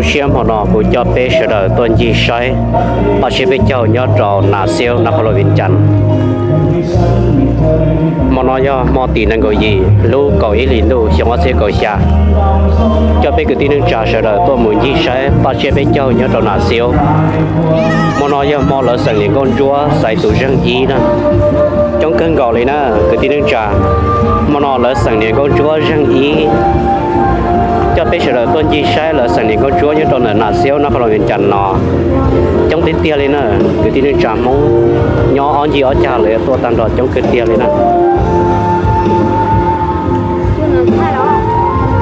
Siam hmo no, kuv coj peb sawv daws tuaj ncig saib paj siab peb caug nyob rau Nam Siu, Nakhon View Vientiane. Hmo no yog hmo tim nees nkaum yim, lub kaum ib hlis ntuj, xyoo ob txhiab kaum xya. Coj peb kwv tij neej tsa sawv daws tuaj mus ncig saib paj siab peb caug nyob rau Nam Siu. Hmo no yog hmo lawv xeem niam nkauj ntsuab xaiv tus zeeg ib na. Coob kawg nkaus li na kwv tij neej tsa, hmo no lawv xeem niam nkauj ntsuab zeeg ib. Coj peb sawv daws tuaj ncig saib lawv xeem niam nkauj ntsuab nyob rau ntawm Nam Siu, Nakhon View Vientiane no. Coob tiag tiag li na kwv tij neej tsa, Hmoob nyob ob ncig ob cag lawv tuaj tag nrho, coob kawg tiag li na.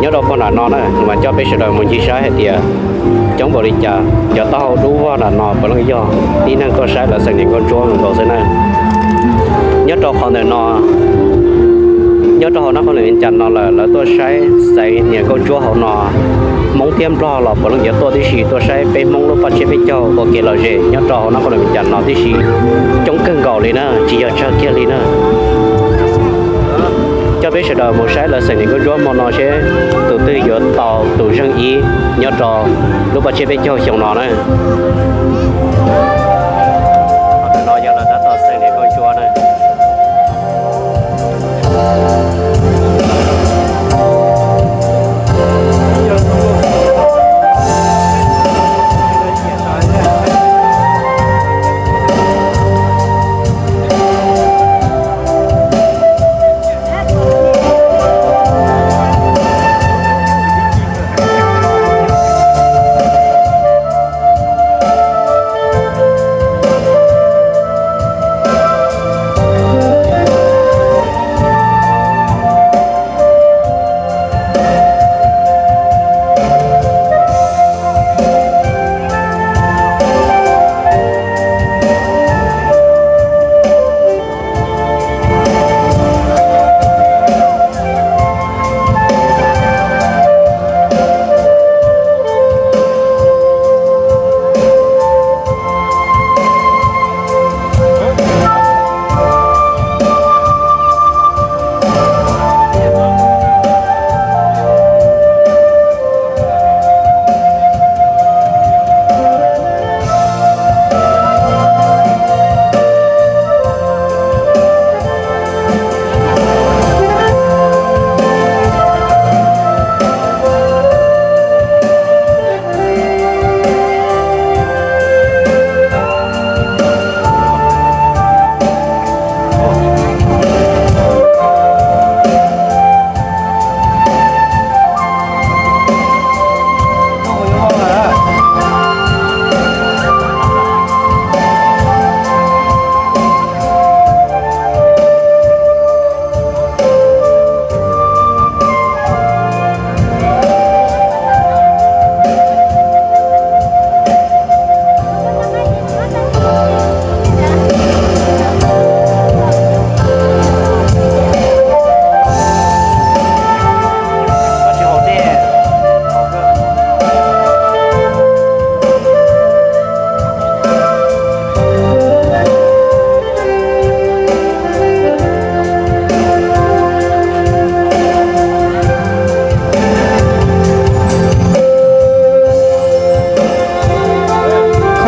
Nyob rau pog nram no na, mas coj peb sawv daws mus ncig saib hais tias coob npaum li cas, cov taub hau dub vog nram no puav leej yog tib neeg tuaj saib lawv xeem niam nkauj ntsuab nkaus xwb na. Nyob rau qhov ntawm no, nyob rau hauv Nakhon View Vientiane no lawm, lawv tuaj saib xeem niam nkauj ntsuab hauv no. Hmoob thiab Nplog los puav leej yuav tuaj tib si, tuaj saib peb Hmoob lub paj siab peb caug ua kev lom zem nyob rau hauv Nakhon View Vientiane no tib si. Coob kawg nkaus li na, tsis yog tsawg kiag li na. Coj peb sawv daws mus saib lawv xeem niam nkauj ntsuab hmo no seb tus twg yuav tau tus zeeg ib nyob rau lub paj siab peb caug xyoo no na. Qhov ntawm no yog lawv tab tom xeem niam nkauj ntsuab na.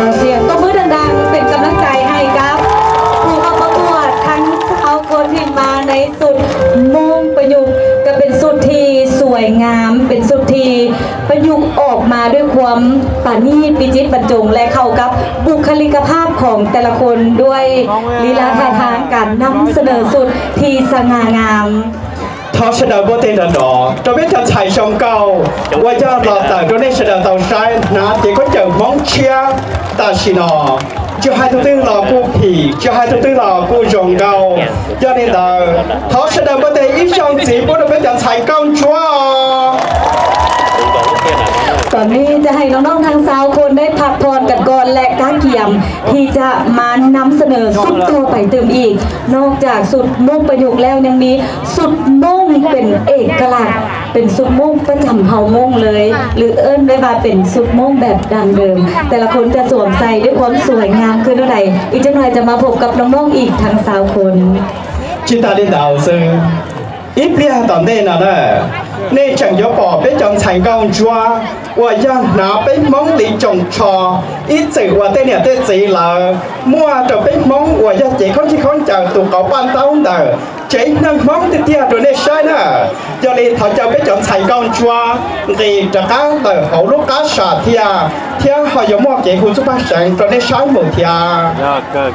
ຂໍສຽງຕົບມືດັງໆ ເປັນກຳລັງໃຈໃຫ້ກັບຜູ້ເຂົ້າປະກວດທັງຊາວຄົນທີ່ມາໃນຊຸດໂມ່ງປະຍຸກ ກໍເປັນຊຸດທີ່ສວຍງາມ ເປັນຊຸດທີ່ປະຍຸກອອກມາດ້ວຍຄວາມປານີດ ວິຈິດບັນຈົງ ແລະ ເຂົ້າກັບບຸກຄະລິກະພາບຂອງແຕ່ລະຄົນ ດ້ວຍລີລາທ່າທາງການນຳສະເໜີຊຸດທີ່ສະຫງ່າງາມ. Thov sawv daws npuaj teg nrov nrov rau peb cov ntxhais xyoo nkaus, uas yog los tawm rau nej sawv daws tau saib hnab ces koj cawm Hmoob tshiab tam sim no. Tsis hais tus twg los kuj phim, tsis hais tus twg los kuj zoo nkauj. Yog li ntawd, thov sawv daws npuaj teg ib zaug ntxiv pub rau peb cov ntxhais nkauj ntsuab os. ຕອນນີ້ຈະໃຫ້ນ້ອງໆທັງຊາວຄົນໄດ້ພັກຜ່ອນກັນກ່ອນ ແລະ ກະກຽມທີ່ຈະມານຳສະເໜີຊຸດຕໍ່ໄປຕື່ມອີກ. ນອກຈາກຊຸດໂມ່ງປະຍຸກແລ້ວ ຍັງມີຊຸດໂມ່ງເປັນເອກະລັກ ເປັນຊຸດໂມ່ງປະຈຳເຜົ່າມົ້ງເລີຍ ຫຼື ເອີ້ນໄດ້ວ່າເປັນຊຸດໂມ່ງແບບດັ້ງເດີມ. ແຕ່ລະຄົນຈະສວມໃສ່ດ້ວຍຄວາມສວຍງາມຄືແນວໃດ, ອີກຈັກໜ່ອຍຈະມາພົບກັບນ້ອງໆອີກທັງຊາວຄົນ. Tsis tas li ntawd xwb, ib pliag tom ntej no na, Nên chàng dấu bỏ bếp chọn thành công chúa, ua yog hnov bếp móng li chồng trò, ít sự ua tên niệm tên gì lờ, mua trầu bếp móng ua yog chế không chi không chờ tụ cấu ban tấu đờ, chế nâng móng tiết tiết rồi nên sai nè. Cho nên thọ chào bếp chọn thành công chúa, thì trà cá đờ hậu lúc cá sả thia, thia họ dấu mua chế hù giúp bác sáng rồi nên sai mù thia.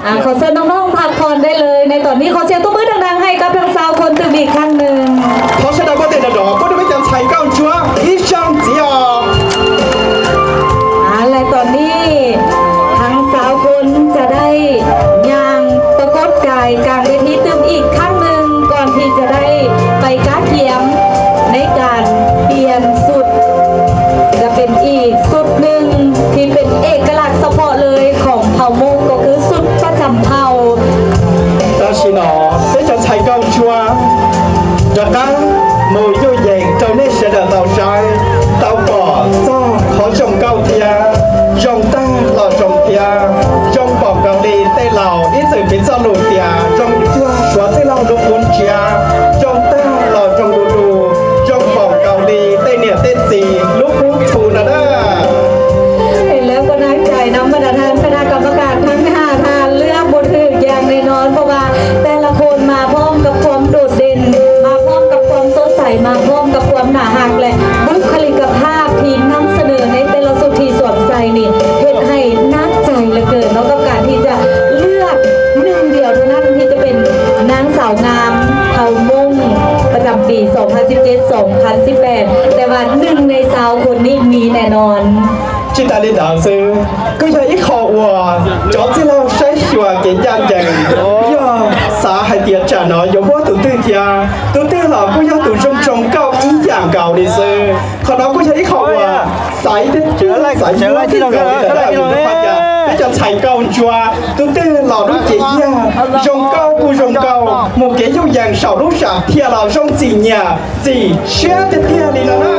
ອ່າ ຂໍເຊີນນ້ອງໆພັກຜ່ອນໄດ້ເລີຍ. ໃນຕອນນີ້ຂໍສຽງຕົບມືດັງໆໃຫ້ກັບທັງຊາວຄົນຕື່ມອີກຄັ້ງໜຶ່ງ. ຂໍສະແດງຄວາມຍິນດີຕ້ອນຮັບຜູ້ທີ່ໄດ້ຮັບການໃຊ້ເຂົ້າຊົວອີກຄັ້ງໜຶ່ງ. ອ່າ ແລະ ຕອນນີ້ທັງຊາວຄົນຈະໄດ້ຍ່າງປາກົດກາຍກາງເວທີຕື່ມອີກຄັ້ງໜຶ່ງ ກ່ອນທີ່ຈະໄດ້ໄປກະກຽມໃນການປ່ຽນຊຸດ ຈະເປັນອີກຊຸດໜຶ່ງທີ່ເປັນເອກະລັກ ສະເພາະເລີຍຂອງເຜົ່າມົ້ງ ກໍຄືຊຸດປະຈຳເຜົ່າ. ຕາຊິໜໍ ເປັນຈາກໄຊເກົາຊົວ ຈາກການໝູ່ຢູ່ເຢັນ ເຈົ້າເນສເດເຕົາໄຊ ເຕົາປອດ ເຈົ້າ ຂໍຈົ່ງເກົາເທຍ ຈົ່ງຕາຫຼໍ່ຈົ່ງເທຍ ຈົ່ງປອກເກົາລີເຕເລົາ ອີ່ສື່ເປັນເຈົ້າລູກເທຍ ຈົ່ງຈົວສວນເຕເລົາລູກຄຸນເຊຍ ຈົ່ງຕາຫຼໍ່ຈົ່ງດູດູ ຈົ່ງປອກເກົາລີເຕເນຍເຕ ສີ່ ລູກຄູນທູນະເດີ. ເຫັນແລ້ວກໍໜັກໃຈນຳບັນດາທ່ານຄະນະກຳມະການທັງຫ້າທ່ານ ເລືອກບໍ່ຖືກຢ່າງແນ່ນອນ ເພາະວ່າແຕ່ລະຄົນມາພ້ອມກັບຄວາມໂດດເດັ່ນ ມາພ້ອມກັບຄວາມສົດໃສ ມາພ້ອມກັບຄວາມໜ້າຮັກ ແລະ ບຸກຄະລິກະພາບທີ່ນຳສະເໜີໃນແຕ່ລະຊຸດທີ່ສວມໃສ່ນີ້ ເຮັດໃຫ້ໜັກໃຈເຫຼືອເກີນເນາະ ກັບການທີ່ຈະເລືອກໜຶ່ງດຽວເທົ່ານັ້ນທີ່ຈະເປັນນາງສາວງາມເຜົ່າມົ້ງ ປະຈຳປີສອງພັນສິບເຈັດ ສອງພັນສິບແປດ ແຕ່ວ່າໜຶ່ງໃນຊາວຄົນນີ້ມີແນ່ນອນ. ຈິດຕາລິນດາວຊື້ ກໍຢາກອີກຂໍອວດ ຈອນຊິລາວໃຊ້ຊົວເກນຍານແຈງ ໂອ້ ຢາກສາໃຫ້ຕຽດຈານອນ ຢາກບໍ່ຕູຕື້ເທຍ ຕູຕື້ຫຼອກ ກໍຢາກຕູຈົ່ງຈົ່ງເກົາອີ່ຢ່າງເກົານີ້ຊື້ ຂອງນ້ອງກໍຢາກອີກຂໍອວດ ສາຍເດັດ ເຈີໄລ ສາຍເຈີໄລ ທີ່ເຮົາເກີດໄດ້ ເປັນຈາກໄຊເກົາຈົວ ຕູຕື້ຫຼອກ ດູເຈຍ ຈົ່ງເກົາ ກູຈົ່ງເກົາ ໝູ່ເກຍົງຢາງ ເຊົາລູກສາວ ເທຍລາວ ຈົ່ງຈີເນຍ ຈີເຊຍ ເຕເຕຍ ລີລາລາ.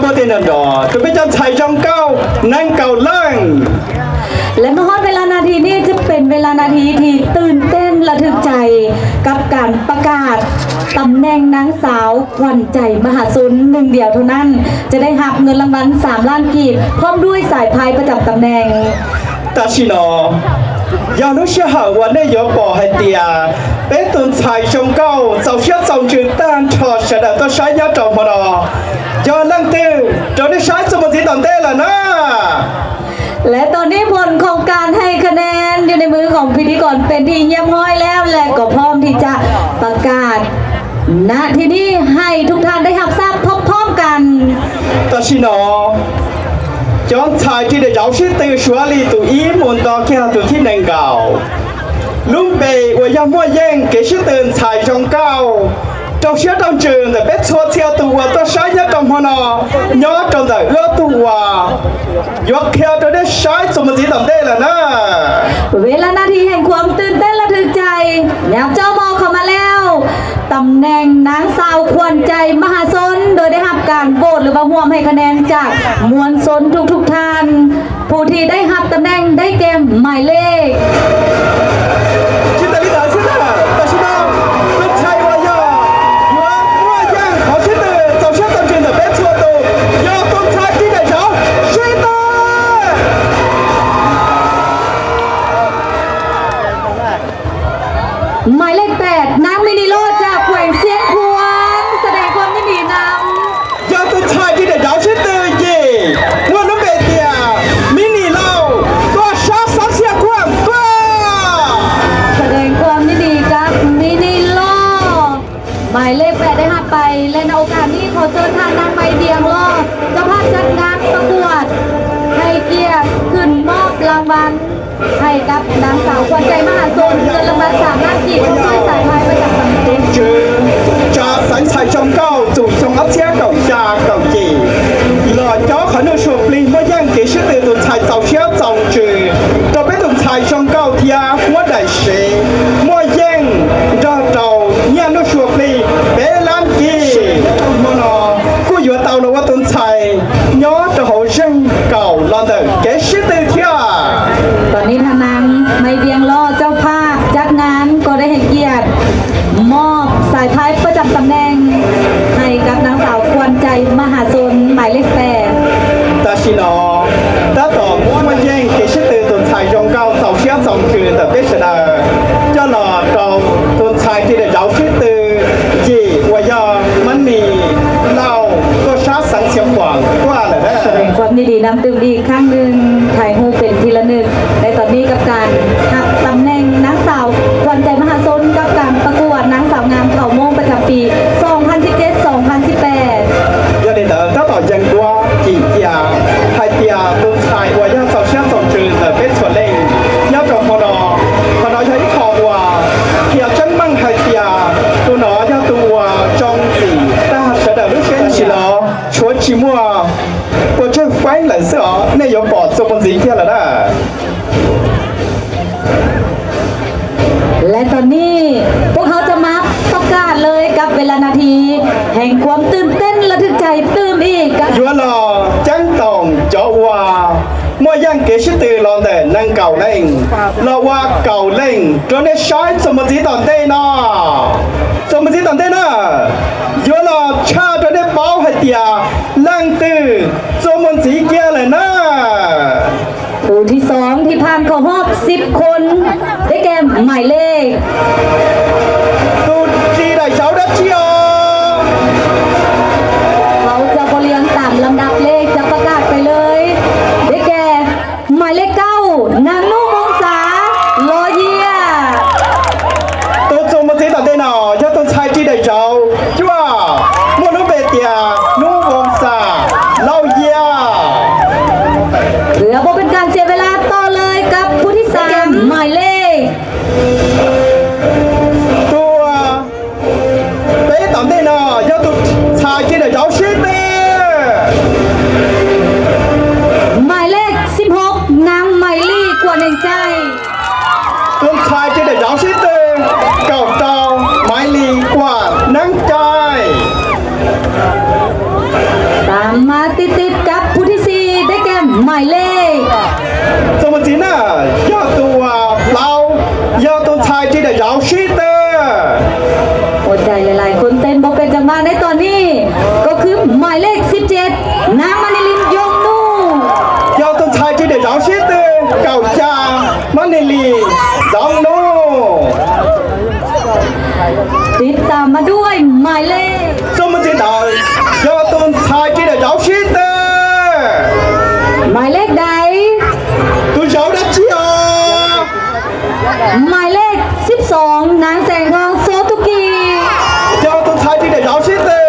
ບໍ່ເຕັນດອນ ຈະເປັນຈັນໄຊຈອງເກົ້າ ນັ່ງເກົ້າເລີງ. ແລະ ມາຮອດເວລານາທີນີ້ ຈະເປັນເວລານາທີທີ່ຕື່ນເຕັ້ນລະທຶກໃຈ ກັບການປະກາດຕຳແໜ່ງນາງສາວຂວັນໃຈມະຫາຊົນ ໜຶ່ງດຽວເທົ່ານັ້ນ ຈະໄດ້ຮັບເງິນລາງວັນສາມລ້ານກີບ ພ້ອມດ້ວຍສາຍພາຍປະຈຳຕຳແໜ່ງ. 但是呢，要路上好玩的有宝海底啊，北东彩中高，早些早就蛋炒起来，到山腰找不到，要冷的，找的山怎么抵挡得了呢？ ແລະ ຕອນນີ້ຜົນຂອງການໃຫ້ຄະແນນຢູ່ໃນມືຂອງພິທີກອນເປັນທີ່ຮຽບຮ້ອຍແລ້ວ ແລະ ກໍພ້ອມທີ່ຈະປະກາດ ນະທີ່ນີ້ໃຫ້ທຸກທ່ານໄດ້ຮັບຊາບພ້ອມໆກັນ. 但是呢，将彩金的饶是对手里赌一门到看赌ที่หนึ่งเก้า ลุงเบย์ว่ายังมั่วแย่งเกชิตื่นสายจองเก้า เจ้าเสียต้องจืนแต่เป๊ะชัวเทียวตัวตัวซ้ายยัดตรงหัวนอ ย้อนตรงแต่เอื้อตัว ยกเทียวตัวได้ซ้ายสมมติต่ำได้แล้วนะ ເວລານາທີແຫ່ງຄວາມຕື່ນເຕັ້ນລະທຶກໃຈ ຫຍັບເຈົ້າໝໍ້ເຂົ້າມາແລ້ວ. ຕຳແໜ່ງນາງສາວຂວັນໃຈມະຫາຊົນ ໂດຍໄດ້ຮັບການໂຫວດ ຫຼືວ່າຮ່ວມໃຫ້ຄະແນນຈາກມວນຊົນທຸກໆທ່ານ. ຜູ້ທີ່ໄດ້ຮັບຕຳແໜ່ງໄດ້ແກ່ໝາຍເລກ ໝາຍເລກແປດ ນາງມິນິໂລດ ຈາກແຂວງຊຽງຂວາງ ສະແດງຄວາມຍິນດີນຳ. 要跟蔡金的饶是对耶，我们北边迷你佬，多杀三千块，多。 ສະແດງຄວາມຍິນດີກັບມິນິໂລດ ໝາຍເລກແປດໄດ້ຮັບໄປ ແລະ ໃນໂອກາດນີ້ ຂໍເຊີນທ່ານນາງໄມວຽງລໍ ເຈົ້າພາບຈັດງານປະກວດ ໃຫ້ກຽດຂຶ້ນມອບລາງວັນ ໃຫ້ກັບນາງສາວຂວັນໃຈມະຫາຊົນ ເງິນລາງວັນສາມລ້ານກີບ ພ້ອມດ້ວຍສາຍພາຍປະຈຳຕຳແໜ່ງ. 中指，甲三彩中高，祖宗阿姐高价高级。老交可能说不灵，我养给是得都才早些早知，都被都才中高天，我来谁，我养，这招，年都说不灵，别拦给。我呢，我有道了，我都才。 ຍອດເຮົາເຊິ່ງເກົ່າລອນເດີ ແກຊິເຕີເທຍ. ຕອນນີ້ທ່ານນາງໄມວຽງລໍ ເຈົ້າພາບຈັດງານ ກໍໄດ້ໃຫ້ກຽດມອບສາຍພາຍປະຈຳຕຳແໜ່ງ ໃຫ້ກັບນາງສາວຂວັນໃຈມະຫາຊົນ ໝາຍເລກແປດ. 但是呢，他到我们演给是得都才用到早些早知的，别是的，叫了到都才给的饶是得。 ເຢ ວ່າຢ່າມັນນີ້ ເລົ່າກໍຊາສັງສຽງຂວາງກວ່າແຫຼະເດີ. ສະແດງຄວາມຍິນດີນຳຕື່ມອີກຄັ້ງໜຶ່ງ ຖ່າຍຮູບເປັນທີ່ລະນຶກ ໃນຕອນນີ້ກັບການຮັບຕຳແໜ່ງນາງສາວຂວັນໃຈມະຫາຊົນ ກັບການປະກວດນາງສາວງາມເຂົ້າໂມງປະຈຳປີ ສອງພັນສິບເຈັດ ສອງພັນສິບແປດ. 要领导，他到阳光底下，海边都才我要早些早知的，别错嘞，要找朋友，朋友要一块玩。 เขียวจังมังไฮเปีย ตัวหนอยอดตัวจองสีตาเสด็จลูกเส้นสีหลอชวนชีมัวปวดเชิงไฟไหลเสื้อในยมปอดสมบูรณ์สีเขียวแล้วนะ. ແລະ ຕອນນີ້ພວກເຮົາຈະມາປະກາດເລີຍກັບເວລານາທີແຫ່ງຄວາມຕື່ນເຕັ້ນລະທຶກໃຈຕື່ມອີກກັບ ยัวหล่อจังต้องเจาะว่า 莫让给是对了的能够领，老话够领，这里晒怎么知道对呢？怎么知道对呢？有了差这里包还掉，冷的怎么知见了呢？ ຜູ້ທີສອງທີ່ຜ່ານເຂົ້າຮອບສິບຄົນ ໄດ້ແກ່ໝາຍເລກ ຕູຈີໄດ້ເຈົ້າດັດຈີອ ເຮົາຈະບໍ່ລຽງຕາມລຳດັບເລກ ຈະປະກາດໄປເລີຍ ໄດ້ແກ່ໝາຍເລກເກົ້າ ນາງນຸ ວົງສາ ລໍເຢຍ ຕູຈູມາຈີຕາເດນອ ຍາຕູຊາຍຈີໄດ້ເຈົ້າ ຈົວ ມົວນຸເບເຕຍ ນຸວົງສາ ລໍເຢຍ. ເພື່ອບໍ່ເປັນການເສຍເວລາ ຕໍ່ເລີຍກັບຜູ້ທີສາມ ໝາຍເລກ ຕົວ ເປຕອນເດນອ ຍາຕູຊາຍຈີໄດ້ເຈົ້າ ຊິເຕ ໝາຍເລກສິບຫົກ ນາງໄມລີ ກວນເອງໃຈ. ຕົວຊາຍຈີໄດ້ເຈົ້າ ຊິເຕ ເກົ້າເຕົ້າ ໄມລີ ກວນນາງໃຈ. ติดตามมาด้วยหมายเลข Số mười chín đó, do tuần sai chỉ để giáo sư tê. หมายเลขใด Tôi giáo đã chia. หมายเลขสิบสอง นางแสงทอง โสตุกี Do tuần sai chỉ để giáo sư tê.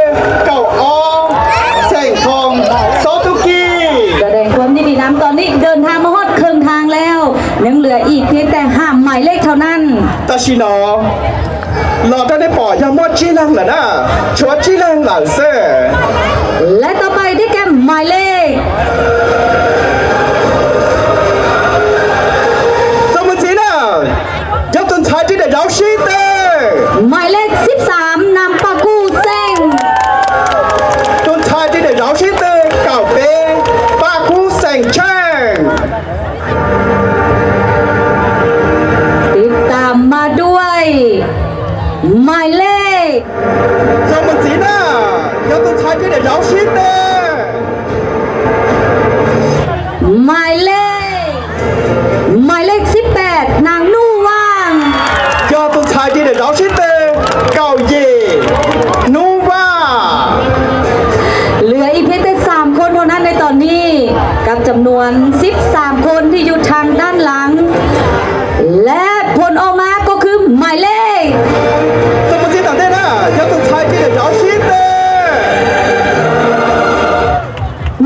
Cậu O, Sẻng Thong, Số Tu Kỳ. แสดงความยินดีนำ ตอนนี้เดินทางมาฮอดครึ่งทางแล้ว ยังเหลืออีกเพียงแต่ห้าหมายเลขเท่านั้น Tao xin nó. Lọt ra đây bỏ ra một chi lăng là nè. Chúa chi lăng là sơ. และต่อไปได้แก่หมายเลข Số mười chín à. Dấu tuần sai chỉ để giáo sư tê. หมายเลขสิบสาม นางปากูเซ็ง Tuần sai chỉ để giáo sư tê. Cảo bê. Ba cú sẻng chang. ติดตามมาด้วยหมายเลข Số mười chín à. Dấu tuần sai chỉ để giáo sư tê. หมายเลข หมายเลขสิบแปด นางลู่ว่าง Do tuần sai chỉ để giáo sư tê. Cậu gì. Nu ba. เหลืออีกเพียงแต่สามคนเท่านั้นในตอนนี้ กับจำนวนสิบสามคนที่อยู่ทางด้านหลัง และผลออกมาก็คือหมายเลข Số mười chín à. Dấu tuần sai chỉ để giáo sư tê.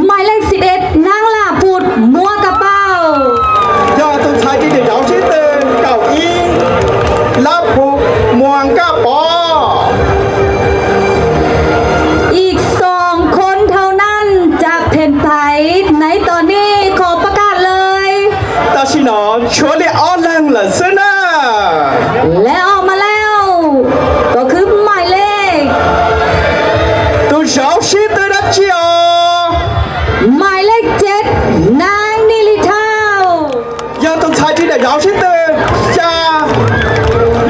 หมายเลขสิบเอ็ด นางหลาพุด มัวกะเป้า Do tuần sai chỉ để giáo sư tê. Cậu Y. Lá Phú Muang Cá Bó. อีกสองคนเท่านั้นจากแผ่นไทยในตอนนี้ขอประกาศเลย Tao xin nó. Chúa lệ o lăng là sơ na. และออกมาแล้ว ก็คือหมายเลข Tuần giáo sư tê đã chia. หมายเลขเจ็ด นางนิริเฒ่า Do tuần sai chỉ để giáo sư tê. Cha.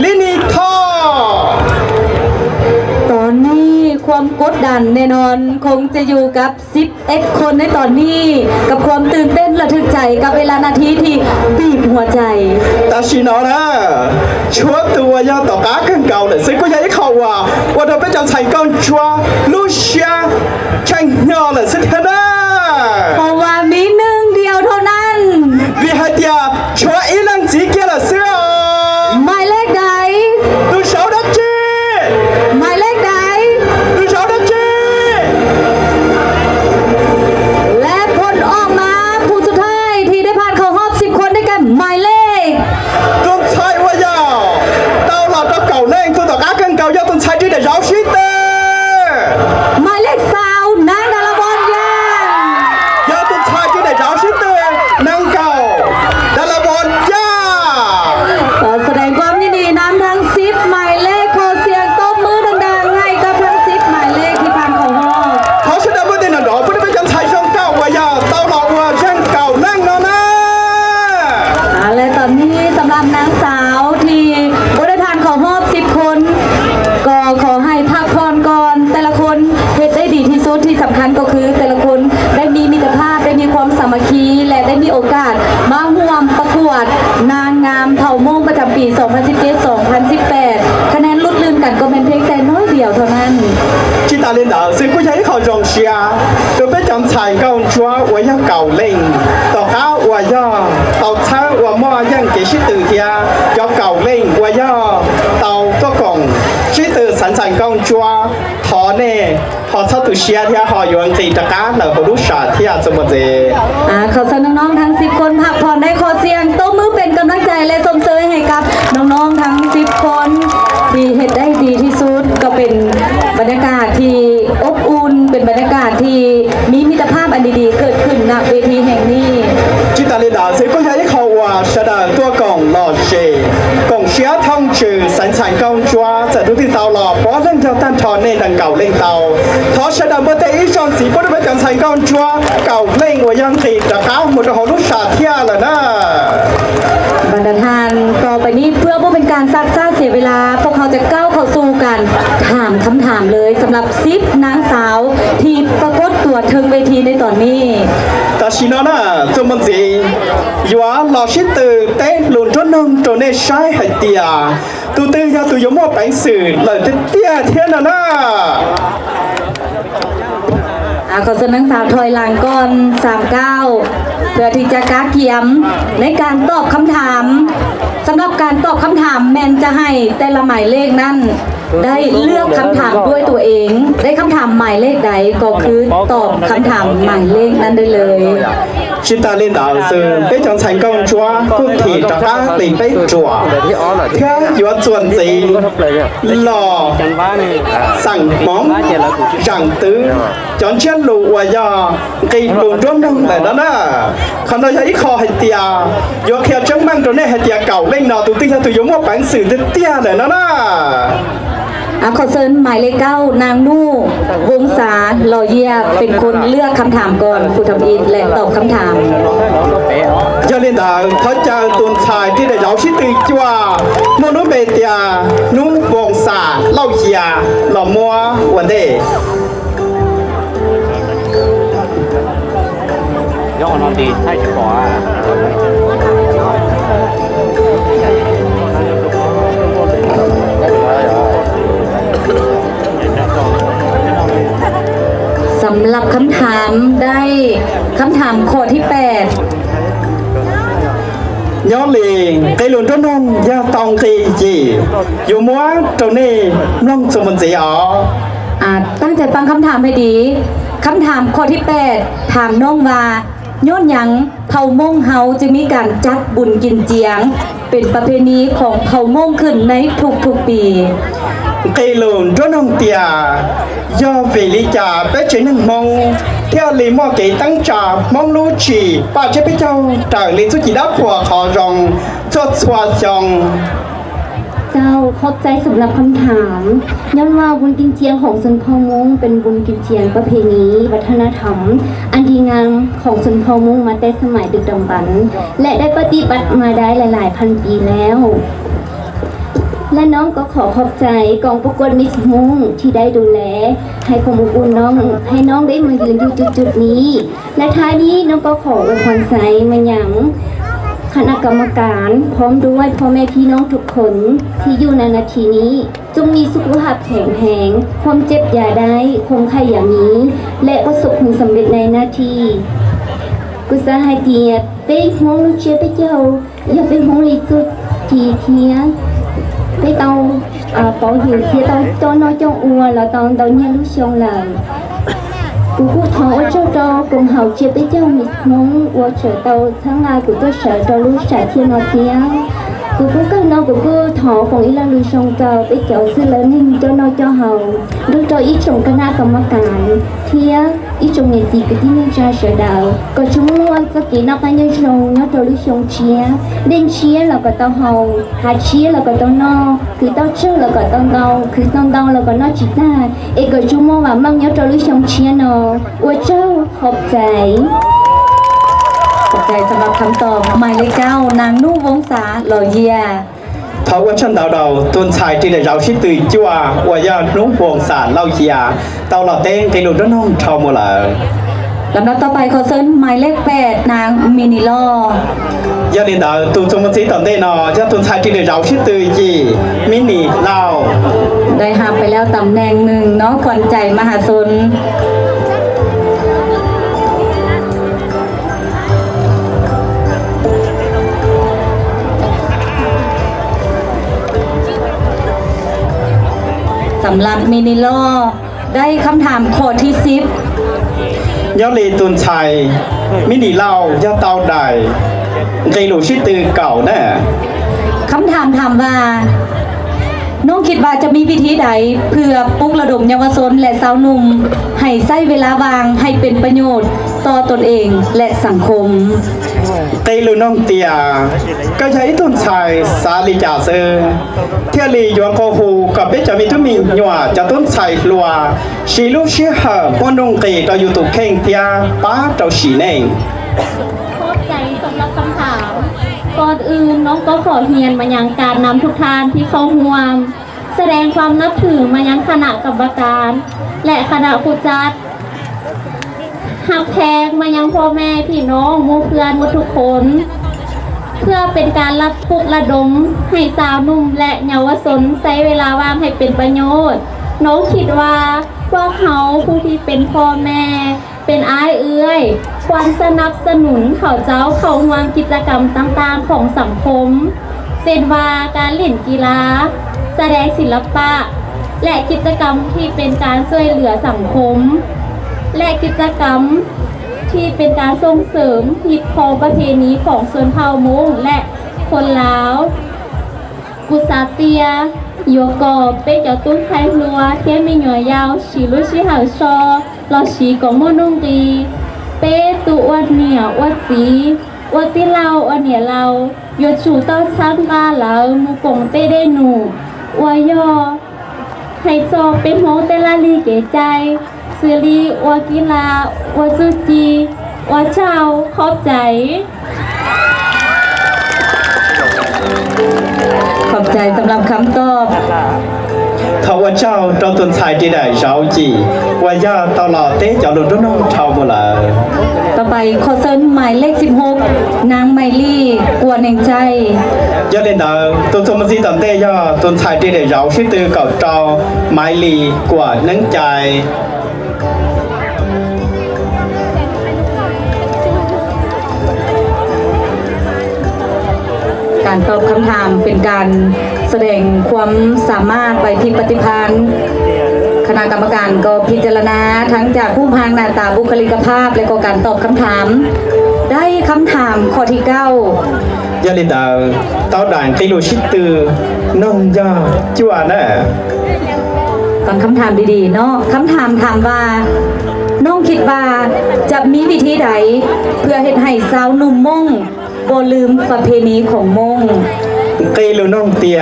Lý Ni Tho. ตอนนี้ความกดดันแน่นอนคงจะอยู่กับสิบเอ็ดคนในตอนนี้ กับความตื่นเต้นระทึกใจกับเวลานาทีที่บีบหัวใจ Tao xin nó nè. Chúa tua do tỏ cá cơn cầu lệ sư của gia ý khẩu à. Ua đầu bếp chọn thành công chúa. Lũ xia. Chanh nhỏ lệ sư thế nè. เพราะว่ามีหนึ่งเดียวเท่านั้น Vì hai tia. Chúa ý lăng chỉ kia là sư à. หมายเลขใด Tuần sáu đã chia. หมายเลขใด Tuần sáu đã chia. และผลออกมาผู้สุดท้ายที่ได้ผ่านเข้ารอบสิบคนได้แก่หมายเลข Tuần sai ua yao. Tao là tao cầu lên, tôi tỏ cá cơn cầu do tuần sai chỉ để giáo sư tê. หมายเลขซาว นางดาราบอนย่าง Do tuần sai chỉ để giáo sư tê. Nâng cầu. Đà là bòn da. ขอแสดงความยินดีนำทั้งสิบหมายเลข ขอเสียงตบมือดังๆ ให้กับทั้งสิบหมายเลขที่ผ่านเข้ารอบ Thó sẽ đâm bớt tên nào đó, bớt tên trong sai trong cầu và giờ tao lọ ua răng cầu lăng nó nè. อ่า และตอนนี้สำหรับนางสาวที่บ่ได้ผ่านเข้ารอบสิบคน ก็ขอให้พักผ่อนก่อน แต่ละคนเฮ็ดได้ดีที่สุด ที่สำคัญก็คือแต่ละคนได้มีมิตรภาพ ได้มีความสามัคคี และได้มีโอกาสมาร่วมประกวดนางงามเผ่าม่งประจำปี สองพันสิบเจ็ด สองพันสิบแปด คะแนนหลุดลื่นกันก็แม่นเพียงแต่น้อยเดียวเท่านั้น Chỉ ta lên đó, xin quý vị khảo dòng xia. Tôi biết chọn thành công chúa ua yao cầu lệnh. Tỏ cá ua yao, tàu tháo ua mo yang kế sĩ tử thia. Cho cầu lệnh ua yao, tàu có cổng. Sĩ tử sẵn sàng công chúa. Thó nè, họ sắp tụ xia thia họ yuan kỳ trà cá lở hồ lũ xả thia sơ một dễ. อ่า ขอเชิญน้องๆ ทั้งสิบคนพักผ่อน ได้ขอเสียงตบมือเป็นกำลังใจและชมเชยให้กับน้องๆ ทั้งสิบคนที่เฮ็ดได้ดีที่สุด ก็เป็นบรรยากาศที่อบอุ่น เป็นบรรยากาศที่มีมิตรภาพอันดีๆ เกิดขึ้นณเวทีแห่งนี้ Chỉ ta lên đó, sẽ có hai khẩu ua, sẽ đợi tua cổng lò xì. Cổng xia thông trừ, sẵn sàng công chúa, sẽ đúng tin tàu lò, bó lăng theo tan thò nên đằng cầu lên tàu. Thó sẽ đợi bớt tên ít son xí, bớt bớt chọn thành công chúa, cầu lên ua yang thì trà cá một hồ lũ xả thia là nè. บรรดาท่าน ต่อไปนี้เพื่อบ่เป็นการซักซ้าเสียเวลา พวกเขาจะก้าวเข้าสู่การถามคำถามเลย สำหรับสิบนางสาวที่ปรากฏตัว ເທິງເວທີໃນຕອນນີ້. ແຕ່ຊິເນາະນະ ຈຸມມັນຊິ ຢວນລໍຊິຕື່ເຕະລຸນໂດນນົງໂຕເນຊາຍໃຫ້ເຕຍ ຕູຕື້ຍາຕູຢວມວແປງສື່ເລີຍເຕຍເທຍນະນະ. ອາ ຂໍເຊີນນາງສາວຖອຍຫຼັງກ່ອນສາມກ້າວ ເພື່ອທີ່ຈະກະກຽມໃນການຕອບຄຳຖາມ. ສຳລັບການຕອບຄຳຖາມແມ່ນຈະໃຫ້ແຕ່ລະໝາຍເລກນັ້ນ ໄດ້ເລືອກຄຳຖາມດ້ວຍຕົວເອງ ໄດ້ຄຳຖາມໝາຍເລກໃດກໍຄືຕອບຄຳຖາມໝາຍເລກນັ້ນໄດ້ເລີຍ. Chúng ta lên đảo sư, bế chọn thành công chúa, quốc thị trò cá tình bế chùa. Theo dõi chuẩn gì, lò, sẵn móng, rằng tứ, chọn chiến lược của do, kỳ lùn trốn đông tại đó đó. Khả năng do ít kho hay tià, do khéo chống băng trốn này hay tià cầu lên nọ, tụi tin theo tụi dũng một bản sự tiết tià lại đó đó. ອາ ຂໍເຊີນໝາຍເລກເກົ້າ ນາງນູ່ ວົງສາ ຫຼໍເຢຍ ເປັນຄົນເລືອກຄຳຖາມກ່ອນຜູ້ທຳອິດ ແລະ ຕອບຄຳຖາມ. Cho nên là tháo cho tuần sai thì để giáo sĩ từ chùa, mô nú bề tià, nú vòng xà, lau chìa, lò mua, vấn đề. ສຳລັບຄຳຖາມໄດ້ ຄຳຖາມຂໍ້ທີແປດ. Nhớ lì, cái lùn trốn nông, gia tông kỳ gì, dù múa trầu nê, nông sông mình gì ó. ອາ ຕັ້ງໃຈຟັງຄຳຖາມໃຫ້ດີ. ຄຳຖາມຂໍ້ທີແປດ ຖາມນ້ອງວ່າ ຍ້ອນຫຍັງເຜົ່າມົ້ງເຮົາຈຶ່ງມີການຈັດບຸນກິນຈຽງ ເປັນປະເພນີຂອງເຜົ່າມົ້ງຂຶ້ນໃນທຸກໆປີ? Kì lùn trốn nông tià, do vì lý do bếp chế nước Mông, theo lý mô ký tăng trà Mông lũ chỉ, ba chế bếp châu, trở lý số chỉ đáp của khó rồng, chuột xua chồng. ເຈົ້າ ຂອບໃຈສຳລັບຄຳຖາມ. ຍ້ອນວ່າບຸນກິນຈຽງຂອງຊົນເຜົ່າມົ້ງເປັນບຸນກິນຈຽງປະເພນີວັດທະນະທຳອັນດີງາມຂອງຊົນເຜົ່າມົ້ງມາແຕ່ສະໄໝດຶກດຳບັນ ແລະ ໄດ້ປະຕິບັດມາໄດ້ຫຼາຍໆພັນປີແລ້ວ ແລະ ນ້ອງກໍຂໍຂອບໃຈກອງປະກວດມິສມົ້ງທີ່ໄດ້ດູແລໃຫ້ຄວາມອົບອຸ່ນນ້ອງ ໃຫ້ນ້ອງໄດ້ມາຢືນຢູ່ຈຸດໆນີ້. ແລະ ທ້າຍນີ້ນ້ອງກໍຂໍອວຍພອນໄຊມາຍັງຄະນະກຳມະການ ພ້ອມດ້ວຍພໍ່ແມ່ພີ່ນ້ອງທຸກຄົນທີ່ຢູ່ໃນນາທີນີ້ ຈົ່ງມີສຸຂະພາບແຂງແຮງ, ຄວາມເຈັບຢ່າໄດ້, ຄວາມໄຂ້ຢ່າມີ ແລະ ປະສົບຜົນສຳເລັດໃນໜ້າທີ່. ກຸສາຫາເຕຍ ເປ້ງໂຮງລູກເຊຍເປ້ເຈົ້າ Yo pe hmong li tsu ti thia pe tau a pau hiu thia tau cho no cho ua la tau tau nia lu xiong la. Ku ku tho ua chau tau kong hau chia pe chau mi hmong ua chau tau chang a ku tua sa tau lu sa thia no thia. Ku ku ka no ku ku tho kong i la lu xiong tau pe chau si la ning cho no cho hau. Lu tau i chong ka na ka ma kan thia. ອີ່ຈົງເນຊີ ກະຕິເນຈາ ເຊດາວ ກໍຊຸມງວນສະກີນອກການຍືນຊົງຍອດໂຕລູກຊົງເຊຍ ເດັ່ນເຊຍ ແລ້ວກໍເຕົ້າເຮົາ ຫາເຊຍ ແລ້ວກໍເຕົ້ານອກ ຄືເຕົ້າເຈົ້າ ແລ້ວກໍເຕົ້າເຕົາ ຄືເຕົ້າເຕົາ ແລ້ວກໍນອກຈິຕາ ເອກະຊຸມງວນວ່າມັກຍອດໂຕລູກຊົງເຊຍນໍ ອວດເຈົ້າ ຂອບໃຈ. ຂອບໃຈສຳລັບຄຳຕອບ ໝາຍເລກເກົ້າ ນາງ ນູ່ ວົງສາ ຫຼໍເຢຍ. Thảo ua chân đào đầu, tuần sai trên đại giáo sĩ từ chùa, ua ya nung buông xả lau chia, tàu lọ tên cái lũ đón hông thảo mùa lợ. ລຳດັບຕໍ່ໄປ ຂໍເຊີນໝາຍເລກແປດ ນາງ ມິນິລໍ. Gia đình đào, tù chung môn sĩ tổng tê nọ, ya tuần sai trên đại giáo sĩ từ chì, Mini Lao. ໄດ້ຮັບໄປແລ້ວຕຳແໜ່ງໜຶ່ງເນາະ ຂວັນໃຈມະຫາຊົນ. ສຳລັບມິນິລໍ ໄດ້ຄຳຖາມຂໍ້ທີສິບ. Nhớ lì tuần sai, Mini Lao, ya tàu đài, gây lũ sĩ từ cầu nè. ຄຳຖາມຖາມວ່າ ນ້ອງຄິດວ່າຈະມີວິທີໃດເພື່ອປຸກລະດົມເຍົາວະຊົນ ແລະ ຊາວໜຸ່ມໃຫ້ໃຊ້ເວລາວ່າງໃຫ້ເປັນປະໂຫຍດຕໍ່ຕົນເອງ ແລະ ສັງຄົມ? Kì lù nông tìa, có ya ít tuần sai, xá lì chả sư. Thiê lì yuan cô hù, có biết cho mi tút mi nhòa, cho tuần sai lùa. Xí lũ xí hở, mua nông kì, tàu YouTube kênh tìa, bá tàu xí nền. ຂອບໃຈສຳລັບຄຳຖາມ. ກ່ອນອື່ນ ນ້ອງກໍຂໍຮຽນມາຍັງການນຳທຸກທ່ານທີ່ເຂົ້າຮ່ວມ ສະແດງຄວາມນັບຖືມາຍັງຄະນະກຳມະການ ແລະ ຄະນະຜູ້ຈັດ. ຮັກແພງມາຍັງພໍ່ແມ່ພີ່ນ້ອງໝູ່ເພື່ອນໝົດທຸກຄົນ ເພື່ອເປັນການລະປຸກລະດົມໃຫ້ຊາວໜຸ່ມ ແລະ ເຍົາວະຊົນໃຊ້ເວລາວ່າງໃຫ້ເປັນປະໂຫຍດ. ນ້ອງຄິດວ່າພວກເຮົາຜູ້ທີ່ເປັນພໍ່ແມ່ ເປັນອ້າຍເອື້ອຍ ຄວນສະໜັບສະໜູນເຂົາເຈົ້າເຂົ້າຮ່ວມກິດຈະກຳຕ່າງໆຂອງສັງຄົມ ເຊັ່ນວ່າການຫຼິ້ນກິລາ, ສະແດງສິລະປະ ແລະ ກິດຈະກຳທີ່ເປັນການຊ່ວຍເຫຼືອສັງຄົມ ແລະ ກິດຈະກຳທີ່ເປັນການສົ່ງເສີມຮີດຄອງປະເພນີຂອງຊົນເຜົ່າມົ້ງ ແລະ ຄົນລາວ. ກຸສາເຕຍ ຢວກອ ເປຈອຕຸນໄຊຮັວ ເທຍເມຍອຍາວ ຊີລຸຊີຫາວຊໍ ລໍຊີກອງໂມນຸງກີ ເປຕຸອວດເໜຍອວດຊີ ອວດຕິລາວອວດເໜຍລາວ ຢວກຈູເຕົ້າຊ້າງກາລາວ ໝູ່ກົງເຕເດນູ ອວຍອ ໄຮຈອເປັນໂຮເຕລາລີເກໃຈ ຊື່ລີ ອວກິລາ ອວຈູຈີ ອວເຈົ້າ ຂອບໃຈ. ຂອບໃຈສຳລັບຄຳຕອບ. ເຂົາວ່າເຈົ້າເຈົ້າຕົນຊາຍທີ່ໄດ້ເຈົ້າຈີວ່າຢາຕະຫຼອດເຕເຈົ້າລຸນດຸນນ້ອງເທົ່າບໍ່ລະ. ຕໍ່ໄປຂໍເຊີນໝາຍເລກສິບຫົກ ນາງໄມລີ ກວນເອງໃຈ. ຍາເລນດາ ຕົນສົມມະສີຕອນເຕຍາຕົນຊາຍທີ່ໄດ້ເຈົ້າຊິຕື່ເກົ່າເຈົ້າ ໄມລີ ກວນເອງໃຈ. ການຕອບຄຳຖາມເປັນການສະແດງຄວາມສາມາດໄວພິປະຕິພັນ. ຄະນະກຳມະການກໍພິຈາລະນາທັງຈາກຮູບຮ່າງໜ້າຕາບຸກຄະລິກະພາບ ແລະ ກໍການຕອບຄຳຖາມ. ໄດ້ຄຳຖາມຂໍ້ທີເກົ້າ. ຍາລິດາ ເຕົ້າດ່າງຕິລູຊິດຕື່ ນ້ອງຢາຈົວນະ. ຟັງຄຳຖາມດີໆເນາະ. ຄຳຖາມຖາມວ່າ ນ້ອງຄິດວ່າຈະມີວິທີໃດເພື່ອເຮັດໃຫ້ຊາວໜຸ່ມມົ້ງບໍ່ລືມປະເພນີຂອງມົ້ງ? ຕີລູນ້ອງເຕຍ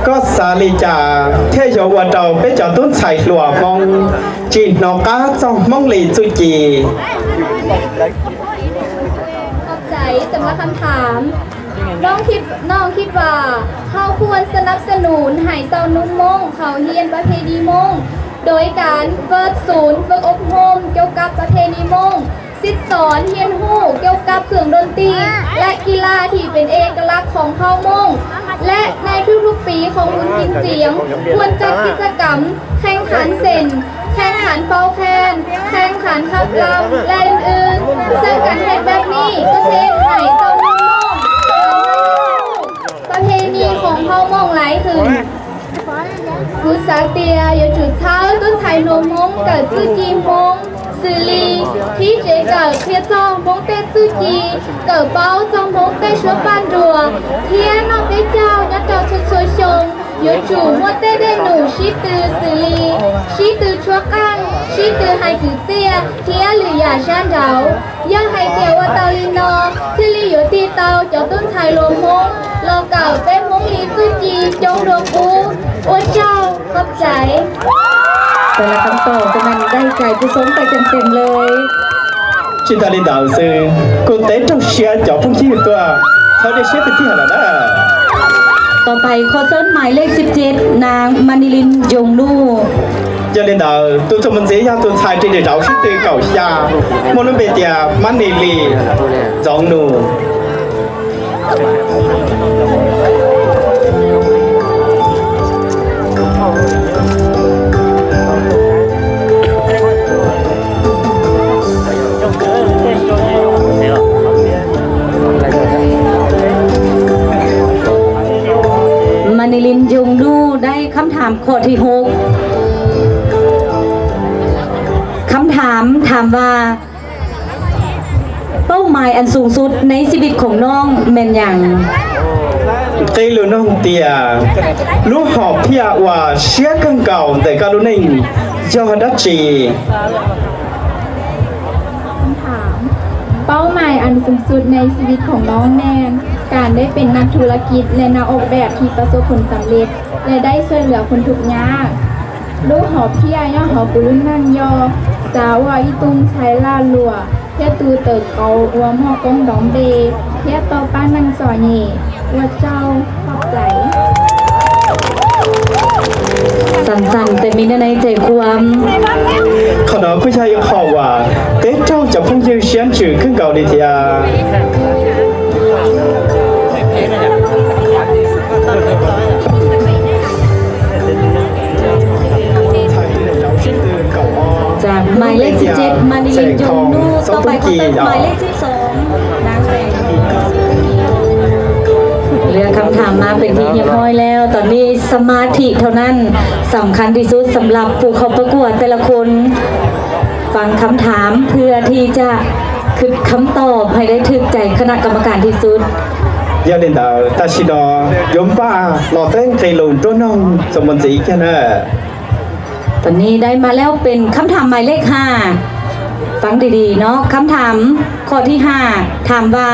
ກໍສາລີຈາ ເທໂຍວະເຕົາເປຈອຕຸນໄຊຫຼວງມົ້ງ ຈີນນອກກາຈອງມົ້ງລີຈຸຈີ. ຂອບໃຈສຳລັບຄຳຖາມ. ນ້ອງຄິດ ນ້ອງຄິດວ່າເຮົາຄວນສະໜັບສະໜູນໃຫ້ຊາວໜຸ່ມມົ້ງເຂົ້າຮຽນປະເພນີມົ້ງ ໂດຍການເປີດສູນຝຶກອົບຮົມກ່ຽວກັບປະເພນີມົ້ງ, ສິດສອນຮຽນຮູ້ກ່ຽວກັບເຄື່ອງດົນຕີ ແລະ ກິລາທີ່ເປັນເອກະລັກຂອງເຜົ່າມົ້ງ ແລະ ໃນທຸກໆປີຂອງບຸນກິນຈຽງ ຄວນຈັດກິດຈະກຳ ແຂ່ງຂັນເຕັ້ນ, ແຂ່ງຂັນເປົ່າແຄນ, ແຂ່ງຂັນຂັບລຳ ແລະ ອື່ນໆ. ເຊິ່ງການເຮັດແບບນີ້ກໍຈະເຮັດໃຫ້ຊາວໜຸ່ມມົ້ງປະເພນີຂອງເຜົ່າມົ້ງຫຼາຍຂຶ້ນ. ກຸສາເຕຍ ໂຍຈູເຊົາ ຕົ້ນໄຊໂນມົ້ງ ເກີດຈື່ຈີມົ້ງ ຊື່ລີ ທີເຈ ເກີດເພຍຈອງມົ້ງເຕະຈື່ຈີ ເກີດເປົາຈອງມົ້ງເຕະຊົວປານດັວ ເທຍນອກເຕເຈົ້າ ຍອດເຈົ້າຊົດຊົຍຊົງ ໂຍຈູ ມົ້ງເຕະເດນູ ຊີຕື່ ຊື່ລີ ຊີຕື້ ຊົວກາງ ຊີຕື້ ໄຮກືເຕຍ ເທຍ ຫຼື ຢາຊານດາວ ຢາໄຮເຕຍ ວາເຕົາລີນອ ເທຍລີ ໂຍຕີເຕົາ ຈອຕຸນໄຊໂລມົ້ງ ລໍເກົ່າເປັນມົ້ງລີຈູຈີ ຈົງດວງອູ ໂອເຈົ້າ ຂອບໃຈ. ແຕ່ລະຄຳຕອບກໍແມ່ນໄດ້ໃຈຜູ້ຊົມໄປເຕັມໆເລີຍ. ຈິຕາລີດາວເຊີ ກູເຕໂຕເຊຍ ຈອກພຸ້ງຂີ້ຕົວ ເຂົາໄດ້ເຊຍເປັນທີ່ຫັ້ນລະນະ. ຕໍ່ໄປຂໍເຊີນໝາຍເລກສິບເຈັດ ນາງມະນີລິນ ຢົງນູ. ຢາເລນດາວ ຕູຈະມັນເຊຍາ ຕູຊາຍທີ່ໄດ້ດາວຊິເຕເກົາຊາ ໂມໂນເບເຕຍ ມະນີລີ ຢອງນູ. ມະນີລິນ ຢົງນູ ໄດ້ຄຳຖາມຂໍ້ທີຫົກ. ຄຳຖາມຖາມວ່າ ເປົ້າໝາຍອັນສູງສຸດໃນຊີວິດຂອງນ້ອງແມ່ນຫຍັງ? ຕີລູນ້ອງເຕຍ ລູກຫອບເພຍວ່າເຊຍກັງເກົ່າແຕ່ກາລຸນິງ ຍອດດັດຈີ. ເປົ້າໝາຍອັນສູງສຸດໃນຊີວິດຂອງນ້ອງແມ່ນການໄດ້ເປັນນັກທຸລະກິດ ແລະ ນັກອອກແບບທີ່ປະສົບຜົນສຳເລັດ ແລະ ໄດ້ຊ່ວຍເຫຼືອຄົນທຸກຍາກ. ລູກຫອເພຍ ຍອດຫອປຸລຸນນັງ ຍໍ ຊາວອາອີຕຸງ ໄຊລາລົວ ເພຍຕູເຕີເກົາ ອວມອກອງດອງເບ ເພຍຕໍ່ປ້ານັງຊອເຍ ອວດເຈົ້າ ຂອບໃຈ. ສັ້ນໆ ແຕ່ມີເນື້ອໃນໃຈຄວາມ. ຂະນ້ອຍຜູ້ໃຫຍ່ຂໍວ່າ ເຕ ເຈົ້າຈະພົງຢືນຊຽນຈື່ຂຶ້ນເກົ່າດີເທຍ. ຈາກໝາຍເລກສິບເຈັດ ມາລີນ ຍົງນູ, ຕໍ່ໄປຂໍເຊີນໝາຍເລກສິບສອງ ນາງແສງ ເລືອກຄຳຖາມມາເປັນທີ່ຮຽບຮ້ອຍແລ້ວ. ຕອນນີ້ສະມາທິເທົ່ານັ້ນສຳຄັນທີ່ສຸດສຳລັບຜູ້ເຂົ້າປະກວດແຕ່ລະຄົນ. ຟັງຄຳຖາມເພື່ອທີ່ຈະຄິດຄຳຕອບໃຫ້ໄດ້ຖືກໃຈຄະນະກຳມະການທີ່ສຸດ. Yau nen dau ta si do yom ba lo ten kei lo do nong so mon zi kia na. ຕອນນີ້ໄດ້ມາແລ້ວເປັນຄຳຖາມໝາຍເລກຫ້າ. ຟັງດີໆເນາະ, ຄຳຖາມຂໍ້ທີຫ້າ ຖາມວ່າ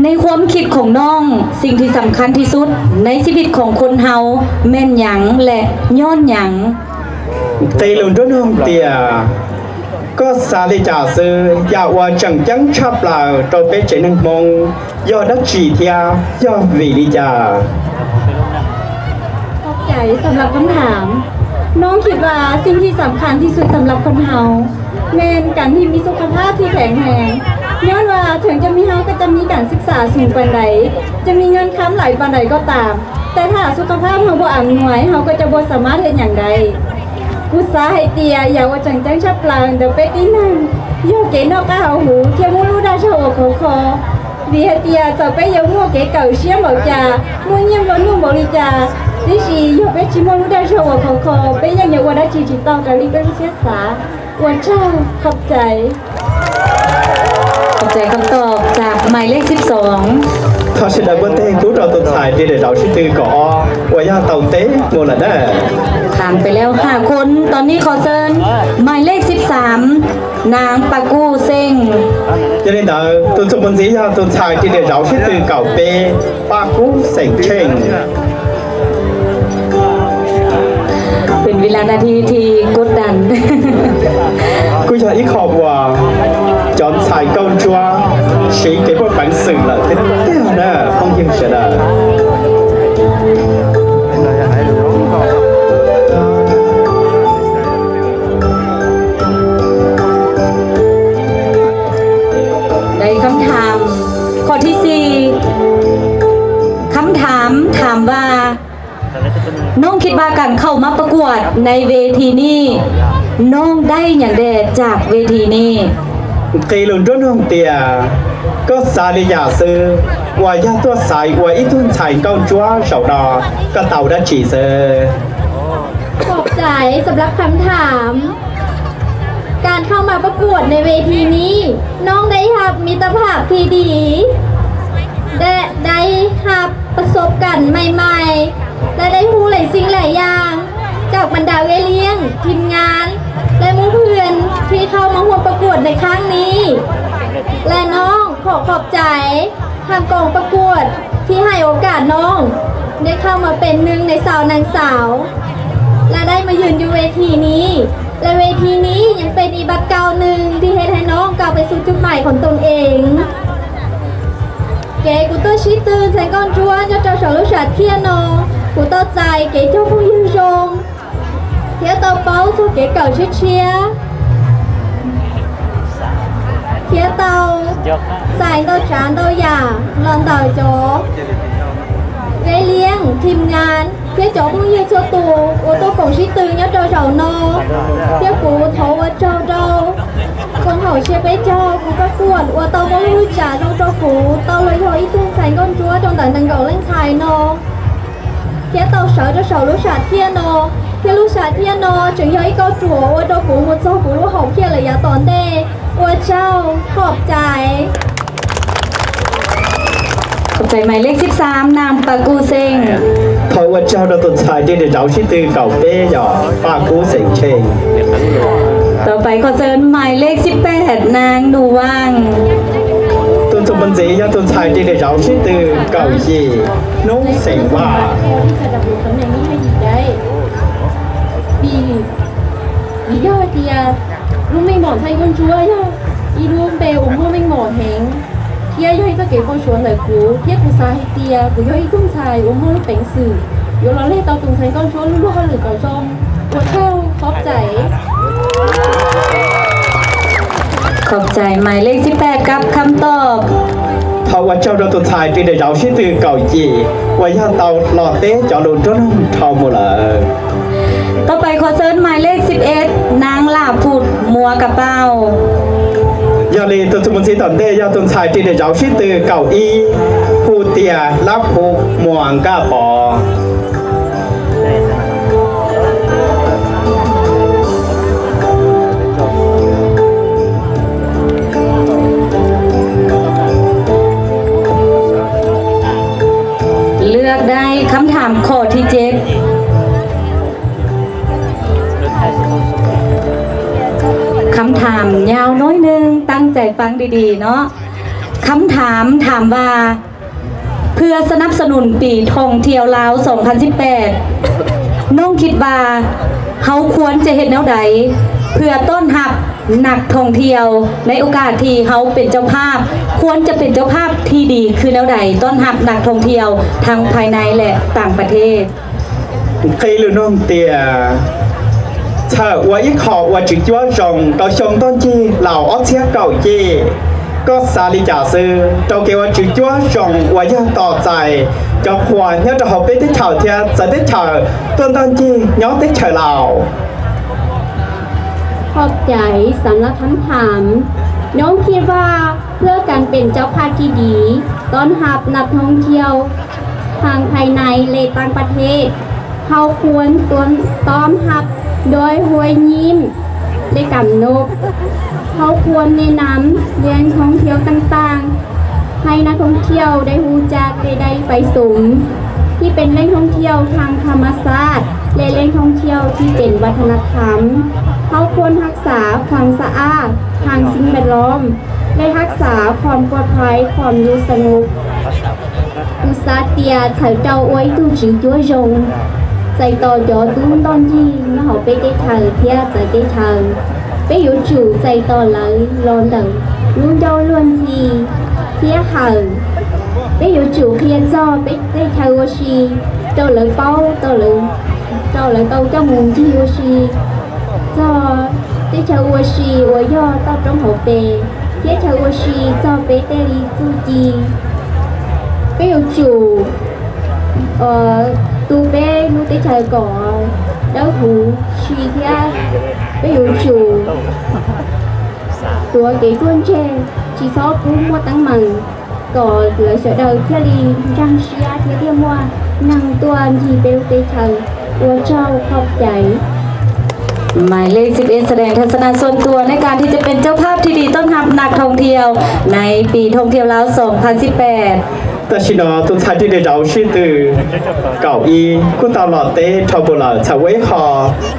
ໃນຄວາມຄິດຂອງນ້ອງ, ສິ່ງທີ່ສຳຄັນທີ່ສຸດໃນຊີວິດຂອງຄົນເຮົາແມ່ນຫຍັງ ແລະ ຍ້ອນຫຍັງ? Kei lo do nong tia. Ko sa li ja sü ya wa chang chang chap la do pe che nang mong. Yo da chi tia, yo vi li ja. ຂອບໃຈສຳລັບຄຳຖາມ. ນ້ອງຄິດວ່າສິ່ງທີ່ສຳຄັນທີ່ສຸດສຳລັບຄົນເຮົາ ແມ່ນການທີ່ມີສຸຂະພາບທີ່ແຂງແຮງ, ຍ້ອນວ່າເຖິງຈະມີເຮົາກໍຈະມີການສຶກສາສູງປານໃດ, ຈະມີເງິນຄຳຫຼາຍປານໃດກໍຕາມ, ແຕ່ຖ້າສຸຂະພາບເຮົາບໍ່ອຳນວຍ, ເຮົາກໍຈະບໍ່ສາມາດເຮັດຫຍັງໄດ້. Ku sa hai tia, ya wa chang chang chap la do pe ti nang, yo ke no ka hau hu, tia mu lu da sa wa ko ko. Vì hai tia, sa pe yo mu ke kau sia mau ja, mu nyem lo nu mau li ja. Ti si yo pe chi mu lu da sa wa ko ko, pe yang ya wa da chi chi tau ka li pe lu sia sa. ອວດເຈົ້າ ຂອບໃຈ. ຂອບໃຈຄຳຕອບຈາກໝາຍເລກສິບສອງ. ເພາະສະນັ້ນ ບໍ່ແຕ່ງ ຄູເຈົ້າຕົ້ນສາຍ ທີ່ໄດ້ເຈົ້າຊິຕື່ກໍອອກ ວ່າຢ່າເຕົ້າເຕະໂມລະເດີ. ຜ່ານໄປແລ້ວຫ້າຄົນ, ຕອນນີ້ຂໍເຊີນໝາຍເລກສິບສາມ ນາງປາກູເຊັງ. ຈະໄດ້ເດີ ຕົ້ນສົມບູນສີຍາຕົ້ນສາຍ ທີ່ໄດ້ເຈົ້າຊິຕື່ເກົ່າເປ ປາກູເຊັງເຊັງ. ເປັນເວລານາທີທີ່ກົດດັນ. ກູຢາກອີກຄອບວ່າ ຈອມຊາຍເກົ້າຈົວ ສີເກບໍ່ປັນສື່ເລີຍ ເປັນແກ້ວນະ ຂອງຍິງຊະດາ. ໄດ້ຄຳຖາມຂໍ້ທີສີ່. ຄຳຖາມ ຖາມວ່າ ນ້ອງຄິດວ່າການເຂົ້າມາປະກວດໃນເວທີນີ້ ນ້ອງໄດ້ຫຍັງແດ່ຈາກເວທີນີ້? ເກລຸນດ້ວນນ້ອງເຕຍ ກໍສາລິຢາຊື່ ວ່າຢ່າຕົວະສາຍ ວ່າອີ່ຕຸນຊາຍເກົ້າຈົວເຊົາດອກ ກໍເຕົາດາຈີເຊີ. ຂອບໃຈສຳລັບຄຳຖາມ. ການເຂົ້າມາປະກວດໃນເວທີນີ້ ນ້ອງໄດ້ຮັບມິດຕະພາບທີ່ດີ ແລະ ໄດ້ຮັບປະສົບການໃໝ່ໆ ແລະ ໄດ້ຮູ້ຫຼາຍສິ່ງຫຼາຍຢ່າງ ຈາກບັນດາເອື້ອຍລ້ຽງ, ທີມງານ ແລະ ໝູ່ເພື່ອນທີ່ເຂົ້າມາຮ່ວມປະກວດໃນຄັ້ງນີ້ ແລະ ນ້ອງຂໍຂອບໃຈ ທາງກອງປະກວດທີ່ໃຫ້ໂອກາດນ້ອງໄດ້ເຂົ້າມາເປັນໜຶ່ງໃນຊາວນາງສາວ ແລະ ໄດ້ມາຢືນຢູ່ເວທີນີ້ ແລະ ເວທີນີ້ຍັງເປັນອີກບາດກ້າວໜຶ່ງທີ່ເຮັດໃຫ້ນ້ອງກ້າວໄປສູ່ຈຸດໝາຍຂອງຕົນເອງ. Kể của tôi sĩ tư thành con chúa cho trao sổ lũ sạch thiên nô, của tôi tài kể cho không dư dông. Thiab tau paub txog kev kawm tshiab tshiab, thiab tau txais ntau tsav ntau yam los ntawm cov peb liab, thim ngas thiab cov phooj ywg txhua tus uas tuaj koom sib tw nyob rau zaum no. Thiab kuv thov ua tsaug rau koom haum siab peb caug, kuv pab kuam uas tau muaj lub hwj tsam zoo rau kuv tau los yog ib tug ntxhais nkauj ntsuab rau ntawm nees nkaum leej ntxhais no. Thiab tau sawv rau saum lub sam thiaj no, thiab lub sam thiaj no tseem yog ib kauj ruam ua rau kuv mus txog kuv lub hom phiaj lawm yav tom ntej. Ua tsaug, khom txais. Khom txais ໝາຍເລກສິບສາມ ນາງ ປາກູເຊັງ. Thov ua tsaug rau tus ntxhais ti dej zauv sib tw kaum peb yog Paj Kub Xeem Tsheej. ຕໍ່ໄປຂໍເຊີນໝາຍເລກສິບແປດ ນາງ ໜູຫວ່າງ. Tus ntxhais ti dej zauv sib tw kaum yim, Nub Xeem Vaj. ពីរ Vim yog hais tias lub meej mom ntxhais nkauj ntsuab yog ib lub npe uas muaj meej mom heev, thiab yog ib txoj kev npau suav ntawm kuv, thiab kuv xav hais tias kuv yog ib tug ntxhais uas muaj lub peev xwm yuav los leg tau tus ntxhais nkauj ntsuab lub luag hauj lwm kom zoo. Ua tsaug, khom txais. ຂອບໃຈ. ໝາຍເລກສິບແປດກັບຄຳຕອບ. ເພາະວ່າເຈົ້າດອກຕຸນຊາຍຕີໄດ້ເຍົາຊິຕື່ເກົ່າເຈ ວ່າຢ່າເຕົາຫຼໍ່ເຕະເຈົ້າລຸນໂດນເທົ່າໝູ່ເລີຍ. ຕໍ່ໄປຂໍເຊີນໝາຍເລກສິບເອັດ ນາງຫຼ້າພຸດ ມົວກະເປົາ. ຢາລີຕຸນສຸມຸນຊີຕອນເດ ຢາຕຸນຊາຍຕີໄດ້ເຍົາຊິຕື່ເກົ່າອີ ຜູ້ເຕຍ ລັບຜູ້ ມົວກະເປົາ. ເລືອກໄດ້ຄຳຖາມຂໍ້ທີເຈັດ. ຄຳຖາມຍາວໜ້ອຍໜຶ່ງ, ຕັ້ງໃຈຟັງດີໆເນາະ. ຄຳຖາມຖາມວ່າ ເພື່ອສະໜັບສະໜູນປີທ່ອງທ່ຽວລາວສອງພັນສິບແປດ ນ້ອງຄິດວ່າເຮົາຄວນຈະເຮັດແນວໃດ ເພື່ອຕ້ອນຮັບນັກທ່ອງທ່ຽວ ໃນໂອກາດທີ່ເຮົາເປັນເຈົ້າພາບ ຄວນຈະເປັນເຈົ້າພາບທີ່ດີຄືແນວໃດ ຕ້ອນຮັບນັກທ່ອງທ່ຽວທັງພາຍໃນ ແລະ ຕ່າງປະເທດ? ເຄີຍຮູ້ນ້ອງເຕຍ ເທີວ່າອີກຂໍວ່າຈຶກຈົວຈອງເກົາຊົງຕ້ອນຈີລາວອອກເສຍເກົາເຈ ກໍສາລິຈາຊື່ ເຈົ້າເກວ່າຈຶກຈົວຈອງວ່າຢ່າຕໍ່ໃຈ ເຈົ້າຄວນຍອດເຮົາເປັນເຕເຊົາເທຍ ຈະເຕເຊົາ ຕົນຕ້ອນຈີຍອດເຕເຊົາລາວ. ຂອບໃຈສຳລັບຄຳຖາມ. ນ້ອງຄິດວ່າ ເພື່ອການເປັນເຈົ້າພາບທີ່ດີ ຕ້ອນຮັບນັກທ່ອງທ່ຽວ ທັງພາຍໃນ ແລະ ຕ່າງປະເທດ, ເຮົາຄວນຕ້ອນ ຕ້ອນຮັບດ້ວຍຮອຍຍິ້ມ ແລະ ກຳນົບ. ເຮົາຄວນແນະນຳແຫຼ່ງທ່ອງທ່ຽວຕ່າງໆ ໃຫ້ນັກທ່ອງທ່ຽວໄດ້ຮູ້ຈັກ ແລະ ໄດ້ໄປຊົມ ທີ່ເປັນແຫຼ່ງທ່ອງທ່ຽວທາງທຳມະຊາດ ແລະ ແຫຼ່ງທ່ອງທ່ຽວທີ່ເປັນວັດທະນະທຳ. ເຮົາຄວນຮັກສາຄວາມສະອາດທາງສິ່ງແວດລ້ອມ ແລະ ຮັກສາຄວາມປອດໄພ ຄວາມຢູ່ສະຫງົບ. ອຸສາເຕຍ ເຂົາເຈົ້າອວຍຕູຈຶກຈົວຈອງ ໃຈຕໍ່ຈໍຕຸນຕອນຈີ ເຮົາເປເຕເທີ ເທຍ ໃຈເຕເທີ ເປໂຍຈູ ໃຈຕໍ່ເລີ ລອນເດີ ລຸນເຈົ້າລວນທີ ເທຍເຮີ ເປໂຍຈູເຄຍຈໍ ເປເຕເທີໂອຊີ ເຈົ້າເລີເປົາ ເຈົ້າເລີ ເຈົ້າເລີເຕົ້າ ເຈົ້າມຸງຈີໂອຊີ ເຈົ້າເຕເທີໂອຊີ ອວຍຍໍ ເຕົ້າຕົງເຮົາເປ ເທຍເທີໂອຊີ ເຈົ້າເປເຕລີຈູຈີ ເປໂຍຈູ ເອີ ຕູເປລູເຕເທີກໍ ເດີທູຊີເທຍ ເປໂຍຈູ ຕົວເກຕົວເຈ ຈີຊໍປູມວດຕັງມັງ ກໍເຫຼືອເສຍເດີ ເທຍລີ ຈາງເຊຍ ເທຍເທຍມົວ ນັ່ງຕົວ ຈີເປລູເຕເທີ ຕົວເຈົ້າ ຂອບໃຈ. ໝາຍເລກສິບເອັດ ສະແດງທັດສະນະສ່ວນຕົວໃນການທີ່ຈະເປັນເຈົ້າພາບທີ່ດີຕ້ອນຮັບນັກທ່ອງທ່ຽວ ໃນປີທ່ອງທ່ຽວລາວສອງພັນສິບແປດ. ແຕ່ຊິນອ ຕຸນຊາຍຕີໄດ້ເຍົາຊິຕື່ເກົາອີ ກູຕາວຫຼໍ່ເຕະ ເທົ່າບູລານ ຊາເວຄໍ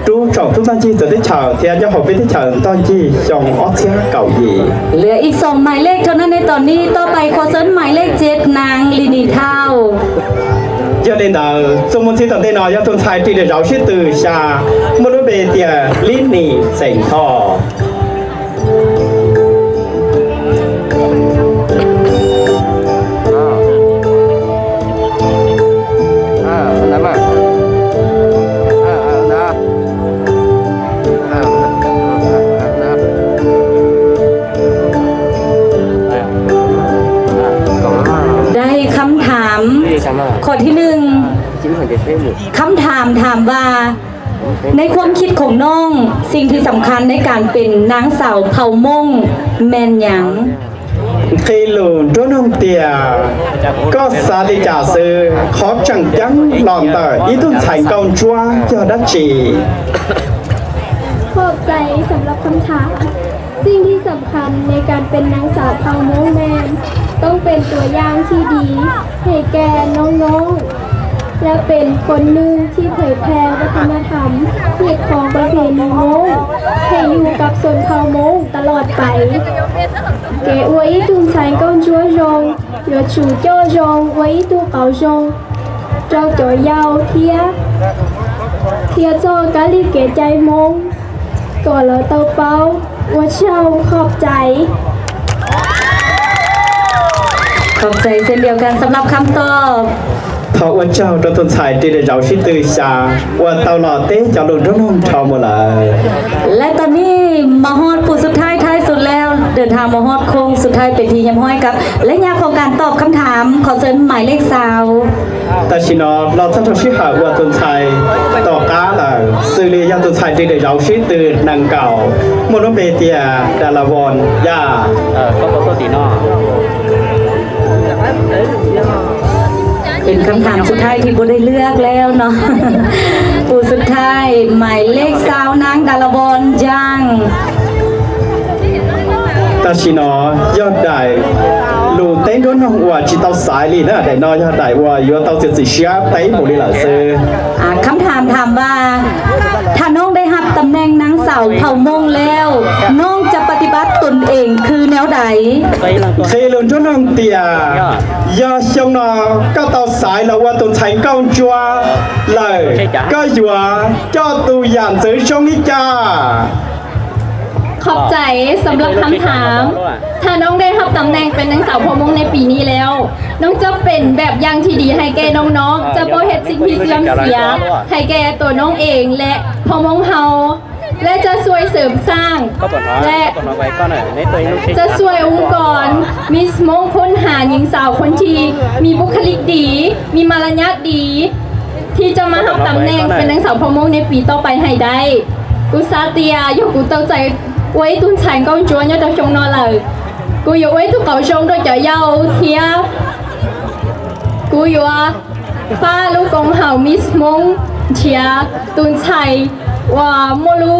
ຕູຈອງ ຕຸນຕອນຈີ ຈະໄດ້ເຊົາ ເທຍຈະເຮົາເປັນທີ່ເຊົາ ຕອນຈີ ຈອງອອກເສຍເກົາອີ. ເຫຼືອອີກສອງໝາຍເລກເທົ່ານັ້ນໃນຕອນນີ້. ຕໍ່ໄປຂໍເຊີນໝາຍເລກເຈັດ ນາງລີນີທ້າວ. ຢາເລນດາ ສົມມຸນຊີຕອນເຕນອ ຢາຕຸນຊາຍຕີໄດ້ເຍົາຊິຕື່ຊາ ມະນຸເບເຕຍ ລີນີ ເສັງທໍ່. ໄດ້ຄຳຖາມຂໍ້ທີໜຶ່ງ ຄຳຖາມຖາມວ່າ ໃນຄວາມຄິດຂອງນ້ອງ, ສິ່ງທີ່ສຳຄັນໃນການເປັນນາງສາວເຜົ່າມົ້ງແມ່ນຫຍັງ? ເຄໂລໂດນອງເຕຍ ກໍສາລິຈາເຊີ ຂໍຈັງຈັງລອນເຕີ ອີຕຸນໄຊເກົາຈົວ ຍອດດັດຈີ. ຂອບໃຈສຳລັບຄຳຖາມ. ສິ່ງທີ່ສຳຄັນໃນການເປັນນາງສາວເຜົ່າມົ້ງແມ່ນ ຕ້ອງເປັນຕົວຢ່າງທີ່ດີໃຫ້ແກ່ນ້ອງໆ ແລະ ເປັນຄົນໜຶ່ງທີ່ເຜີຍແຜ່ວັດທະນະທຳ, ຮີດຄອງປະເພນີມົ້ງ ໃຫ້ຢູ່ກັບຊົນເຜົ່າມົ້ງຕະຫຼອດໄປ. ເກອວຍອີຕຸນໄຊເກົາຈົວຢອງ ຢວດຊູເຈົ້າຢອງ ອວຍອີຕຸເກົາຢອງ ເຈົ້າຈໍຢາວເທຍ ເທຍເຈົ້າກາລິເກໃຈມົ້ງ ກໍລະເຕົ້າເປົາ ອວດເຊົາ ຂອບໃຈ. ຂອບໃຈເຊັ່ນດຽວກັນສຳລັບຄຳຕອບ. ເພາະວ່າເຈົ້າດອກຕຸນຊາຍຕີໄດ້ເຍົາຊິຕື່ຊາ ອວດເຕົ້າຫຼໍ່ເຕະເຈົ້າລຸນໂດນອງເທົ່າໝົດເລີຍ. ແລະ ຕອນນີ້ມາຮອດຜູ້ສຸດທ້າຍທ້າຍສຸດແລ້ວ ເດີ ເດີນທາງມາຮອດໂຄ້ງສຸດທ້າຍເປັນທີ່ຮຽບຮ້ອຍກັບໄລຍະຂອງການຕອບຄຳຖາມ. ຂໍເຊີນໝາຍເລກຊາວ. ແຕ່ຊິເນາະ ເຮົາຈະເຂົ້າສູ່ເວລາອວດຕົນໄຊຕໍ່ກ້າແລ້ວ ຊຶ່ງເລຍາຕົນໄຊທີ່ໄດ້ເອົາຊື່ຕື່ນນາງເກົ່າ ໂມໂນເປເຕຍ ດາລາວອນ ຢາ ເອີ ກໍບໍ່ຕົວດີເນາະ. ເປັນຄຳຖາມສຸດທ້າຍທີ່ບໍ່ໄດ້ເລືອກແລ້ວເນາະ. ຜູ້ສຸດທ້າຍ ໝາຍເລກຊາວ ນາງ ດາລາວອນ ຢາງ. 但是呢，要带路灯的人，我知道赛里那带呢，要带我，我到这里下带不离老师。 ອ່າ ຄຳຖາມຖາມວ່າ ຖ້ານ້ອງໄດ້ຮັບຕຳແໜ່ງນາງສາວເຜົ່າມົ້ງແລ້ວ ນ້ອງຈະປະຕິບັດຕົນເອງຄືແນວໃດ? 黑龙中央的呀，要想呢，搞到赛了，我都才刚抓了，个月叫都养成生一家。 ຂອບໃຈສຳລັບຄຳຖາມ. ຖ້ານ້ອງໄດ້ຮັບຕຳແໜ່ງເປັນນາງສາວເຜົ່າມົ້ງໃນປີນີ້ແລ້ວ, ນ້ອງຈະເປັນແບບຢ່າງທີ່ດີໃຫ້ແກ່ນ້ອງໆ, ຈະບໍ່ເຮັດສິ່ງທີ່ເສື່ອມເສຍໃຫ້ແກ່ຕົວນ້ອງເອງ ແລະ ເຜົ່າມົ້ງເຮົາ, ແລະ ຈະຊ່ວຍເສີມສ້າງ ແລະ ຈະຊ່ວຍອົງກອນມິສມົ້ງຄົ້ນຫາຍິງສາວຄົນທີ່ມີບຸກຄະລິກດີ, ມີມາລະຍາດດີ ທີ່ຈະມາຮັບຕຳແໜ່ງເປັນນາງສາວເຜົ່າມົ້ງໃນປີຕໍ່ໄປໃຫ້ໄດ້. ກູຊາເຕຍ ຢາກກູເຕົ້າໃຈ ເວີຍ ຕຸນຊາຍເກົ້າຈົວ ຍອດເຈົ້າຊົງນໍເລີຍ ກູຢາເວີຍ ຕຸເກົາຊົງ ໂດຍຈະເຍົາທຽ ກູຢາຟ້າລູກກົງເຮົາ ມິສມົ້ງເຊຍ ຕຸນຊາຍ ວ່າມົ້ງລູ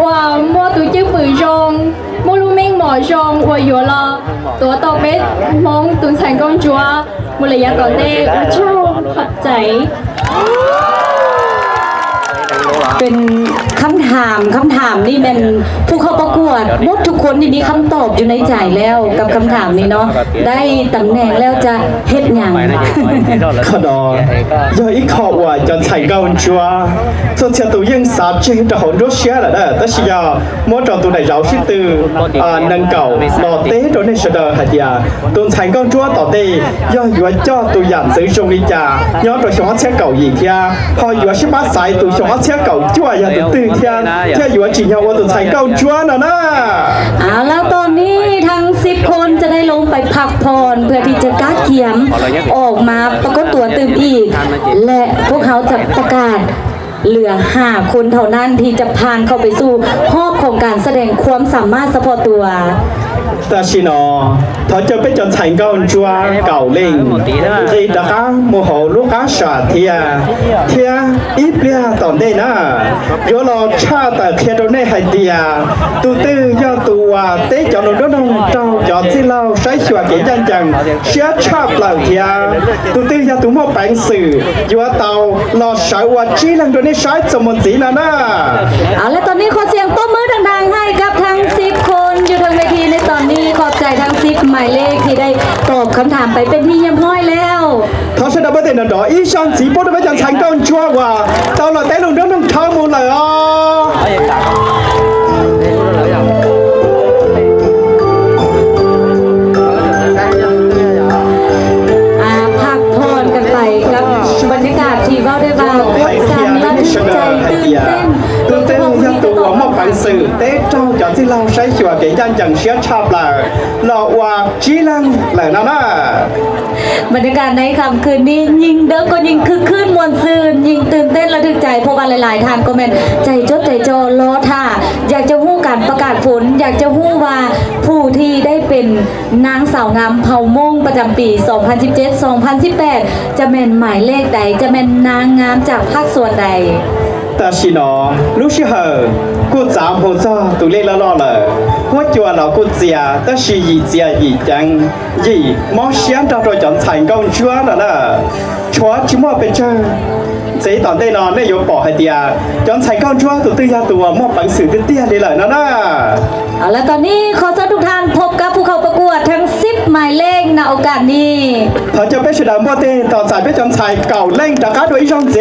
ວ່າມົ້ງຕູຈື່ປືຊົງ ມົ້ງລູເມັ້ງໝໍຊົງ ວ່າຢາລໍ ຕົວຕໍ່ເປັດມົ້ງ ຕຸນຊາຍເກົ້າຈົວ ມຸລະຍາກອນເດ ພະເຈົ້າ ຂອບໃຈ. ເປັນຄຳຖາມ, ຄຳຖາມນີ້ແມ່ນຜູ້ເຂົ້າປະກວດໝົດທຸກຄົນນີ້ມີຄຳຕອບຢູ່ໃນໃຈແລ້ວກັບຄຳຖາມນີ້ເນາະ. ໄດ້ຕຳແໜ່ງແລ້ວຈະເຮັດຫຍັງ? 可能有一口我将才刚抓，做这都用啥这都好多些了的，但是要 摸着都得饶是的，啊，能够落地着那时的海底啊，都才刚抓到的，要有叫都养成中一家，要着想要切狗一天，好有是把塞都想要切狗就要都对天，这有只要我都才刚抓了呢。 ເອົາລະ ຕອນນີ້ທັງສິບຄົນຈະໄດ້ລົງໄປພັກຜ່ອນ ເພື່ອທີ່ຈະກະກຽມອອກມາປາກົດຕົວຕື່ມອີກ ແລະ ພວກເຮົາຈະປະກາດ ເຫຼືອຫ້າຄົນເທົ່ານັ້ນທີ່ຈະຜ່ານເຂົ້າໄປສູ່ຮອບຂອງການສະແດງຄວາມສາມາດສະເພາະຕົວ. 但是呢，他就被叫才高抓高令，所以大家莫好路加沙贴贴一边当地呢，有了差的贴着那海底啊，都得要多啊，得叫弄弄弄到要知道筛选给样样，先差不了贴，都得要多莫办事。 有道老师，我只能对你说怎么做了呢？ ເອົາລະ ຕອນນີ້ຂໍສຽງຕົບມືດັງໆໃຫ້ກັບທັງສິບຄົນຢູ່ທາງເວທີໃນຕອນນີ້. ຂອບໃຈທັງສິບໝາຍເລກທີ່ໄດ້ຕອບຄຳຖາມໄປເປັນທີ່ຮຽບຮ້ອຍແລ້ວ. 他是那么的呢，一上直播都没讲才高抓啊，到了带路都能超模了哦。 ອ່າ ພັກຜ່ອນກັນໄປກັບບັນຍາກາດທີ່ເວົ້າໄດ້ວ່າກົດດັນລະທຶກໃຈຕື່ນເຕັ້ນ ໂດຍສະເພາະຜູ້ທີ່ຈະຕ້ອງ ບັນຍາກາດໃນຄ່ຳຄືນນີ້ຍິ່ງເດິກກໍຍິ່ງຄຶກຄື້ນມ່ວນຊື່ນ, ຍິ່ງຕື່ນເຕັ້ນລະທຶກໃຈ, ເພາະວ່າຫຼາຍໆທ່ານກໍແມ່ນໃຈຈົດໃຈຈ່ອລໍຖ້າ ຢາກຈະຮູ້ການປະກາດຜົນ, ຢາກຈະຮູ້ວ່າຜູ້ທີ່ໄດ້ເປັນນາງສາວງາມເຜົ່າມົ້ງປະຈຳປີສອງພັນສິບເຈັດ ສອງພັນສິບແປດ ຈະແມ່ນໝາຍເລກໃດ, ຈະແມ່ນນາງງາມຈາກພາກສ່ວນໃດ? 但是呢，有时候，古早好早都来了了了，我觉了古早，但是一节一讲， 一毛钱到着将菜搞转了呢，全只莫被这。这一段对呢，内容宝还的啊，将菜搞转都对呀，都莫本事的店里了呢呢。 ເອົາລະ ຕອນນີ້ຂໍເຊີນທຸກທ່ານພົບກັບຜູ້ເຂົ້າປະກວດທັງສິບໝາຍເລກ ນະໂອກາດນີ້. ເຂົາຈະໄປສະດາມບໍ່ເຕ ຕໍ່ສາຍໄປຈອມສາຍເກົ່າເລັ່ງຕະກາໂດຍອີ່ຊ່ອງເຈ.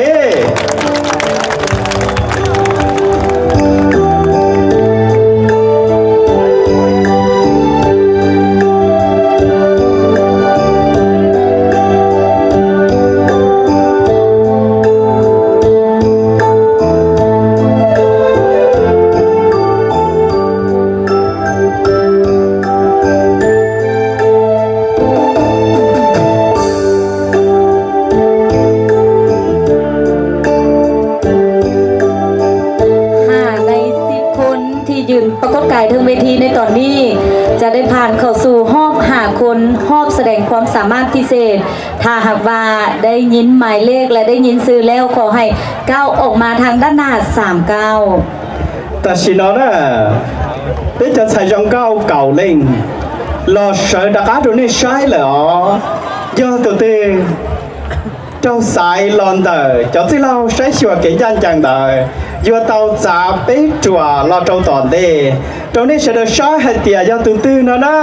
ຢືນປາກົດກາຍເທິງເວທີໃນຕອນນີ້ ຈະໄດ້ຜ່ານເຂົ້າສູ່ຮອບຫ້າຄົນ ຮອບສະແດງຄວາມສາມາດພິເສດ. ຖ້າຫາກວ່າໄດ້ຍິນໝາຍເລກ ແລະ ໄດ້ຍິນຊື່ແລ້ວ ຂໍໃຫ້ກ້າວອອກມາທາງດ້ານໜ້າສາມກ້າວ. 但是呢，这叫才让高高兴，老师大家都那晒了哦，要得的。 เจ้าสายลอนเดอร์ เจ้าที่เราใช้ชัวเกยันจังเดอร์ ยัวเตาจ๋าเป๊ะจั่วรอเจ้าตอนเด้ เจ้านี่เสนอใช้ให้เตียยอดตื้นๆนะนะ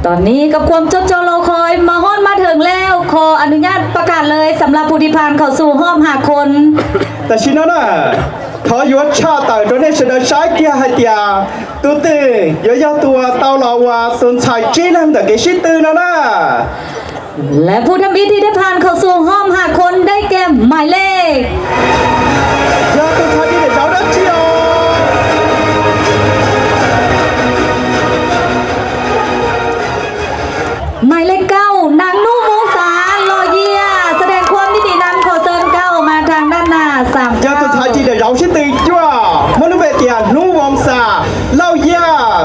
ຕອນນີ້ກັບຄວາມຈົດຈໍລໍຄອຍມາຮອດມາເຖິງແລ້ວ ຂໍອະນຸຍາດປະກາດເລີຍ ສຳລັບຜູ້ທີ່ຜ່ານເຂົ້າສູ່ຮອບຫ້າຄົນ. แต่ชินนะนะ ขอยัวชาเตอร์ เจ้านี่เสนอใช้เกียร์ให้เตีย ตุ้ตี้ ยัวยอดตัวเตาลาวา ตุนชายจีนังเดอร์เกชิตื้นนะนะ ແລະ ຜູ້ທຳອິດທີ່ໄດ້ຜ່ານເຂົ້າສູ່ຮອບຫ້າຄົນ ໄດ້ແກ່ໝາຍເລກ ยอดตัวชายที่เด็กสาวดัชชีออ ໝາຍເລກເກົ້າ ນາງນຸວົງສາ ລໍເຢຍ ສະແດງຄວາມຍິນດີນຳ ຂໍເຊີນກ້າວອອກມາທາງດ້ານໜ້າສາມ ยอดตัวชายที่เด็กสาวชิตื้นจ้วมนุษย์เบเตีย นุวงศา เล่าเยีย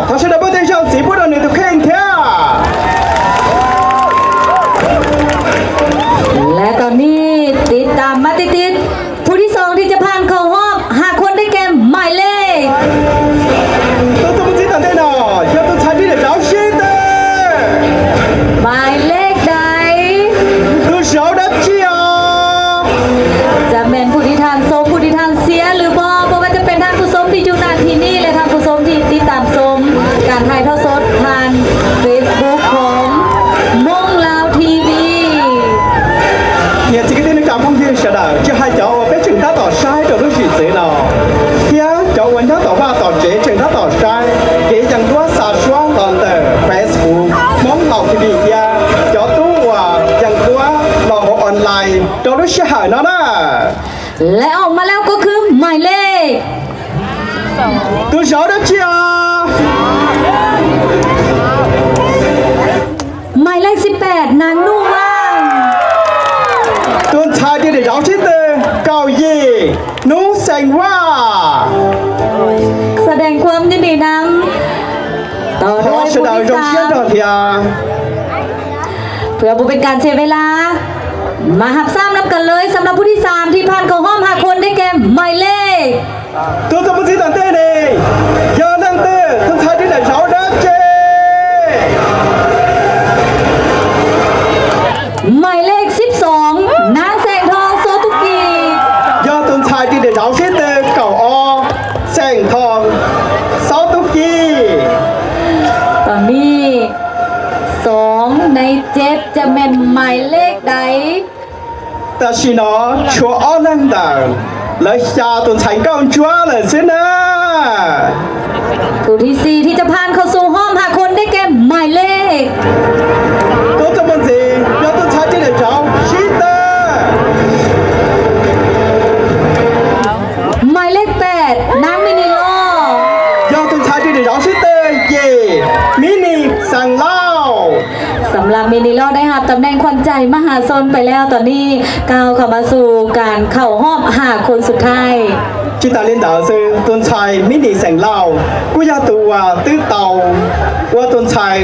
ขอเชิญดับเบิลเทนชันสีพุทธหนึ่งตัวเคร่งเทีย ແລະ ຕອນນີ້ຕິດຕາມມາຕິດໆ ຜູ້ທີສອງທີ່ຈະຜ່ານເຂົ້າຮອບຫ້າຄົນໄດ້ແກ່ໝາຍເລກ ตัวสมุทรสีตันเตนอ ยอดตัวชายที่เด็กสาวชิตื้น ໝາຍເລກໃດ ตัวสาวดัชชีออ ຈະແມ່ນຜູ້ທີ່ທ່ານຊົມ ຜູ້ທີ່ທ່ານເຊຍຫຼືບໍ່ ບໍ່ວ່າຈະເປັນທ່ານຜູ້ຊົມທີ່ຢູ່ໜ້າທີ່ນີ້ ແລະ ທ່ານຜູ້ຊົມທີ່ຕິດຕາມຊົມການຖ່າຍທອດສົດຜ່ານເຟສບຸກຂອງມົ້ງລາວທີວີ เนี่ยจิกตินกาพงยืนเสดาจะให้เจ้าเป็นจึงท่าต่อใช้ตัวรู้สิทธิ์เสนาเทียเจ้าวันท่าต่อว่าต่อเจจึงท่าต่อใช้เกยังด้วยสาช่วงตอนเตอร์เฟซบุ๊กมองเหล่าทีวีเทียเจ้าตู้ว่ายังด้วยหลอกออนไลน์ เรารู้เสียหายเนาะนะ ແລະອອກມາແລ້ວກໍຄືໝາຍເລກ ตัวสาวดัชชีอา ໝາຍເລກສິບແປດ ນາງນຸວ່າງ ตัวชายที่เด็กสาวชิตื้นเก่ายีนุแสงว่า ສະແດງຄວາມຍິນດີນຳ ຕໍ່ດ້ວຍຜູ້ທີສາມ ເພື່ອບໍ່ເປັນການເສຍເວລາ ມາຮັບຊາບນຳກັນເລີຍ ສຳລັບຜູ້ທີສາມທີ່ຜ່ານເຂົ້າຮອບຫ້າຄົນ ໄດ້ແກ່ໝາຍເລກ ตัวสมุทรสีตันเตนเองยอดนังเตอร์คนไทยที่ไหนเช้าดัชเจ ໝາຍເລກສິບສອງ ນາງແສງທອງ ໂຊຕຸກີ ยอดตุนชายที่เด็กสาวชิตื้นเก่าออแสงทองเศร้าตุกี้ ຕອນນີ້ສອງໃນເຈັດ ຈະແມ່ນໝາຍເລກໃດ? แต่สิเนาะชัวอ้อนั่งดังและชาตุนชายเก้าจัวเลยสินะ ຜູ້ທີສີ່ທີ່ຈະຜ່ານເຂົ້າສູ່ຮອບຫ້າຄົນ ໄດ້ແກ່ໝາຍເລກ ตัวจำนวนสี่ยอดตุนชายที่เด็กสาวชิเตอร์ ໝາຍເລກແປດ ນາງມິນິລໍ ยอดตุนชายที่เด็กสาวชิเตอร์เย่มินิสังเล่า ສຳລັບມິນິລໍ ໄດ້ຮັບຕຳແໜ່ງຂວັນໃຈມະຫາຊົນໄປແລ້ວ ຕອນນີ້ກ້າວເຂົ້າມາສູ່ການເຂົ້າຮອບຫ້າຄົນສຸດທ້າຍ. จิตาลินดาซึ่งตุนชายมินิแสงเล่ากุยาตัวตื้อเตาว่าตุนชาย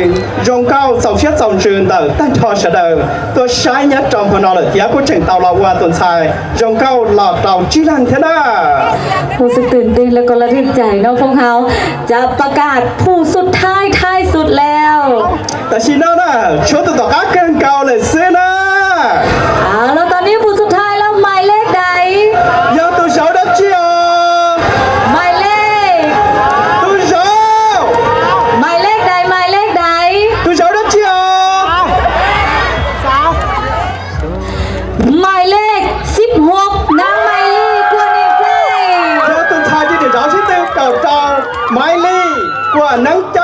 ยงเก้าเสาเชียดเสาจืนเตอตั้งทอชะเดิงตัวใช้ยัดจอมพนอเลยเตียกูเจ๋งเตาลาว่าตุนชายยงเก้าหลอดเตาจีรังเทนา ຮູ້ສຶກຕື່ນເຕັ້ນ ແລະ ກໍລະທຶກໃຈເນາະ ພວກເຮົາຈະປະກາດຜູ້ສຸດທ້າຍ ທ້າຍສຸດແລ້ວ. แต่ชีน่าน่ะชดต่อก้าเกินเก่าเลยซื้อนะ เอาแล้วตอนนี้ผู้สุดท้ายแล้ว หมายเลขใด ยอดตัวเสาดัชเชีย หมายเลข ตัวเสา หมายเลขใด หมายเลขใด ตัวเสาดัชเชีย หมายเลข สิบหก นางไมลี่ กัวนิงไจ้ ยอดตัวชายที่เด็กสาวชื่อเต็มเก่าจองไมลี่ กัวนังใจ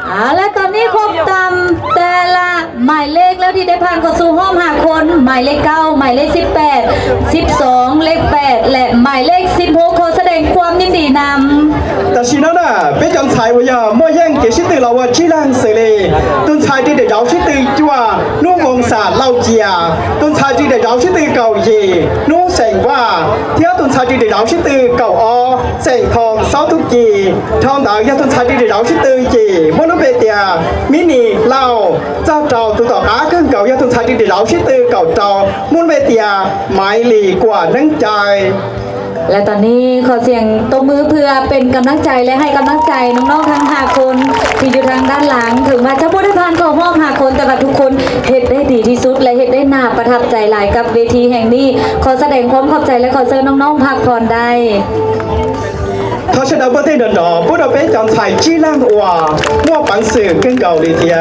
เอาละตอนนี้ครบตามแต่ละหมายเลขแล้วที่ได้ผ่านเข้าสู่ห้องห้าคน หมายเลขเก้า หมายเลขสิบแปด สิบสอง เลขแปด และหมายเลขสิบหก ขอแสดงความยินดีนำ แต่ Xin nói là bé chọn sai của giờ mua yang kể sĩ từ là qua chi lăng xử lý. Tuần sai đi để giáo sĩ từ chùa, nu vòng xả lau chia. Tuần sai đi để giáo sĩ từ cầu gì, nu sẻng qua. Thiếu tuần sai đi để giáo sĩ từ cầu o, sẻng thong sáu thúc gì. Thong đạo do tuần sai đi để giáo sĩ từ gì, mua nu bê tia, mini lau. Ra trầu, tụ tỏ cá cưng cầu do tuần sai đi để giáo sĩ từ cầu trầu, mua nu bê tia, mái lì của nắng trời. ແລະ ຕອນນີ້ຂໍສຽງຕົບມືເພື່ອເປັນກຳລັງໃຈ ແລະ ໃຫ້ກຳລັງໃຈນ້ອງໆທັງຫ້າຄົນທີ່ຢູ່ທາງດ້ານຫຼັງ. ເຖິງວ່າຈະບໍ່ໄດ້ຜ່ານເຂົ້າຮອບຫ້າຄົນ ແຕ່ວ່າທຸກຄົນເຮັດໄດ້ດີທີ່ສຸດ ແລະ ເຮັດໄດ້ໜ້າປະທັບໃຈຫຼາຍກັບເວທີແຫ່ງນີ້. ຂໍສະແດງຄວາມຂອບໃຈ ແລະ ຂໍເຊີນນ້ອງໆພັກຜ່ອນໄດ້. Thọ sẽ đầu bơ tên đòn đỏ, bố đầu bé chọn sai chi lăng ua, mua bằng sự cưng cầu đi thia.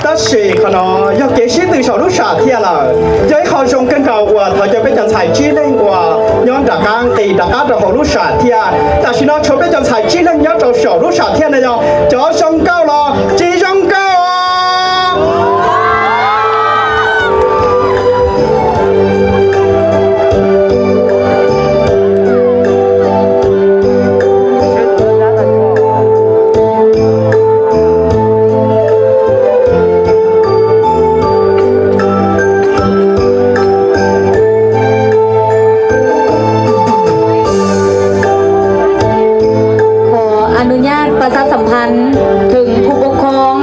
Ta sĩ khó nó, do kế sĩ từ sau lũ xả thia lờ. Do ý khó dùng cưng cầu ua, thọ cho bé chọn sai chi lăng ua, nhóm đã căng, tì đã cắt đầu hậu lũ xả thia. Ta sĩ nó cho bé chọn sai chi lăng nhóm trầu sau lũ xả thia này do, cho sông cao lo, chi sông cao. ຂໍອະນຸຍາດປະຊາສຳພັນເຖິງຜູ້ປົກຄອງ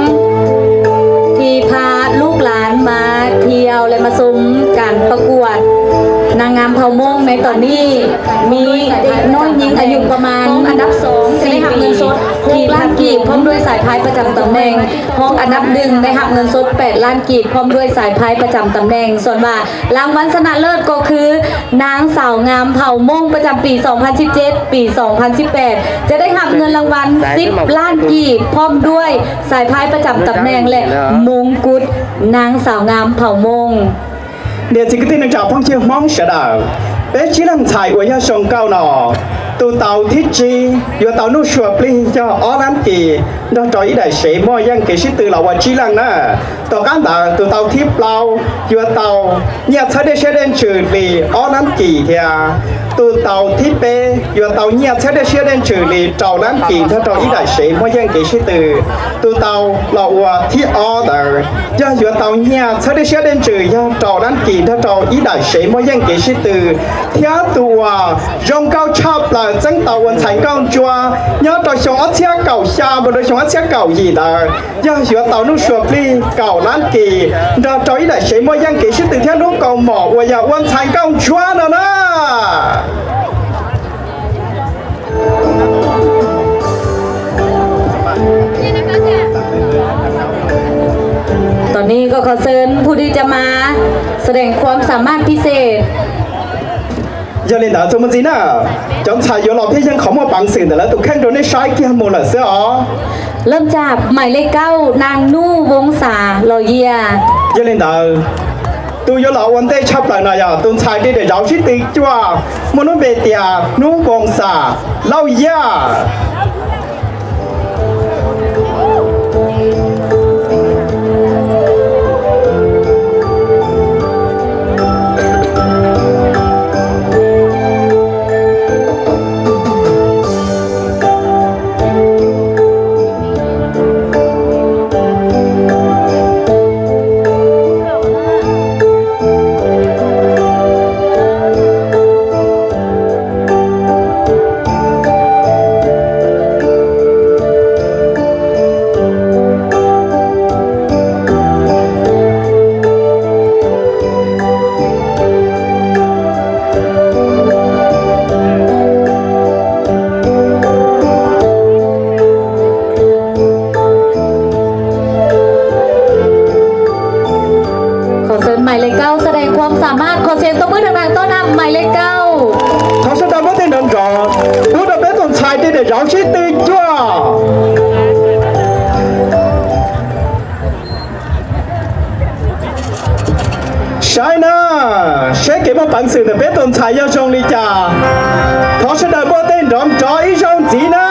ທີ່ພາລູກຫຼານມາທ່ຽວ ແລະ ມາຊົມການປະກວດນາງງາມເຜົ່າມົ້ງໃນຕອນນີ້. ມີເດັກນ້ອຍຍິງອາຍຸປະມານ ຮອງອັນດັບສອງ ຈະໄດ້ຮັບເງິນສົດຫົກລ້ານກີບ ພ້ອມດ້ວຍສາຍພາຍປະຈຳຕຳແໜ່ງ. ຮອງອັນດັບໜຶ່ງໄດ້ຮັບເງິນສົດແປດລ້ານກີບ ພ້ອມດ້ວຍສາຍພາຍປະຈຳຕຳແໜ່ງ. ສ່ວນວ່າລາງວັນຊະນະເລີດກໍຄື ນາງສາວງາມເຜົ່າມົ້ງປະຈຳປີສອງພັນສິບເຈັດ ປີສອງພັນສິບແປດ ຈະໄດ້ຮັບເງິນລາງວັນສິບລ້ານກີບ ພ້ອມດ້ວຍສາຍພາຍປະຈຳຕຳແໜ່ງ ແລະ ມົງກຸດນາງສາວງາມເຜົ່າມົ້ງ. Niên chỉ cái tên nâng trào phong chiêu mong sẽ đảo. Bé chỉ lăng thải của gia sông cao nọ. Tụ tàu thiết trí, yua tàu nụ sùa pli cho ó lán kỳ. Đó cho ý đại sứ mua yang kể sĩ từ là qua chỉ lăng nè. Tàu cán đảo, tụ tàu thiết plau, yua tàu nhà thới đê xe đen trừ lì ó lán kỳ thia. Tụ tàu thiết bê, yua tàu nhà thới đê xe đen trừ lì trầu lán kỳ đó cho ý đại sứ mua yang kể sĩ từ. Tụ tàu lọ ua thiết ó đảo. Do yua tàu nhà thới đê xe đen trừ do trầu lán kỳ đó cho ý đại sứ mua yang kể sĩ từ. Thiá tụ ua, dòng cao chọc là dâng tàu uốn thành công chua. Nhớ trò sống ớt thiá cầu xa, bộ đội sống ớt thiá cầu gì đó. Do yua tàu nụ sùa pli, cầu lán kỳ. Đó cho ý đại sứ mua yang kể sĩ từ thiá nụ cầu mỏ ua ya uốn thành công chua đó nè. ຕອນນີ້ກໍຂໍເຊີນຜູ້ທີ່ຈະມາສະແດງຄວາມສາມາດພິເສດ. Yua lê nở cho môn gì nè. Chọn thả yua lọ phê yang khó mua bằng sự nở là tụ khen đồ nê sai kia mô lở sữa ó. ເລີ່ມຈາກໝາຍເລກເກົ້າ ນາງນູ່ ວົງສາ ລໍເຢຍ. Yua lê nở. Tụ yua lọ uốn tê chắp lại nà yà, tụ thả đi để giáo sĩ tị chua. Mô nụ bê tia, Nú Vông Xà, Lau Yà.ຂໍເຊີນໝາຍເລກເກົ້າ ສະແດງຄວາມສາມາດ. ຂໍສຽງຕົບມືດັງໆ ຕ້ອນຮັບໝາຍເລກເກົ້າ. Thảo sẽ đọc bớt tên đón rõ. Bố đọc bớt tồn tại để để giáo sĩ tư chua. Sai nè, sẽ kể một bản sự để bớt tồn tại do John Lee Cha. Thảo sẽ đọc bớt tên đón rõ ý John gì nè.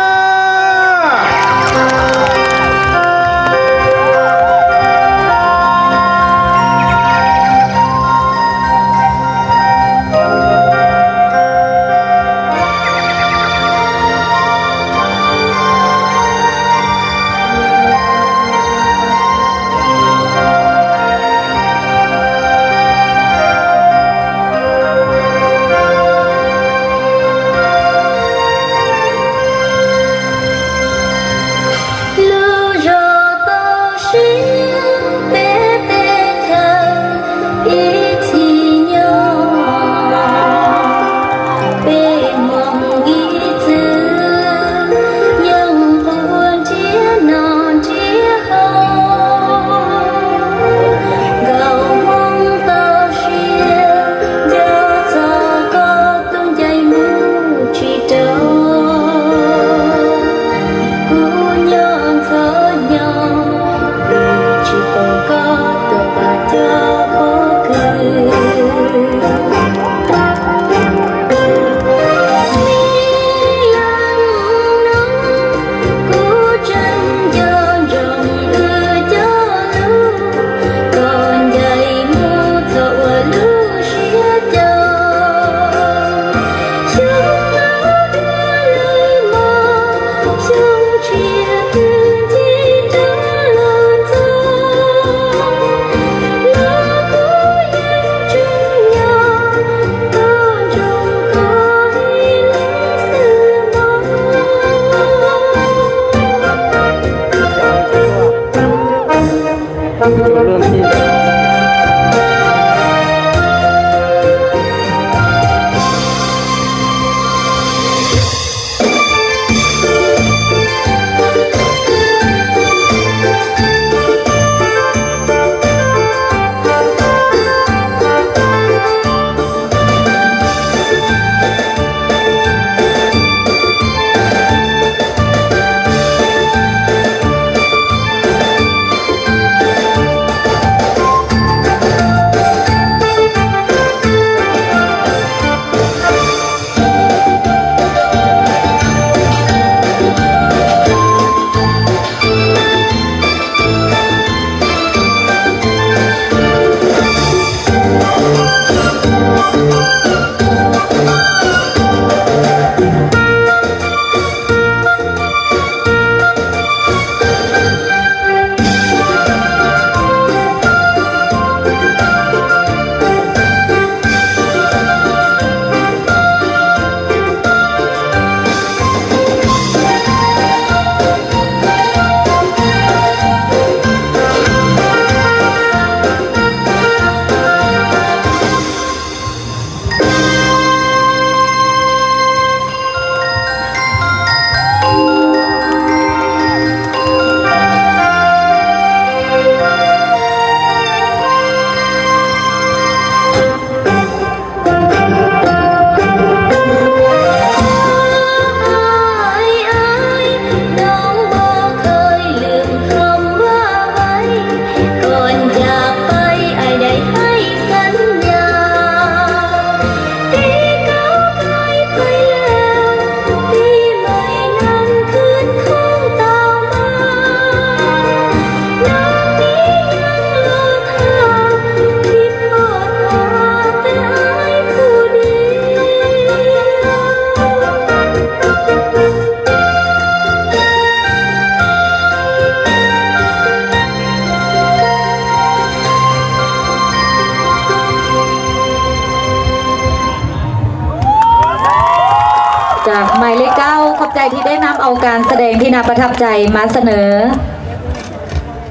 ຈາກໝາຍເລກເກົ້າ ຂອບໃຈທີ່ໄດ້ນຳເອົາການສະແດງທີ່ໜ້າປະທັບໃຈມາສະເໜີ.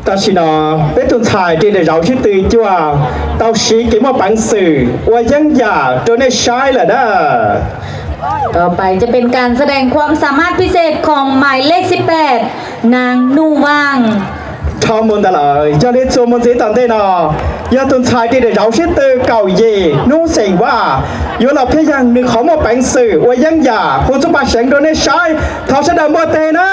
但是呢，这顿菜真的饶是对叫，到时给我办事，我应该做那啥了呢。 ຕໍ່ໄປຈະເປັນການສະແດງຄວາມສາມາດພິເສດຂອງໝາຍເລກສິບແປດ ນາງໜູຫວ່າງ. ເທົ່າໝົດແລ້ວ ຢາກໄດ້ໂຊໝົດເສຍຕອນເດເນາະ ຢາກຕ້ອງໃຊ້ທີ່ໄດ້ເອົາເສຍເຕີເກົ່າເຢ ໜູເສັງວ່າ ຢູ່ລາວພຽງຢ່າງໜຶ່ງເຂົ້າມາແປງຊື່ ອວຍຍັງຢາ ຜູ້ສຸພາເສັງໂດເນຊາຍ ເທົ່າຊະດຳບໍ່ເຕນະ.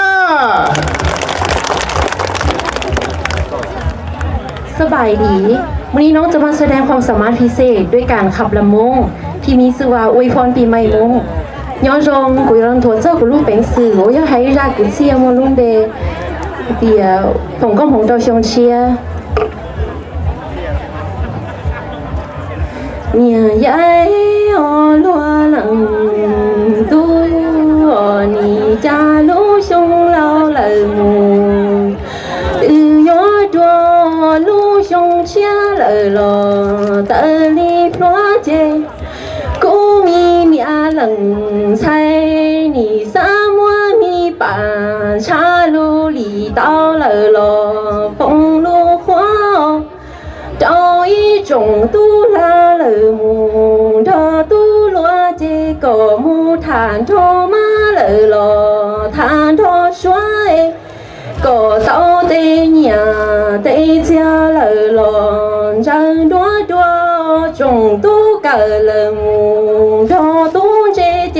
ສະບາຍດີ ມື້ນີ້ນ້ອງຈະມາສະແດງຄວາມສາມາດພິເສດດ້ວຍການຂັບລຳມົ້ງ ທີ່ມີຊື່ວ່າ ອວຍພອນປີໃໝ່ມົ້ງ. ຍ້ອນຊ່ວງກຸຍລັນໂທເຈົ້າກຸລູກແປງສື່ ໂອຢາກໃຫ້ຢາກກິນເຊຍມົ້ງລຸງເດ ເດຍ ຜົງກ້ອງຜົງເຕົາຊອງເຊຍ. ເມຍໃຫຍ່ອໍລົວຫຼັງຕູ້ ອໍນີຈາລູຊົງລາວລະມູ ອືຍົຕົວລູຊົງເຊຍລະລໍ ຕະລີພລັວເຈ ກູມີເມຍເລິງໄຊ ນີສາມົວມີປາ ຊາລູລີຕາວລະລໍ ຟົງລູຄວາ ເຕົາອີຈົງຕູລາລະມຸງ ທໍຕູລົວເຈ ກໍມູທານທໍມາລະລໍ ທານທໍຊ່ວຍ ກໍເຕົາເຕຍາເຕເຊຍລະລໍ ຈາງດັວດັວ ຈົງຕູກະລະມຸງ ທໍຕູເຈເຈ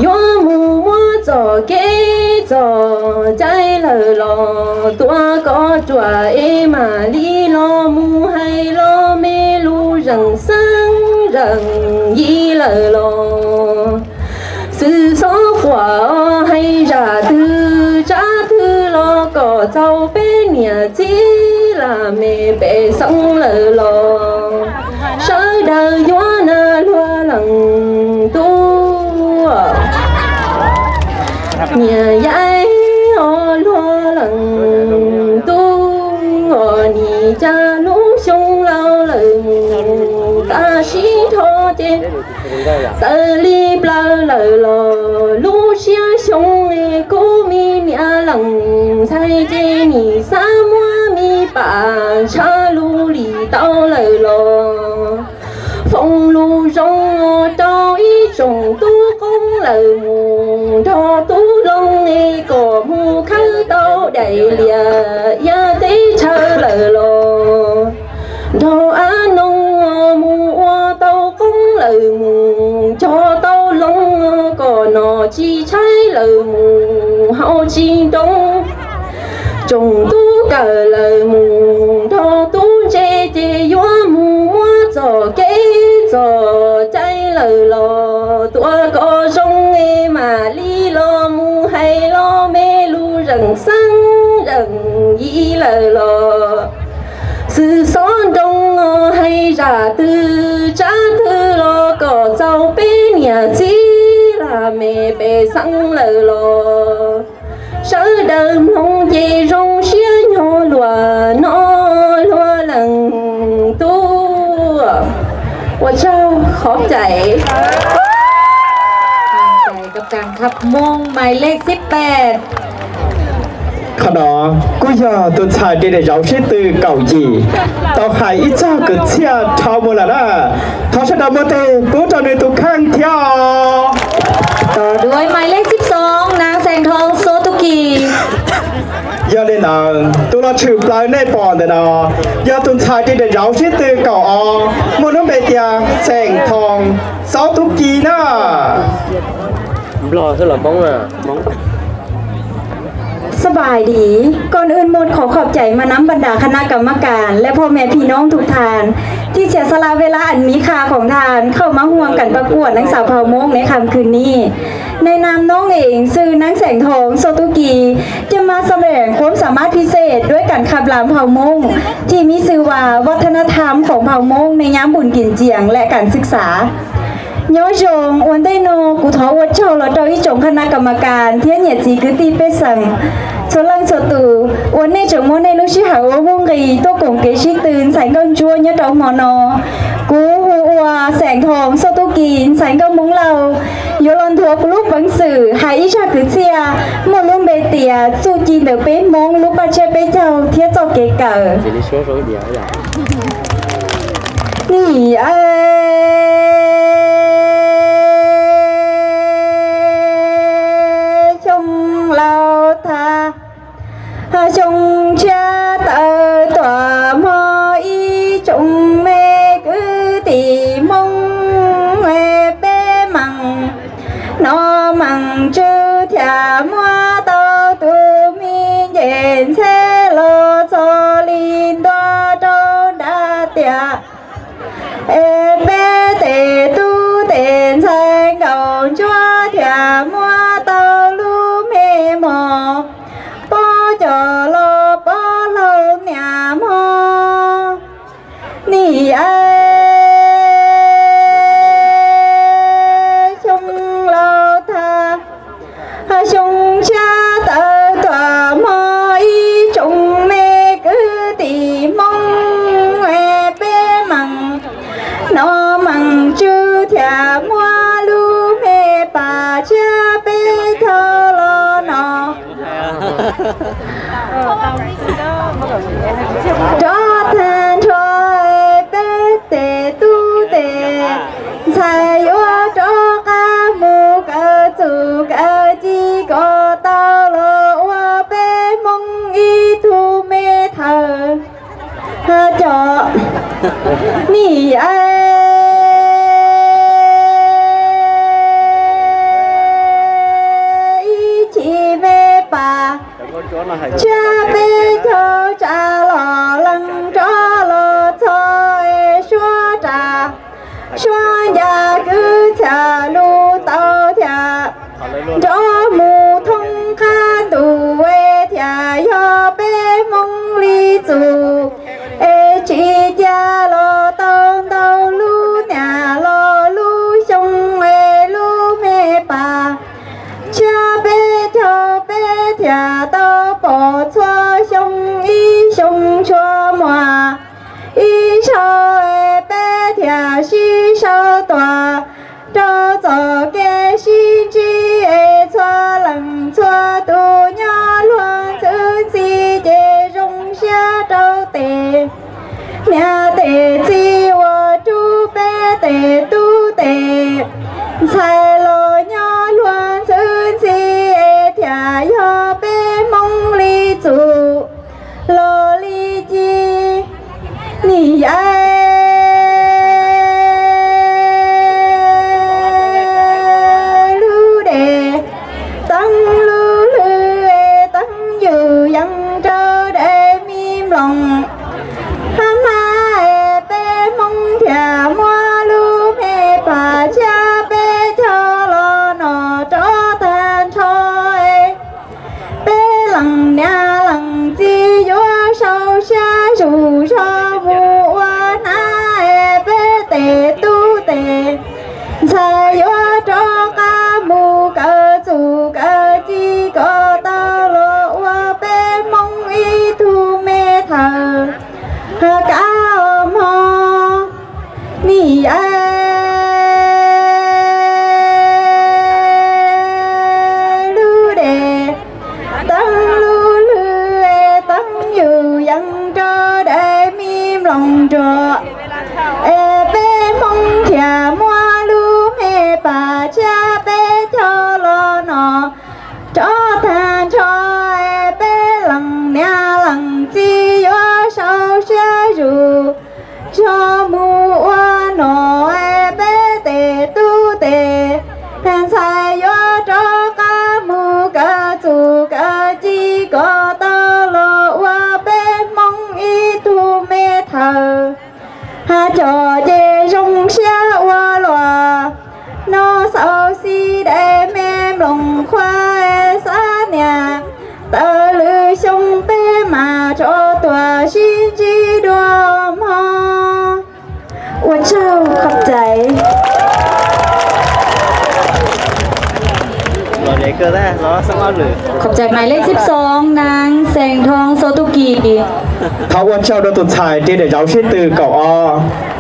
ຍົວໝູມົວຈໍເກຈໍໃຈລະລໍ ຕົວກໍຕົວເອມາລີລໍ ໝູໄຮລໍເມລູ ຍັງສັງຍັງຢີລະລໍ ຊື່ຊໍຂວາ ໃຫ້ຈາຕື້ຈາຕື້ລໍ ກໍເຈົ້າເປັນເມຍຈີລາ ແມ່ເປສັງລະລໍ ຊາວດາວຍົວນາລົວຫຼັງຕູ້. Nia yai o lua leng tu, o ni ja nu xiong lao leu mu, ta shi to jie, teu li pleu leu lo, lu xia xiong e ku mi nia leng, cai jie ni sa mua mi pa cha lu li tao leu lo. Phong lu zhong o tao i zhong tu kong leu mu, do tu long e ko mu khau tao dai lia, ya te chau leu lo. Do a nong o mu o tao kong leu mu, cho tao long o ko no chi chai leu mu, hao chi dong. Zhong tu kau leu mu, do tu jie jie yua mu, mua zo ge zo jai leu lo, tua ko zhong e ma li lo mu, hai lo me lu reng sang reng yi leu lo. Sư son dong o hai ja tu cha tu lo, ko zao pe nia zi la me pe sang leu lo. Sơ đơm nông chê rông sia nho lùa, no lùa lăng tu. ພວກເຈົ້າ ຂອບໃຈ. ກັບການຂັບໂມງໝາຍເລກສິບແປດ. ຂະໜໍ ກູຢາ ຕົວຊາຍເດເດເຈົ້າຊິຕື່ເກົາຈີ ເຕົ້າໄຫອີ່ເຈົ້າເກີດເຊຍເທົາໂມລາລາ ເທົາຊະດາໂມເຕ ປູເຈົ້າໜຶ່ງຕຸຄັງທຽວ ຕໍ່ດ້ວຍໝາຍເລກສິບສອງ ນາງແສງທອງ ໂຊຕຸກີ. ຍາເລນາງ ຕຸລາຊື່ປລາຍໃນປອນເດນາ ຍາຕຸນຊາຍເດເດເຈົ້າຊິຕື່ເກົາອໍ ໂມນຸເບເຕຍ ແສງທອງ ໂຊຕຸກີນາ. ສະບາຍດີ. ກ່ອນອື່ນໝົດ ຂໍຂອບໃຈມານຳບັນດາຄະນະກຳມະການ ແລະ ພໍ່ແມ່ພີ່ນ້ອງທຸກທ່ານ ທີ່ເສຍສະຫຼະເວລາອັນມີຄ່າຂອງທ່ານ ເຂົ້າມາຮ່ວມກັນປະກວດນາງສາວເຜົ່າມົ້ງໃນຄ່ຳຄືນນີ້. ໃນນາມນ້ອງເອງ ຊື່ນາງແສງທອງ ໂຊຕຸກີ ຈະມາສະແດງຄວາມສາມາດພິເສດດ້ວຍການຂັບລາມເຜົ່າມົ້ງ ທີ່ມີຊື່ວ່າ ວັດທະນະທຳຂອງເຜົ່າມົ້ງໃນຍາມບຸນກິນຈຽງ ແລະ ການສຶກສາ. Nho zhong, uan dei no, ku tho uat chau lo tau i chong khana kamakan, thia nyiat zi kư ti pe sang. Cho lang cho tu, uan ne chong mo ne lu shi hau o hung ri, to kong ke shi tun, sai ngong chua nyo tau mo no. Ku hu ua, Seng Thong, so tu kin, sai ngong mong lau. Yo lon thua ku lu pang su, hai i cha kư chia, mo lu be tia, su chi nơ pe mong, lu pa che pe chau, thia cho ke kau. ນີ້ເອີຍ ຊົງເລົ່າທາ ຊົງເຊຍເຕີຕົວໝໍ ອີຊົງເມກອືຕີມົງ ເອເປມັງ ນໍມັງຈື່ທຽມວາເຕົາຕູມີເຢັນເຊໂລໂຊລີນຕົວໂຕດາເຕຍ ເອເປເຕຕູເຕັນໄຊເກົາຈົວທຽມວາເຕົາລູເມໝໍ ປໍຈໍລໍປໍເລົ່າເນຍໝໍ ນີ້ເອີຍ ຊົງເລົ່າທາ ຊົງຊາເຕີຕົວໝໍ ອີຊົງເມກອືຕີມົງ ເອເປມັງ ນໍມັງຈື່ທຽມວາລູເມປາເຊຍເປເທົາລໍນໍ ດອກແທນໂທເອເປເຕຕູເຕ ໄຊໂອໂຕກາມູກາຈູກາຈີກອຕາໂລອວເປມົງອີທູເມເທີ ຮາເຈາະ ນີ້ເອີຍ ອີຈີເມປາ ຈາເປໂຈຈາລໍລັງຈອລໍຊອເອຊວຕາ ຊວນຢາກຶຈາລູເຕົາທຽ ດອກໝູທົງຄາຕູເວທຽ ຍໍເປມົງລີຈູເອຈີຈາລໍຕອງເຕົາລູເນຍລໍລູຊົງເອລູເມປາ ຈາເປໂຈ家都报错，凶一凶错么，一手二八条是手段，都做个心机二错冷错度，要乱成自己容下都得。 若得知我主，白得都得，在路要乱成自己，要被梦里住，路里记，你爱。 တၢင်းလူလု တၢင်းယူႇယင် ၸဝ်ႈတႄႉမီးလွင်ႈ ႁႃမႃးပႄႉမုင်းထႅမ် မွႃးလူမႄႈပႃႇၸႃႉ ပႄႉၸေႃးလေႃးၼေႃႈ တေႃးထၢၼ်ႇၸွႆႈ ပႄႉလင်ၼႃႈလင် ၸီႇယွႃႈသဝ်းသျႃး သူႇသေႃးမူႇဝႃႈၼႃႈ ပႄႉတႄႇတူႉတႄႇ သႂ်ႇယွႃႈတေႃႇၵႃႈမူႇ ၵႃႈၸူႇၵႃႈၸီႇ ၵေႃႈတေႃႇလေႃႇဝႃႈ ပႄႉမုင်းဢီးထူႇမႄႈထႃႈ ႁႃၵႃႈဢေႃႈမေႃ ၼီႈဢႄႇ လူႇတႄႇ တင်းလူႇလိုဝ်ႈ တင်းယူႇယင် တေႃႇတႄႇမီးလွင်ႈတေႃႇ ဢေႇ ပႄႉမုင်းထႅမ် မွႃးလူႇမႄႈပႃႇၸႃႉ ပႄႉၸေႃးလေႃးၼေႃႈ တေႃႇထၢၼ်ႇၸွႆႈ ပႄႉလင်ၼႃႈလင် ၸီႇယွႃႈသဝ်းသျႃး သူႇ သေႃးမူႇဝႃႈၼေႃႈ ပႄႉတႄႇတူႉတႄႇ ၽႅၼ်ႇသၢႆႇယွႃႈတေႃႇၵႃႈမူႇ ၵႃႈၸူႇၵႃႈၸီႇ ၵေႃႈတေႃႇလေႃႇဝႃႈ ပႄႉမုင်းဢီးထူႇမႄႈထႃႈ ႁႃၸေႃႇၸေႇၸုင်ႇသျႃးဝႃႈလေႃႇ ၼေႃႈသဝ်းသီႇတႄႇမႄႈလူင်ၶႂၢႆးသႃႇၼႆႉ တႃႇလိုဝ်ႈသုင်ပေႇမႃႇ ၸေႃႇတူဝ်ႇသီႇၸီႇတူဝ်ႇမႃး ဝႃႈၸဝ်ႈ ၶွပ်ႈၸႂ် ၶွပ်ႈၸႂ် မၢႆလဵၵ်ႈ သိပ်းသွင် ၼາງ ແສງທອງ ໂຊຕຸກີ ထႃႈ ဝႃႈ ၸဝ်ႈ ດອກ ຕຸນ ຊາຍ ທີ່ໄດ້ເຈົ້າ ຊິດ ຕື່ ເກົ່າ ເອົາ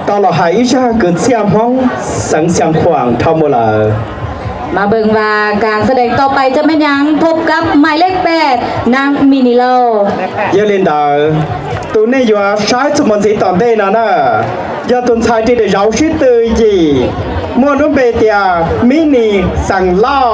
ຕະຫຼອດ ໃຫ້ ອີ ຊາ ເກີດ ສຽງ ຮ້ອງ ສັງ ສຽງ ຂວ້າງ ເທົ່າ ໝົດ ເລີຍ. ມາເບິ່ງວ່າການສະແດງຕໍ່ໄປຈະແມ່ນຫຍັງ, ພົບກັບໝາຍເລກ ແປດ ນາງ ມີນີໂລ. ຢ່າລືມເດີ ໂຕນີ້ ຢ່າ ຊາຍ ສຸມນສີ ຕອນເດ ນະ ນະ. ຢາຕຸນ ຊາຍ ທີ່ໄດ້ເຈົ້າ ຊິດ ຕື່ ຢີ ມົວ ນຸ ເບເຕຍ ມີນີ ສັງ ເລົ່າ.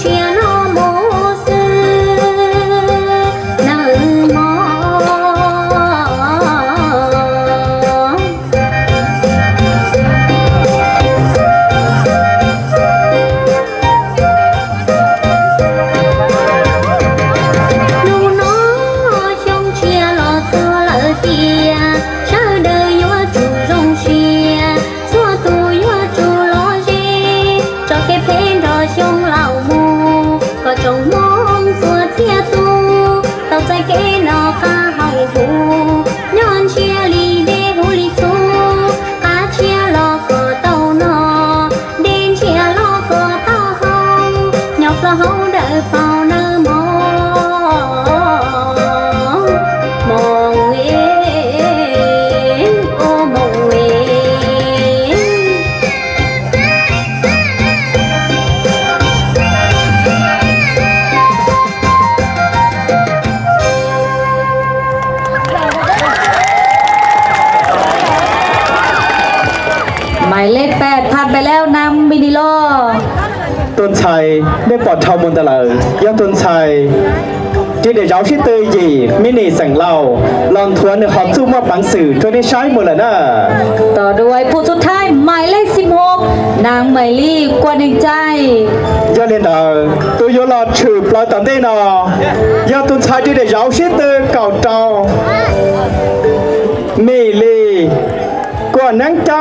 ເຊຍນໍໝູ່ຊື່ ເນີໝໍ. ໜູນໍ ຫຼົງເຊຍຫຼໍ່ ໂຊລະເຕຍ ຊາວເດີ ຍົວຈູ ໂຮງເຊຍ ຊວດຕູ ຍົວຈູ ຫຼໍ່ເຊ ຈອກເກັບເພນ ດອກຊົງ ເຫຼົ່າໝູ່ ກໍຈົ່ງມອງ ຊວດເຊຍຕູ ເຕົ້າໃຈເກ ນອກກາເຮົາຫູ ຍ້ອນເຊຍລີເດ ຫູລີຊູ ກາເຊຍຫຼໍ່ ກໍເຕົ້າໜໍ່ ເດນເຊຍຫຼໍ່ກໍເຕົ້າເຮົາ ຍອບລະເຮົາເດີເປົ່າເນີໝໍ ໝໍເອ ໂອ ໝໍເອ. ໝາຍເລກແປດ ຜ່ານໄປແລ້ວ ນາງມິນິລໍ ໂຕນໄຊ ໄດ້ປອດເທົາມູນຕະເລີ ຍາໂຕນໄຊ ທີ່ໄດ້ເຈົ້າຊິເຕີຍ ເຢ ມິນິແສງເລົ່າ ລອນທວນ ເໜືອຂອບຊູ່ມອບປັງສື່ ໂຕນໄຊ ໝູ່ລະນາ ຕໍ່ດ້ວຍຜູ້ສຸດທ້າຍ ໝາຍເລກສິບຫົກ ນາງໄມລີ ກວນເອງໃຈ ຍາເລນເຕີ ໂຕໂຍລອດ ຊື່ເປົ່າຕາມເດນອ ຍາໂຕນໄຊ ທີ່ໄດ້ເຈົ້າຊິເຕີຍ ເກົ່າເຕົາ ເມລີ ກວນເອງໃຈ.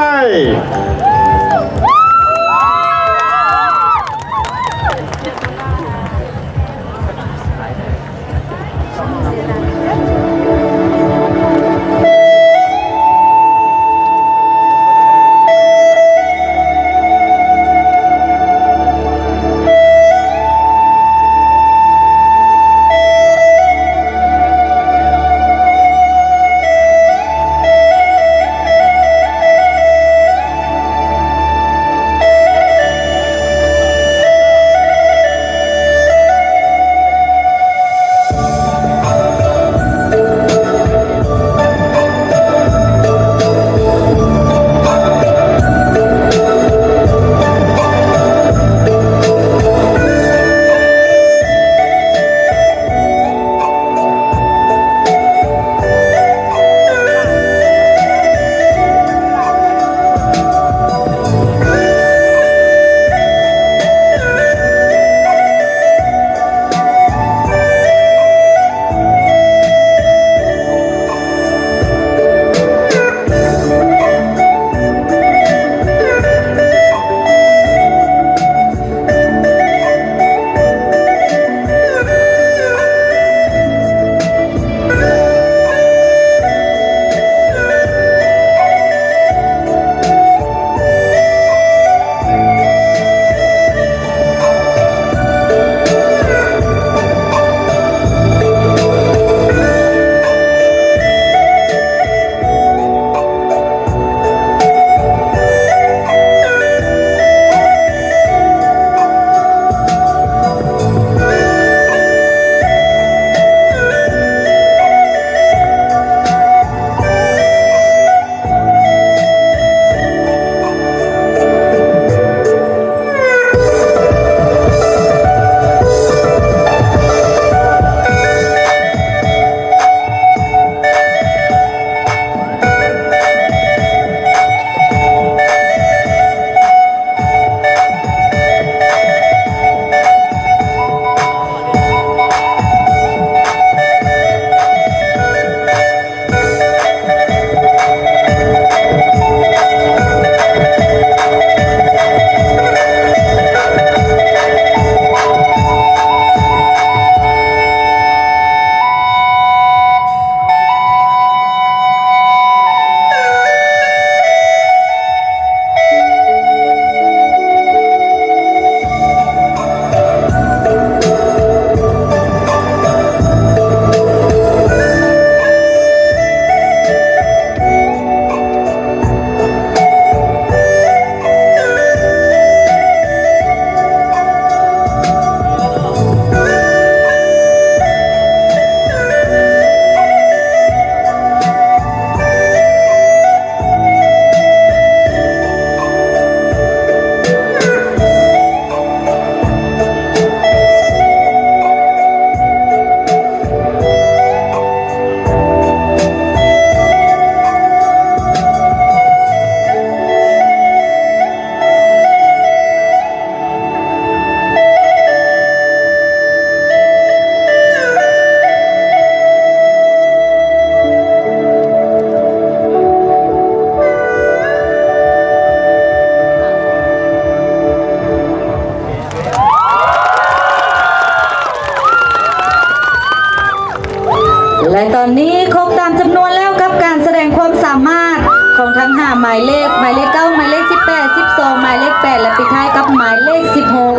ແລະຕອນນີ້ຄົບຕາມຈຳນວນແລ້ວກັບການສະແດງຄວາມສາມາດຂອງທັງຫ້າໝາຍເລກ, ໝາຍເລກເກົ້າ, ໝາຍເລກສິບແປດ, ສິບສອງ, ໝາຍເລກແປດ ແລະ ປິດທ້າຍກັບໝາຍເລກສິບຫົກ.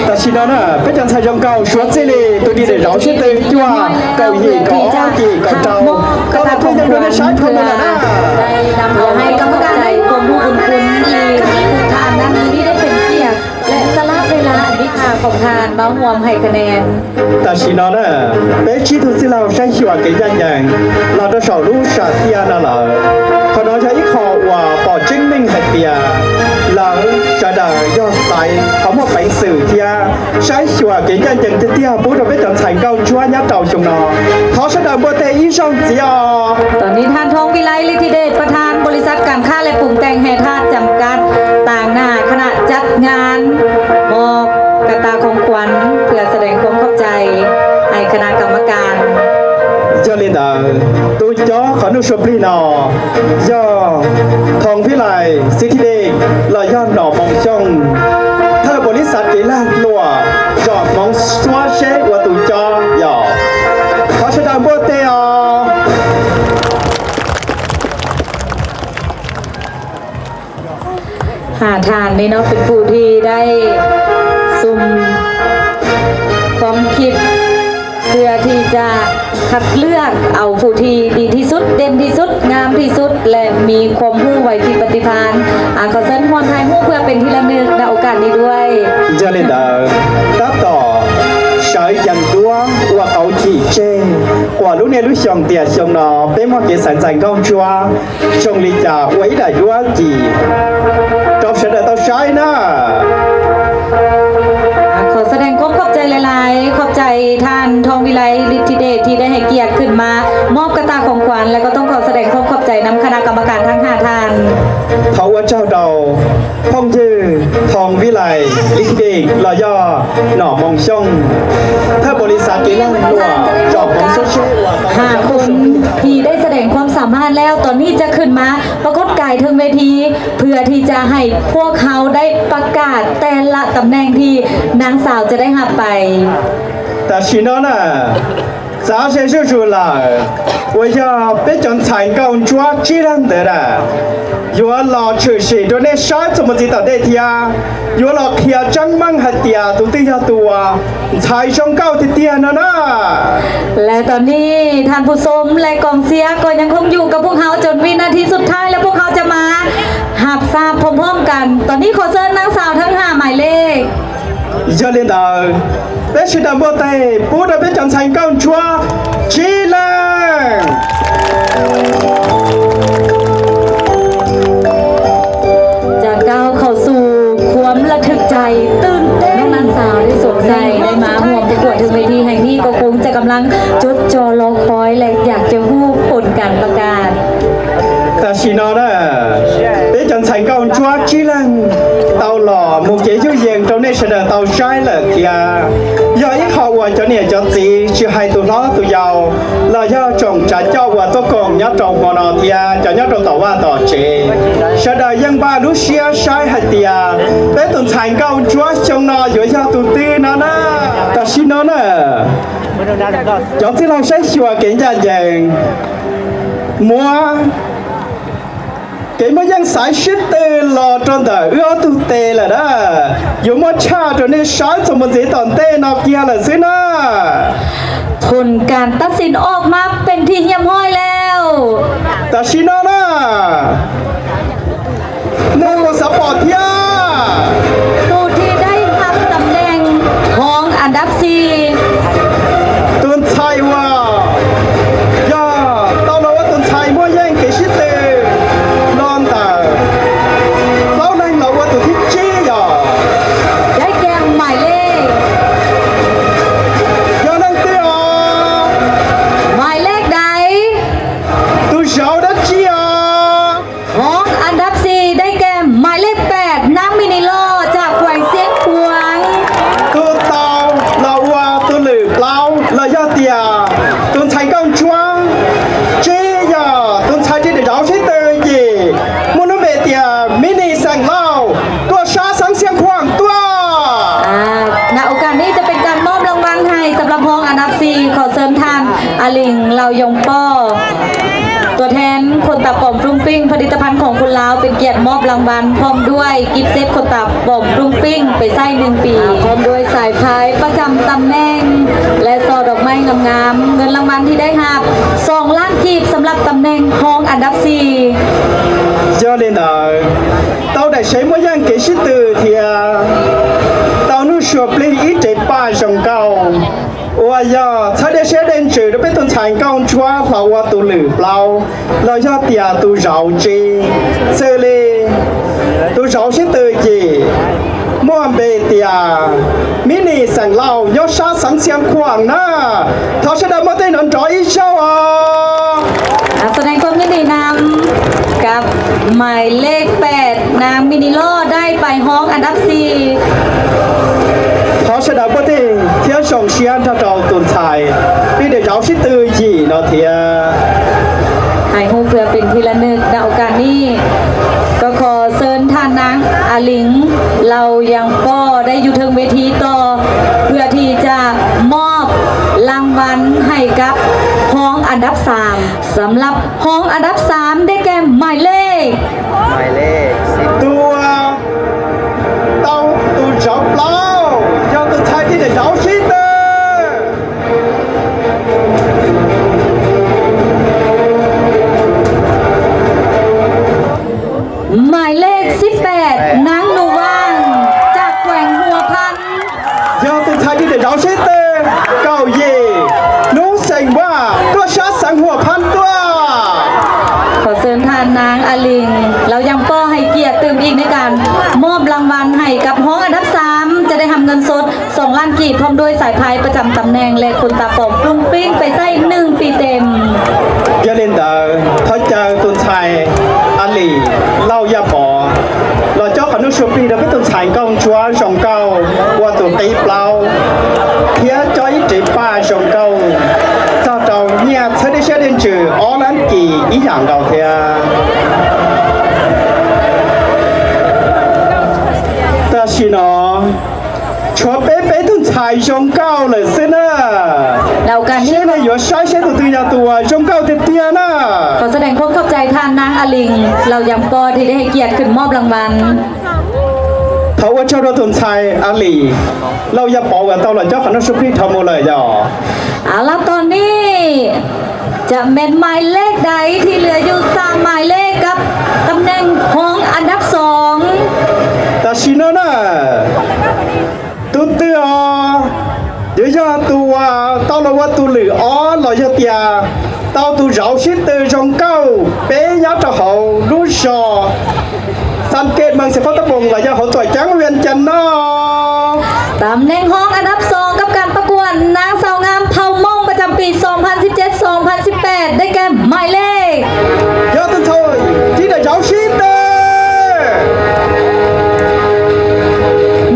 但是呢，别人才用到说这里，都得饶是得抓，够一够二一够招，够得用的啥都没有了。 ເພື່ອໃຫ້ກຳລັງໃຈຄວາມຮູ້ບຸນຄຸນທີ່ທຸກທ່ານນັ້ນມື້ນີ້ໄດ້ເປັນກຽດ ແລະ ສະຫຼະເວລາອັນມີຄ່າຂອງທ່ານມາຮ່ວມໃຫ້ຄະແນນ. 但是呢，别人都知道山学给样样，老多少路上天那了，可能有一口我保证明很点，人觉得要塞，他们本事天。 山学给样样的店，不如被人才够专家找熊呢。他是能不得一上子哦。 ຕອນນີ້ທ່ານ ທອງວິໄລ ລິດທິເດດ ປະທານບໍລິສັດການຄ້າ ແລະ ປຸງແຕ່ງແຮ່ທາດຈຳກັດ ຕາງໜ້າຄະນະຈັດງານ ມອບກະຕ່າຂອງຂວັນ ເພື່ອສະແດງຄວາມຂອບໃຈໃຫ້ຄະນະກຳມະການ. 教练的，都教好弄手臂呢。 ยอ ທອງວິໄລ ສິດທິເດດ ລະຍອນໜໍ່ມອງຊົງ ເທີບໍລິສັດເກລາດລົວ ຈອດມອງຊັວເຊ ອວຕູຈອ ຍອ ຂໍສະແດງບົວເຕອ. ຫ້າທ່ານນີ້ເນາະ ເປັນຜູ້ທີ່ໄດ້ສຸ່ມຄວາມຄິດ ເພື່ອທີ່ຈະຄັດເລືອກເອົາຜູ້ທີ່ດີທີ່ສຸດ, ເດັ່ນທີ່ສຸດ, ງາມທີ່ສຸດ ແລະ ມີຄວາມຮູ້ໄວທີ່ປະຕິພານ. ອາ ຂໍເຊີນຮ່ວມຖ່າຍຮູບເພື່ອເປັນທີ່ລະນຶກ ນະໂອກາດນີ້ດ້ວຍ. ດຽວເລີຍເດີ ຕັບຕໍ່ ສາຍຍັງດ້ວງ ອວກເອົາຈີເຈ ກວ່າລູກເນຍລູກຊອງເຕຍຊອງນອ ເປັນໝໍເກສັນຈັນກ້ອງຈົວ ຊົງລີຈາ ອວຍອີດາຍດ້ວຍຈີ ຈອບສະເໜີຕໍ່ຊາຍໜ້າ. ຂໍສະແດງຄວາມຂອບໃຈຫຼາຍໆ ຂອບໃຈທ່ານ ທອງວິໄລ ລິດທິເດດ ທີ່ໄດ້ໃຫ້ກຽດຂຶ້ນມາມອບກະຕ່າຂອງຂວັນ ແລະ ກໍຕ້ອງຂໍສະແດງຄວາມຂອບໃຈນຳຄະນະກຳມະການທັງຫ້າທ່ານ. ເພາະວ່າເຈົ້າເຮົາ ພອງຈື່ ທອງວິໄລ ລິດທິເດດ ລະຍອ ໜໍ່ມອງຊົງ ເທີບໍລິສັດເກລານຕົວ ຈອບຂອງໂຊເຊຍ ຫ້າຄົນທີ່ໄດ້ສະແດງຄວາມສາມາດແລ້ວ ຕອນນີ້ຈະຂຶ້ນມາປາກົດກາຍເທິງເວທີ ເພື່ອທີ່ຈະໃຫ້ພວກເຮົາໄດ້ປະກາດແຕ່ລະຕຳແໜ່ງທີ່ນາງສາວຈະໄດ້ຮັບໄປ. ແຕ່ຊິເນາະນະ ສາວເຊຊູຊູລາ ອວຍຢາເປັນຈອນສາຍເກົ່າຈົວຈີລັນເດີດາ ຢວນຫຼໍ່ຊື່ຊິໂດເນຊານສົມມຸດຈີຕໍ່ເດເທຍ ຢວນຫຼໍ່ເຄຍຈັງມັງຮັດເຕຍ ຕຸຕິຍາຕົວ ສາຍຊົງເກົ່າຕິເຕຍນະນາ. ແລະຕອນນີ້ທ່ານຜູ້ຊົມ ແລະ ກອງເຊຍກໍຍັງຄົງຢູ່ກັບພວກເຮົາຈົນວິນາທີສຸດທ້າຍ ແລະ ພວກເຮົາຈະມາຮັບຊາບພ້ອມໆກັນ. ຕອນນີ້ຂໍເຊີນນາງສາວທັງຫ້າໝາຍເລກ. ຢາເລນດາ ເປັນຊິດຳບໍ່ເຕ ປູດເປັນຈັນໄຊເກົ້າຊົ່ວ ຈີແລງ ຈະກ້າວເຂົ້າສູ່ຄວາມລະທຶກໃຈ ຕື່ນເຕັ້ນ. ນ້ອງນາງສາວໄດ້ສວມໃສ່ໄດ້ມາຮ່ວມປະກວດເທິງເວທີແຫ່ງນີ້ ກໍຄົງຈະກຳລັງຈົດຈໍລໍຄອຍ ແລະ ຢາກຈະຮູ້ຜົນການປະກາດ. ແຕ່ຊິນອນເດີ ເປັນຈັນໄຊເກົ້າຊົ່ວ ຈີແລງ ເຕົາຫຼໍ່ ໝູ່ເກຍຢູ່ເຢັງ ເຈົ້າເນສເດີ ເຕົາຊາຍເລີກເກຍ ຢອກອີກເຂົ້າອວນ ເຈົ້າເນຍເຈົ້າຈີ ຊິໃຫ້ຕຸລອຕຸເຍົາ ລະຍອດຈົງຈາເຈົ້າວ່າຕົວກົງຍອດຕົງໂຮນອເທຍ ຈາຍອດຕົງຕໍ່ວ່າຕໍ່ເຈ ສະດາຍັງບາລູເຊຍຊາຍຫາເຕຍ ເປັນຕຸນຊາຍເກົ້າຈົວຊົງນອຢູ່ຍອດຕຸນຕີນອນນາ ຕາຊິນອນນາ ຈອງຊິລອງໃຊ້ຊົວເກັນຍານແຍງ ມົວ ເກັນບໍ່ຍັງສາຍຊິດຕື່ນລໍຈົນເດີ ເອື້ອຕຸເຕລະນາ ຢູ່ມົດຊາໂຕນີ້ຊາຍສົມບູນສີຕອນເຕນອກເກຍລະຊິນາ. ຜົນການຕັດສິນອອກມາເປັນທີ່ຮຽບຮ້ອຍແລ້ວ. ຕາຊິນອນນາ ໜຶ່ງສະປອດເທຍ ຜູ້ທີ່ໄດ້ຮັບຕຳແໜ່ງຮອງອັນດັບສີ່ ຕຸນໄຊວາ ຢາ ເຕົ້າລາວະຕຸນໄຊມົວແຍງເກຊິເຕ ນອນຕາ ເຕົ້າແນງລາວະຕຸນທີ່ຈີຢາ ໄດ້ແກ່ໝາຍເລກ ຢາ ນັງເຕອ ໝາຍເລກໃດ ຕຸເຊົາດັດຈີອາ ຮອງອັນດັບສີ່ໄດ້ແກ່ໝາຍເລກແປດ ນາງມິນິລໍຈາກແຂວງຊຽງຂວາງ ຕຸເຕົາລາວາຕຸລືເປົ່າລະຍາເຕຍ ຕຸນໄຊເກົ້າຈວງ ຈີຢາ ຕຸນໄຊຈີເດດາວຊິເຕີຢີ ມຸນເມເຕຍ ມິນິແສງລາວ ຕົວຊາສັງຊຽງຂວາງຕົວ. ອາ ນະໂອກາດນີ້ຈະເປັນການມອບລາງວັນໃຫ້ສຳລັບຮອງອັນດັບສີ່ ຂໍເຊີນທ່ານ ອາລິງ ເຫຼົ່າຢອງປໍ ຕົວແທນຂົນຕາປອມຟຣຸ້ງຟຣິ້ງ ຜະລິດຕະພັນຂອງຄົນລາວ ເປັນກຽດມອບລາງວັນ ພ້ອມດ້ວຍກິບເຊັດຂົນຕາປອມຟຣຸ້ງຟຣິ້ງໄປໃຊ້ໜຶ່ງປີ ພ້ອມດ້ວຍສາຍພາຍປະຈຳຕຳແໜ່ງ ແລະ ຊ່ອດອກໄມ້ງາມໆ. ເງິນລາງວັນທີ່ໄດ້ຮັບ ສອງລ້ານກີບ ສຳລັບຕຳແໜ່ງຮອງອັນດັບສີ່. Yog li ntawd, tau daim sev muaj yeej kev sib tw thiab tau nug sua plig ib tsev paj zoo nkauj uas yog txhawb dej siab dej ntsws rau peb tug ntxhais nkauj ntsuab hlo ua tus lwm plaub los yog tias tus zauv tsib. Xws li tus zauv sib tw yim muaj npe tias Mini xeem Lauj nyob sab xeev Xiav Khuam na. Thov sawv daws muab tej nov nrov ib zaug os. ສະແດງຄວາມຍິນດີນຳກັບໝາຍເລກແປດ ນາງ Mini Lauj ໄດ້ໄປຮອງອັນດັບສີ່. Thov sawv daws muab tej thiab zoo siab nrog rau tus ntxhais plig daim zauv sib tw yim no thiab. ໃຫ້ຮູ້ເພື່ອເປັນທີ່ລະນຶກ ນະໂອກາດນີ້ ກໍຂໍເຊີນທ່ານນາງ ອາລິງ ເຫຼົ່າຢາງປໍ ໄດ້ຢູ່ເທິງເວທີຕໍ່ ເພື່ອທີ່ຈະມອບລາງວັນໃຫ້ກັບຮອງອັນດັບສາມ. ສຳລັບຮອງອັນດັບສາມ ໄດ້ແກ່ໝາຍເລກ Mài lê, tua tau tus zauv plaub, yog tus ntxhais plig daim zauv sib tw. Mài lê ສິບແປດ ນາງ ໜູຫວ່າງ ຈາກແຂວງຫົວພັນ. Yog tus ntxhais plig daim zauv sib tw, kaum yim, Nub Xeem Vaj, tuaj sab xeev Huam Phab tuaj. ຂໍເຊີນທ່ານນາງ ອາລິງ ເຫຼົ່າຢາງປໍ ໃຫ້ກຽດຕື່ມອີກໃນການມອບລາງວັນໃຫ້ກັບຮອງອັນດັບສາມ ຈະໄດ້ຮັບເງິນສົດ ສອງລ້ານກີບ ພ້ອມດ້ວຍສາຍພາຍປະຈຳຕຳແໜ່ງ ແລະ ຂົນຕາປອມຟຣຸ້ງຟຣິ້ງໄປໃຊ້ໜຶ່ງປີເຕັມ. Yog li ntawd, thov caw tus ntxhais A Lis Lauj Yaj Pov los cob qhov nuj sua plig rau peb tug ntxhais nkauj ntsuab zoo nkauj ua tus qib plaub thiab cob ib tsev paj zoo nkauj txog rau nyiaj txhawb dej siab dej ntsws ob lab kis ib yam nkaus thiab. Tam sim no tshuav peb peb tug ntxhais zoo nkauj lawm xwb na. Seb nej yuav saib seb tus twg yog tus uas zoo nkauj tiag tiag na. ຂໍສະແດງຄວາມຂອບໃຈທ່ານນາງ ອາລິງ ເຫຼົ່າຢາງປໍ ທີ່ໄດ້ໃຫ້ກຽດຂຶ້ນມອບລາງວັນ. Thov ua tsaug rau tus ntxhais A Lis Lauj Yaj Pov uas tau los cob qhov nuj sua plig dhau mus lawm yog. ເອົາລະ ຕອນນີ້ຈະແມ່ນໝາຍເລກໃດທີ່ເຫຼືອຢູ່ສາມໝາຍເລກກັບຕຳແໜ່ງຮອງອັນດັບສອງ? Tam sim no na, tus twg os, yuav yog tus uas tau los ua tus lwm ob los yog tias tau tus zauv sib tw zoo nkauj peb nyob rau hauv lub zos Xas Kej, Mees Xeem Fab Tab Poos los yog hauv tuam ceeb Vias Cas no. ຕຳແໜ່ງຮອງອັນດັບສອງກັບການປະກວດນາງສາວງາມເຜົ່າມົ້ງປະຈຳປີສອງພັນສິບເຈັດ ສອງພັນສິບແປດ ໄດ້ແກ່ໝາຍເລກ Yog tus ntxhais plig daim zauv sib tw.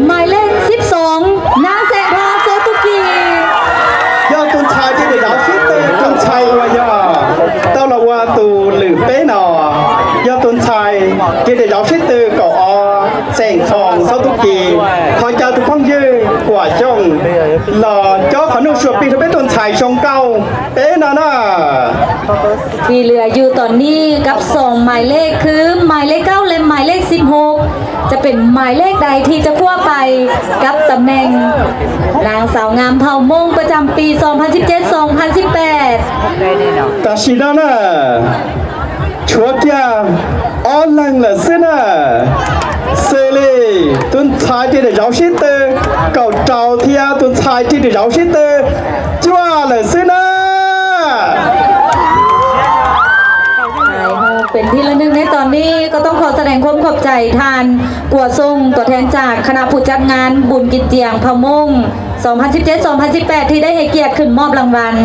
ໝາຍເລກສິບສອງ ນາງ ແສງທອງ ໂຊຕຸກີ. Yog tus ntxhais plig daim zauv sib tw, tus ntxhais uas yog tau los ua tus lwm peb no yog tus ntxhais plig daim zauv sib tw kaum ob, Xeem Thoo Xauv Tub Ki. Thov caw tus phooj ywg Kuam Xyooj los cob qhov nuj sua plig rau peb tus ntxhais zoo nkauj peb no na. ທີ່ເຫຼືອຢູ່ຕອນນີ້ກັບສອງໝາຍເລກຄື ໝາຍເລກເກົ້າ ແລະ ໝາຍເລກສິບຫົກ ຈະເປັນໝາຍເລກໃດທີ່ຈະຄວ້າໄປກັບຕຳແໜ່ງນາງສາວງາມເຜົ່າມົ້ງປະຈຳປີສອງພັນສິບເຈັດ ສອງພັນສິບແປດ. Tam sim no na, tshuav kiag ob leeg lawm xwb na. Xws li tus ntxhais plig daim zauv sib tw kaum rau thiab tus ntxhais plig daim zauv sib tw cuaj lawm xwb na. ເປັນທີ່ລະນຶກໃນຕອນນີ້ກໍຕ້ອງຂໍສະແດງຄວາມຂອບໃຈທ່ານ ກົວຊົງ ຕົວແທນຈາກຄະນະຜູ້ຈັດງານບຸນກິນຈຽງເຜົ່າມົ້ງ ສອງພັນສິບເຈັດ ສອງພັນສິບແປດ ທີ່ໄດ້ໃຫ້ກຽດຂຶ້ນມອບລາງວັນ.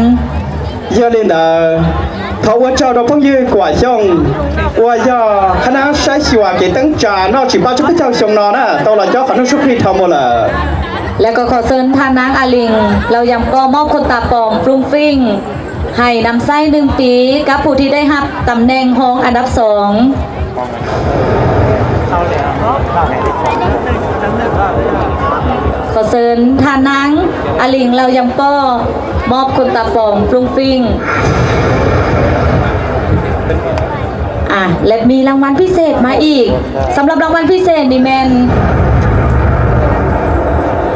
Yog li ntawd, thov ua tsaug rau phooj ywg Kuam Xyooj uas yog khana saib xyuas kev teeb tsa noj tsis pab tsuj peb caug xyoo no na, tau los cob qhov nuj sua plig dhau mus lawm. ແລະ ກໍຂໍເຊີນທ່ານນາງ ອາລິງ ເຫຼົ່າຢາງປໍ ມອບຂົນຕາປອມຟຣຸ້ງຟຣິ້ງ ໃຫ້ນຳໃຊ້ໜຶ່ງປີ ກັບຜູ້ທີ່ໄດ້ຮັບຕຳແໜ່ງຮອງອັນດັບສອງ. ຂໍເຊີນທ່ານນາງ ອາລິງ ເຫຼົ່າຢາງປໍ ມອບຂົນຕາປອມຟຣຸ້ງຟຣິ້ງ. ອ່ະ ແລະ ມີລາງວັນພິເສດມາອີກ. ສຳລັບລາງວັນພິເສດນີ້ແມ່ນ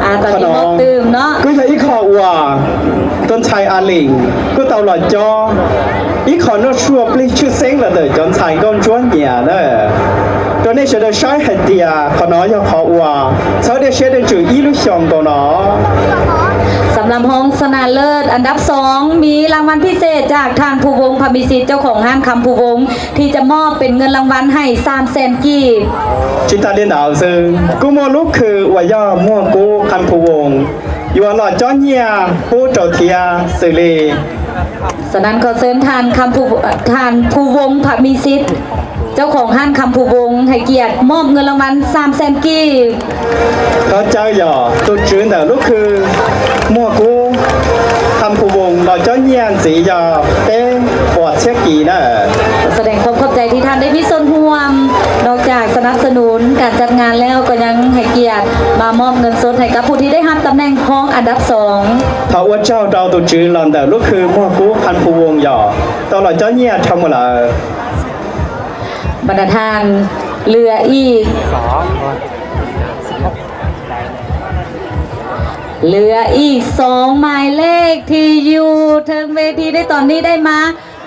ອ່າ ຕອນນີ້ມອບຕື່ມເນາະ. 可以一口哇，端菜阿玲，个到了家，一口那说不出声了的，端菜刚装年了。 ໂດຍໃນເສດເດີໄຊໃຫ້ເຕຍ ຂອນອ ຢາກຂໍອວດ ເຊີເດເຊເດນຈື່ອີລຸຊອງໂກນອ. ສຳລັບຮອງຊະນະເລີດອັນດັບສອງ ມີລາງວັນພິເສດຈາກທ່ານ ພູວົງ ພະມີສິດ ເຈົ້າຂອງຮ້ານຄຳພູວົງ ທີ່ຈະມອບເປັນເງິນລາງວັນໃຫ້ສາມແສນກີບ. ຈິຕາເລນດາວເຊິ່ງ ກູມົວລຸກຄືອວຍາມົວກູຄຳພູວົງ ຢູ່ອະຫຼອດຈໍເຍຍ ປູໂຕເທຍ ຊື່ເລ ສະນັ້ນ ຂໍເຊີນທ່ານຄຳພູ ທ່ານພູວົງ ພະມີສິດ ເຈົ້າຂອງຮ້ານຄຳພູວົງ ໃຫ້ກຽດມອບເງິນລາງວັນສາມແສນກີບ. ເຂົ້າໃຈຫຍໍ້ ຕຸດຈືນເດີ ລຸກຄືມົວກູຄຳພູວົງ ເລາະເຈົ້າຍຽນສີຢາເປັນອວດເຊຍກີເດີ. ສະແດງຄວາມຂອບໃຈທີ່ທ່ານໄດ້ມີສ່ວນຮ່ວມ ນອກຈາກສະໜັບສະໜູນການຈັດງານແລ້ວ ກໍຍັງໃຫ້ກຽດມາມອບເງິນສົດໃຫ້ກັບຜູ້ທີ່ໄດ້ຮັບຕຳແໜ່ງຮອງອັນດັບສອງ. ເຂົາອວດເຈົ້າເຕົາຕຸດຈືນລອນເດີ ລຸກຄືມົວກູຄຳພູວົງຫຍໍ້ ຕະຫຼອດເຈົ້າຍຽນທັງໝົດເລີຍ. ບັນດາທ່ານ ເຫຼືອອີກ ເຫຼືອອີກສອງໝາຍເລກທີ່ຢູ່ເທິງເວທີໃນຕອນນີ້ ໄດ້ມາ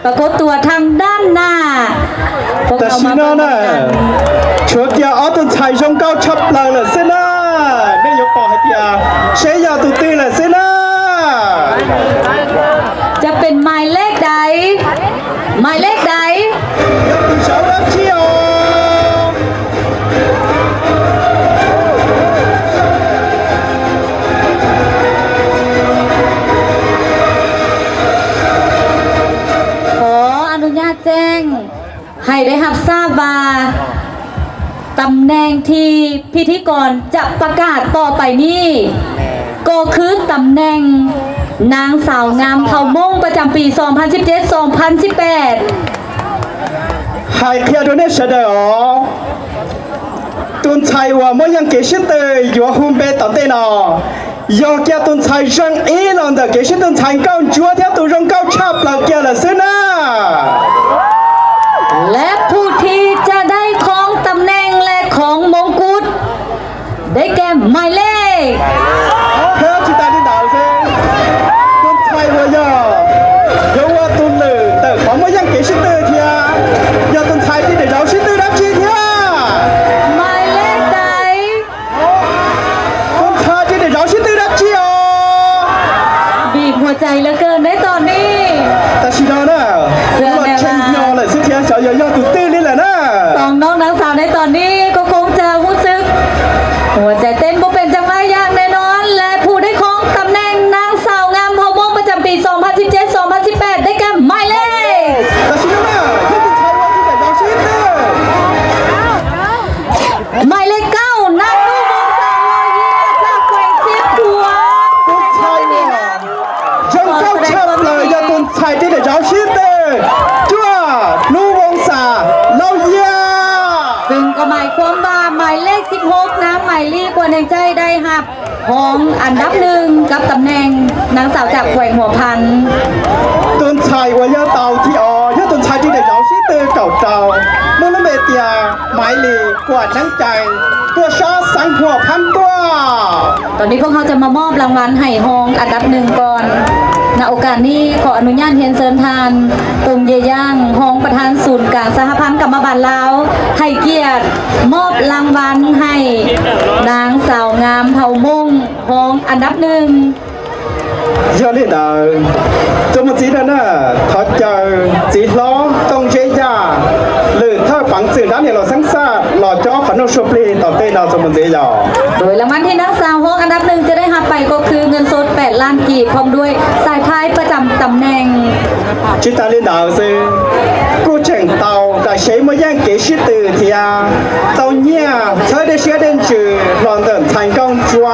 ປາກົດຕົວທາງດ້ານໜ້າ. ພວກເຮົາມາເບິ່ງນຳກັນ. ຈວກກຽວເອົາຕົ້ນໄຊຊົງເກົ້າຊັບເລີຍລະເຊນາ ແມ່ນຍົກປອກໃຫ້ເຕຍ ເຊຍາຕຸດຕື່ນລະເຊນາ. ຈະເປັນໝາຍເລກໃດ? ໝາຍເລກໃດ? ຂໍອະນຸຍາດແຈ້ງໃຫ້ໄດ້ຮັບຊາບວ່າ ຕຳແໜ່ງທີ່ພິທີກອນຈະປະກາດຕໍ່ໄປນີ້ ກໍຄືຕຳແໜ່ງນາງສາວງາມເຜົ່າມົ້ງປະຈຳປີສອງພັນສິບເຈັດ ສອງພັນສິບແປດ. ໃຫ້ເຄຍໂດເນດເຊເດີ ຕຸນໄຊວ່າມໍຍັງເກຊິເຕີ ຢູ່ຫຸມເບຕອນເຕນອ ຢອກແກ່ຕຸນໄຊເຊິ່ງອີລອນເດີ ເກຊິຕຸນໄຊເກົ້າຈົວ ແທ້ຕູຢົງເກົ້າຊາບເຫຼົ່າແກ່ລະເຊີນາ. ແລະ ຜູ້ທີ່ຈະໄດ້ຄອງຕຳແໜ່ງ ແລະ ຄອງມົງກຸດ ໄດ້ແກ່ໝາຍເລກ ເພື່ອຈິຕາລິນດາວເຊິ່ງ ຕຸນໄຊຫົວຢໍ ຢອກວ່າຕຸນເລີ ເຕີຂອງມາຍັງເກຊິເຕີເທຍ ຢາຕຸນໄຊທີ່ໄດ້ເຈົ້າຊິເຕີດັບຈີເທຍ ໝາຍເລກໃດ? ຕຸນໄຊທີ່ໄດ້ເຈົ້າຊິເຕີດັບຈີອອ ບີບຫົວໃຈເຫຼືອເກີນໃນຕອນນີ້ ແຕ່ຊິດອນະ ເຊື່ອແນ່ວ່າ ເຄງຍອເລີຍຊິເທຍ ເຈົ້າຢອກ ຢອກຕຸນຕື່ນນີ້ແຫຼະນະ ສອງນ້ອງນາງສາວໃນຕອນນີ້ກໍຄົງຈະຮູ້ສຶກ ຫົວໃຈເຕັ້ນບໍ່ເປັນຈັງຫວະຢ່າງແນ່ນອນ ແລະ ຜູ້ໄດ້ຄອງຕຳແໜ່ງນາງສາວງາມເຜົ່າມົ້ງປະຈຳປີສອງພັນສິບເຈັດ ສອງພັນສິບແປດ ໄດ້ແກ່ໝາຍເລກ ໝາຍເລກເກົ້າ ນາງລູກວອງສາວລໍເຢຍ ຈາກແຂວງຊຽງຂວາງ ເຊິ່ງກໍໝາຍຄວາມວ່າໝາຍເລກສິບຫົກ ນາງໄມລີ ກວນແຮງໃຈ ໄດ້ຮັບຮອງອັນດັບໜຶ່ງ ກັບຕຳແໜ່ງນາງສາວຈາກແຂວງຫົວພັນ ຕຸນໄຊອວຍາເຕົາທີ່ອອ ຍາຕຸນໄຊທີ່ໄດ້ເຈົ້າຊິເຕີເກົ່າເຕົາ ເມືອງລະເມເຕຍ ໝາຍເລກກວນແຮງໃຈ ຕົວຊາສັງຫົວພັນຕົວ. ຕອນນີ້ພວກເຮົາຈະມາມອບລາງວັນໃຫ້ຮອງອັນດັບໜຶ່ງກ່ອນ ນະໂອກາດນີ້ ຂໍອະນຸຍາດຮຽນເຊີນທ່ານ ກົງເຢຍຍ່າງ ຮອງປະທານສູນກາງສະຫະພັນກຳມະບານລາວ ໃຫ້ກຽດມອບລາງວັນໃຫ້ນາງສາວງາມເຜົ່າມົ້ງ ຮອງອັນດັບໜຶ່ງ. ຍອດລີດເດີ ຈົງໝົດສີເດີນະ ຖອດເຈີ ສີຫຼໍ ຕົງເຈຍາ ຫຼື ເທີປັງຈືນດ້ານເນລອສັງສາດ ຫຼໍ່ຈໍຂອນໂນໂຊປລີ ຕໍ່ເຕດາວ ຈົງໝົດສີເດີ. ໂດຍລາງວັນທີ່ນາງສາວຮອງອັນດັບໜຶ່ງຈະໄດ້ຮັບໄປກໍຄືເງິນສົດແປດລ້ານກີບ ພ້ອມດ້ວຍສາຍພາຍປະຈຳຕຳແໜ່ງ. ຈິຕາລິນດາວເຊີງ ກູ້ເຈັງເຕົາ ຕາເຊຍມວຍແຍ່ງເກຊິຕື້ເທຍ ເຕົາເຍຍ ເຊີເດເຊຍເດນຈື່ ລອນເດີນ ໄທກອງ ຈົວ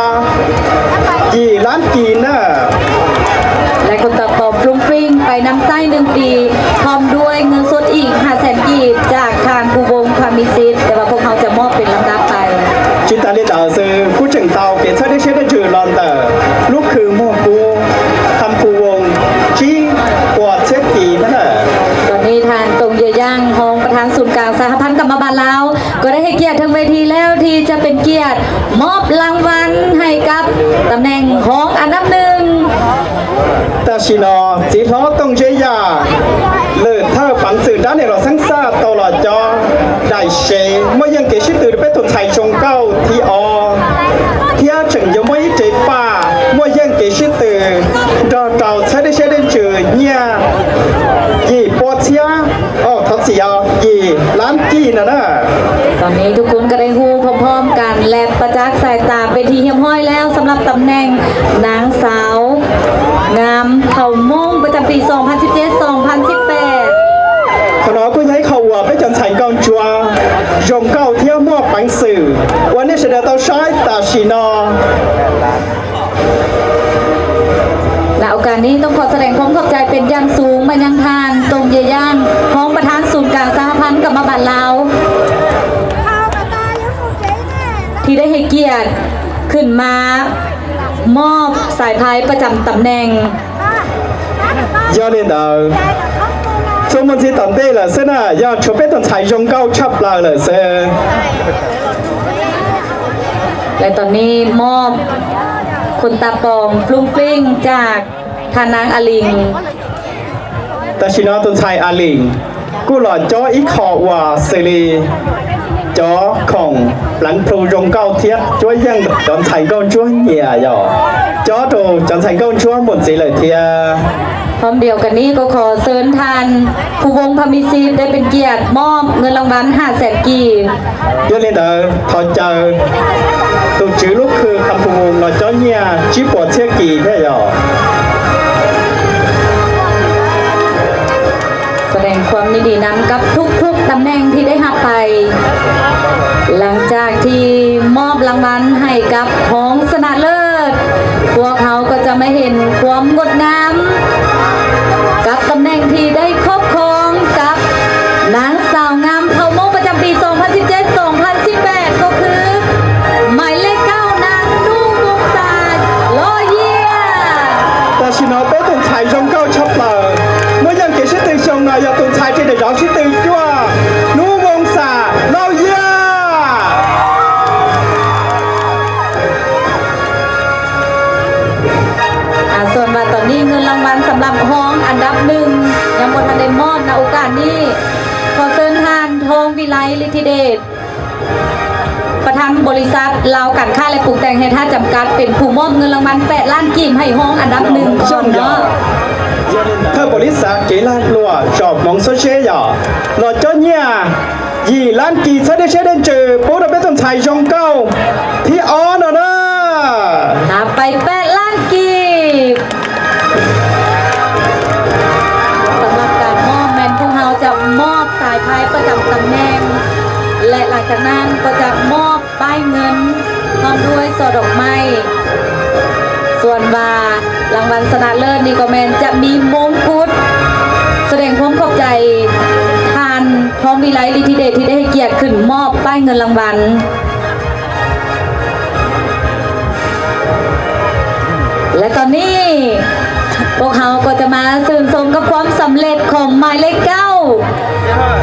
ກີ່ລ້ານກີເນີ ແລະ ຄົນຕາປອມຟຣຸ້ງຟຣິ້ງໄປນຳໃຊ້ໜຶ່ງປີ ພ້ອມດ້ວຍເງິນສົດອີກຫ້າແສນກີບ ຈາກທ່ານພູວົງ ພາມີສິດ ແຕ່ວ່າພວກເຮົາຈະມອບເປັນລຳດັບໄປ. ຈິຕາລິດາເຊີງ ກູເຈັງເຕົາ ເກເຊີເດເຊຍເດຈື່ ລອນເດີ ລູກຄືໝວກກູ ຄຳພູວົງ ກຽດມອບລາງວັນໃຫ້ກັບຕຳແໜ່ງຮອງອັນດັບໜຶ່ງ. 但是呢，吉罗东学院乐特榜子单的老先生到了家，带谁莫言给是对的被同才忠告提哦。 听证有莫一嘴巴，莫言给是对，找找才的些人就念，一波枪，哦，头子要一篮地了呢。 ຕອນນີ້ທຸກຄົນກໍໄດ້ຮູ້ພ້ອມໆກັນ ແລະ ປະຈັກສາຍຕາເປັນທີ່ຮຽບຮ້ອຍແລ້ວ ສຳລັບຕຳແໜ່ງນາງສາວງາມເຜົ່າມົ້ງປະຈຳປີສອງພັນສິບເຈັດ ສອງພັນສິບແປດ. ຂະໜໍຜູ້ໃຫຍ່ເຂົ້າອວບໄປຈອນສາຍກອງຈົວ ຢອງເກົ້າທຽວມອບປັງສື່ ວັນນີ້ສະເໜີຕໍ່ຊ້າຍຕາຊີນອ ໃນໂອກາດນີ້ຕ້ອງຂໍສະແດງຄວາມຂອບໃຈເປັນຢ່າງສູງມາຍັງທ່ານ ຕົງເຢຍຍ່າງ ຮອງປະທານສູນກາງສະຫະພັນກຳມະບານລາວ ທີ່ໄດ້ໃຫ້ກຽດຂຶ້ນມາມອບສາຍພາຍປະຈຳຕຳແໜ່ງ. 要领导，做梦去当地了，是呢，要准备等才用高插了，是。 ແລະ ຕອນນີ້ມອບຂົນຕາປອມຟລຸ້ງຟລິ້ງຈາກທ່ານນາງອາລິງ. 但是呢，等才阿玲，古老教一考哇，这里教孔兰普用高铁，专业的人才够专业哟，教徒人才够专门之类的。 ພ້ອມດຽວກັນນີ້ກໍຂໍເຊີນທ່ານ ພູວົງ ພະມີຊີບ ໄດ້ເປັນກຽດມອບເງິນລາງວັນຫ້າແສນກີບ. 要领导，头教，都只路去看普翁了，专业只博切记的哟。 ສະແດງຄວາມຍິນດີນຳກັບທຸກໆຕຳແໜ່ງທີ່ໄດ້ຮັບໄປ. ຫຼັງຈາກທີ່ມອບລາງວັນໃຫ້ກັບຮອງຊະນະເລີດ, ພວກເຮົາກໍຈະມາເຫັນຄວາມງົດງາມກັບຕຳແໜ່ງທີ່ໄດ້ຄອບຄອງກັບນາງສາວງາມເຜົ່າມົ້ງປະຈຳປີສອງພັນສິບເຈັດ ສອງພັນສິບແປດ ກໍຄື ໝາຍເລກເກົ້າ ນາງນູວົງສາ ລໍເຢຍ. 但是呢，被同才用高插了，我让给是对象呢，要同才这个饶是对话，นูวงศา ลาวเยีย ອາ ສ່ວນວ່າຕອນນີ້ເງິນລາງວັນສຳລັບຮອງອັນດັບໜຶ່ງ ຍັງບໍ່ທັນໄດ້ມອບ. ໃນໂອກາດນີ້ ຂໍເຊີນທ່ານ ທອງວິໄລ ລິດທິເດດ ປະທານບໍລິສັດລາວການຄ້າ ແລະ ປຸງແຕ່ງແຮ່ທາດຈຳກັດ ເປັນຜູ້ມອບເງິນລາງວັນແປດລ້ານກີບໃຫ້ຮອງອັນດັບໜຶ່ງກ່ອນເນາະ. ເທາະບໍລິສັດເກລາລົວ ຈອບມອງໂຊເຊຍ ລໍຈອນເຍຍ ຢີ່ລ້ານກີບ ຊະເດເຊເດນເຈີ ປູດອບເປັນຕົ້ນໄຊ ຢອງເກົ້າ ທີ່ອອນເນາະ ຮັບໄປແປດລ້ານກີບ. ສຳລັບການມອບແມ່ນພວກເຮົາຈະມອບສາຍພາຍປະຈຳຕຳແໜ່ງ ແລະ ຫຼັງຈາກນັ້ນກໍຈະມອບປ້າຍເງິນ ພ້ອມດ້ວຍຊ່ອດອກໄມ້. ສ່ວນວ່າລາງວັນຊະນະເລີດນີ້ກໍແມ່ນຈະມີມົງກຸດ ສະແດງຄວາມຂອບໃຈທ່ານ ທອງວິໄລ ລິດທິເດດ ທີ່ໄດ້ໃຫ້ກຽດຂຶ້ນມອບປ້າຍເງິນລາງວັນ. ແລະ ຕອນນີ້ ພວກເຮົາກໍຈະມາຊື່ນຊົມກັບຄວາມສຳເລັດຂອງໝາຍເລກເກົ້າ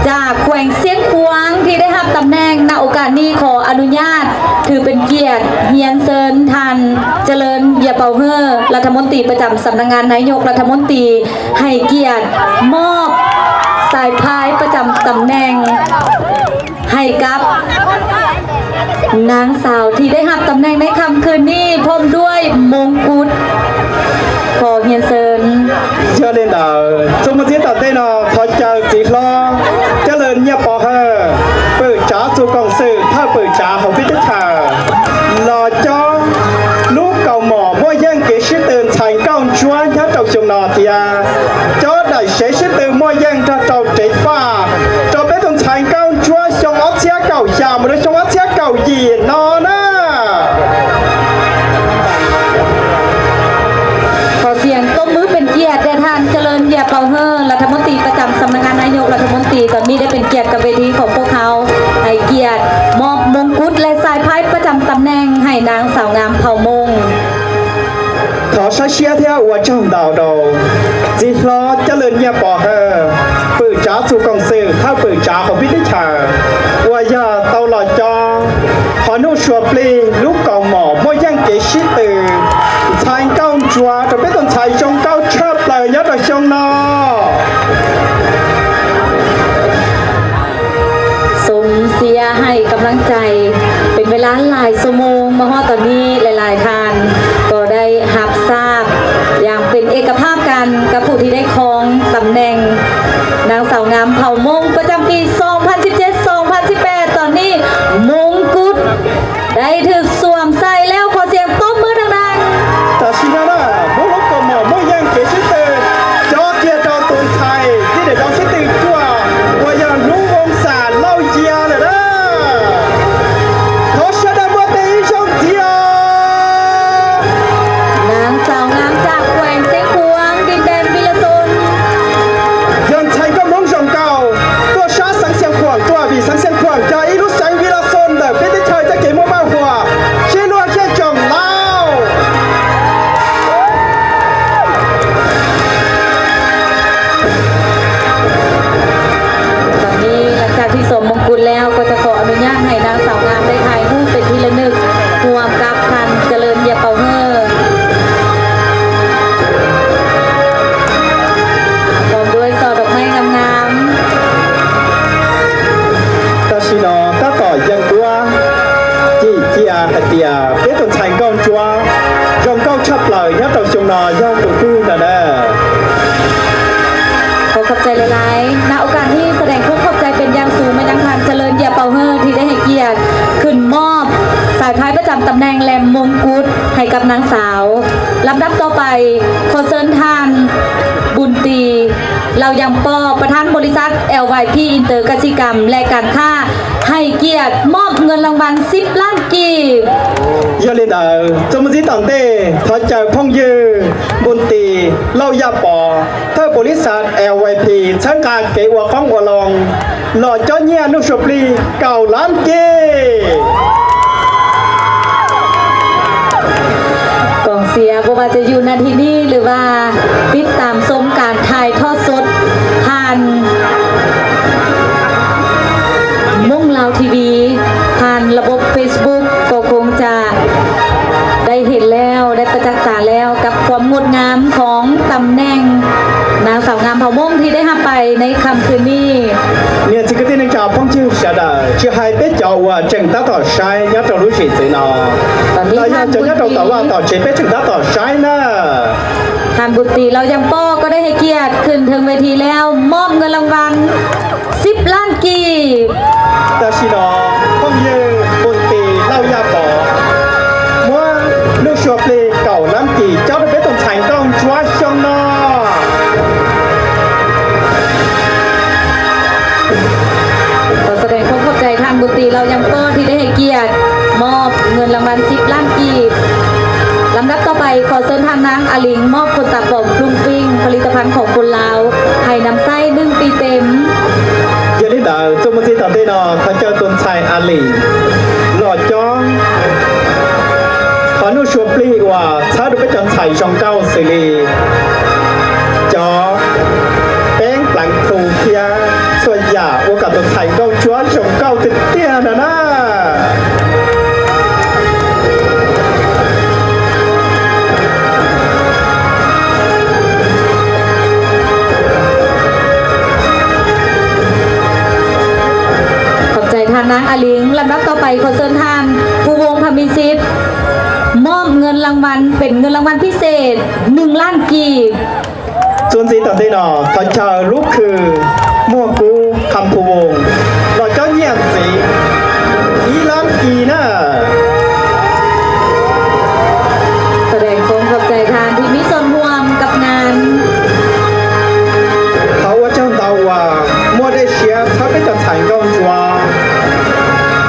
ຈາກແຂວງຊຽງຂວາງ ທີ່ໄດ້ຮັບຕຳແໜ່ງ. ນະໂອກາດນີ້ ຂໍອະນຸຍາດຖືເປັນກຽດຮຽນເຊີນທ່ານ ຈະເລີນ ເຢຍເປົາເຮີ ລັດຖະມົນຕີປະຈຳສຳນັກງານນາຍົກລັດຖະມົນຕີ ໃຫ້ກຽດມອບສາຍພາຍປະຈຳຕຳແໜ່ງ ໃຫ້ກັບນາງສາວທີ່ໄດ້ຮັບຕຳແໜ່ງໃນຄ່ຳຄືນນີ້ ພ້ອມດ້ວຍມົງກຸດ. ຂໍຮຽນເຊີນ ເຊີນເລີຍເດີ ສົມມຸດຕິຕາເຕນອ ຂໍເຈົ້າຈິລອ ຈະເລີນຍາປໍເຮີ ເປີດຈາສູ່ກອງສື່ ຖ້າເປີດຈາເຮົາພິຈາລະນາ ລໍຈອ ລູກເກົາໝໍ ມົ້ວແຍ່ງເກຊິເຕີນ ໄຊເກົ້າຈົວ ຍາເຈົ້າຊົງນອເທຍ ຈອດໄດ້ເສຊິເຕີນ ມົ້ວແຍ່ງ ຈາເຈົ້າເຈປາ ຈອດເປັນຕົ້ນ ໄຊເກົ້າ ຈົວ ຊົງອອດເຊຍເກົ້າຢາມ ຫຼື ຊົງອອດເຊຍເກົ້າຢີນອນະ. ຂໍສຽງຕົບມືເປັນກຽດແດ່ທ່ານ ຈະເລີນ ເຢຍເປົາເຮີ ລັດຖະມົນຕີປະຈຳສຳນັກງານນາຍົກລັດຖະມົນຕີ. ຕອນນີ້ໄດ້ເປັນກຽດກັບເວທີຂອງພວກເຮົາ ໃຫ້ກຽດມອບມົງກຸດ ແລະ ສາຍພາຍປະຈຳຕຳແໜ່ງໃຫ້ນາງສາວງາມເຜົ່າມົ້ງ. ຂໍສາເຊຍເທວອາຈານດາວໂດ ຈິລອ ຈະເລີນ ຍາປໍເຮີ ເປີດຈາສູ່ກອງສື່ ຖ້າເປີດຈາເຮົາພິຈາລະນາ ວ່າຢ່າເຕົາຫຼອດຈອ ຂໍນຸ Sua Pli, Lũ Cò Mỏ, Môi Yang Kế Sĩ Tử, Thánh Công Chúa, Trong Bếp Tuần Thánh Sông Cao Chớp Lời Nhớ Đời Sông No. ຊົມເຊຍໃຫ້ກຳລັງໃຈເປັນເວລາຫຼາຍຊົ່ວໂມງ ມາຮອດຕອນນີ້ ຫຼາຍໆທ່ານກໍໄດ້ຮັບຊາບຢ່າງເປັນເອກະພາບກັນກັບຜູ້ທີ່ໄດ້ຄອງຕຳແໜ່ງນາງສາວງາມເຜົ່າມົ້ງປະຈຳປີສອງພັນສິບເຈັດ ສອງພັນສິບແປດ. ຕອນນີ້ມົງກຸດ ໄດ້ຖືກສວມໃສ່ແລ້ວ ຂໍສຽງຕົບມືດັງໆ. Tashina, Molokomo, Moyang, Kechite, Jokia, Tautuntai, Kide, Joshite, Tua, Waya, Luwongsa, Laoyia, Lada. Toshada, Mote, Ishongtia. ນາງສາວງາມຈາກແຂວງຊຽງຂວາງ ດິນແດນວິລະຊົນ. Yang Chai, Gomong, Zhongkao, Tua, Sha, Sang, Siang, Kuang, Tua, Vi, Sang, Siang, Kuang, Ja, Ilu, Sang, Vila, Son, Da, Pete, Chai, Ja, Ke, Mo, Ba, Hua, Che, Lua, Che, Chong, Lao. ຕອນນີ້ຫຼັງຈາກທີ່ສວມມົງກຸດແລ້ວ ກໍຈະຂໍອະນຸຍາດໃຫ້ນາງສາວງາມໄດ້ຖ່າຍຮູບເປັນທີ່ລະນຶກ ຮ່ວມກັບທ່ານຈະເລີນ ຢາເປົ່າເຮີ ພ້ອມດ້ວຍຊ່ອດອກໄມ້ງາມໆ. Tashino, Tato, Yang Dua, Ji, Jia, Katia, Pete, Chai, Gong, Chua, Zhongkao, Chap, Lao, Yatao, Xiong, No, Yang, Tu, Tu, Da, Da. ຂໍຂອບໃຈຫຼາຍໆ. ນະໂອກາດນີ້ສະແດງຄວາມຂອບໃຈເປັນຢ່າງສູງມາຍັງທ່ານຈະເລີນ ຢາເປົ່າເຮີ ທີ່ໄດ້ໃຫ້ກຽດຂຶ້ນມອບສາຍພາຍປະຈຳຕຳແໜ່ງ ແລະ ມົງກຸດໃຫ້ກັບນາງສາວ. ລຳດັບຕໍ່ໄປ ຂໍເຊີນທ່ານ ບຸນຕີ ເຫຼົ່າຍັງປໍ ປະທານບໍລິສັດ ແອລວາຍພີ ອິນເຕີກະສິກຳ ແລະ ການຄ້າ ໃຫ້ກຽດມອບເງິນລາງວັນສິບລ້ານກີບ. Yolin, Zomzi, Tangte, Thachai, Pongyu, Bunti, Lau, Yapo, Thai, ບໍລິສັດ ແອລວາຍພີ ເຊີນການເກວຂອງອວລອງ ຫຼໍ່ຈ້ອນເຍຍ ນຸກສວບລີ ເກົ້າລ້ານກີບ. ກອງເຊຍ ບໍ່ວ່າຈະຢູ່ນະທີ່ນີ້ ຫຼືວ່າຕິດຕາມຊົມການຖ່າຍທອດສົດຜ່ານມົ້ງລາວທີວີ ຜ່ານລະບົບເຟສບຸກ ກໍຄົງຈະໄດ້ເຫັນແລ້ວ ໄດ້ປະຈັກຕາແລ້ວ ກັບຄວາມງົດງາມຂອງຕຳແໜ່ງນາງສາວງາມເຜົ່າມົ້ງທີ່ໄດ້ຮັບໄປໃນຄ່ຳຄືນນີ້. Nia, Cikati, Nang, Chao, Phong, Chiu, Shada, Chiu, Hai, Pet, Chao, Wa, Cheng, Tato, Shai, Nyato, Lu, Shi, Tsu, No. ຕອນນີ້ທ່ານບຸນຕີ Tato, Shai, Pet, Cheng, Tato, Shai, Na. ທ່ານບຸນຕີ ເຫຼົ່າຍັງປໍ ກໍໄດ້ໃຫ້ກຽດຂຶ້ນເທິງເວທີແລ້ວ ມອບເງິນລາງວັນສິບລ້ານກີບ. Tashino, Phong, Yu, Bunti, Lau, Yapo, Mua, Lu, Shua, Pli, Kau, Lam, Ki, Chao, Pet, Tong, Chang, Kong, Chua, Shong, No. ຂໍສະແດງຄວາມຂອບໃຈທ່ານບຸນຕີ ເຫຼົ່າຍັງປໍ ທີ່ໄດ້ໃຫ້ກຽດມອບເງິນລາງວັນສິບລ້ານກີບ. ລຳດັບຕໍ່ໄປ ຂໍເຊີນທ່ານນາງອາລິງ ມອບຂົນຕາປອມຟຣຸ້ງຟິ້ງ ຜະລິດຕະພັນຂອງຄົນລາວ ໃຫ້ນຳໃຊ້ໜຶ່ງປີເຕັມ. Yolin, Zomzi, Tangte, No, Thachai, Tun, Chai, Ali, Lo, Chong, Khanu, Shua, Pli, Wa, Cha, Du, Pet, Chon, Chai, Shong, Kau, Sili, Cho, Peng, Plang, Thu, Khia, Sua, Ya, Wa, Ka, Tun, Chai, Kau, Chua, Shong, Kau, Ti, Tia, Na, Na. ຂອບໃຈທ່ານນາງອາລິງ. ລຳດັບຕໍ່ໄປ ຂໍເຊີນທ່ານ ພູວົງ ພະມີສິດ ມອບເງິນລາງວັນເປັນເງິນລາງວັນພິເສດ ໜຶ່ງລ້ານກີບ. Zunzi, Tangte, No, Thachai, Lu, Khư, Mua, Ku, Kham, Phu, Wong, Lo, Chon, Nyan, Zi, Ni, Lam, Ki, Na. ສະແດງຄວາມຂອບໃຈທ່ານທີ່ມີສ່ວນຮ່ວມກັບງານ. Hawa, Chang, Tawa, Mua, De, Shia, Cha, Pe, Chon, Chai, Kong, Chua.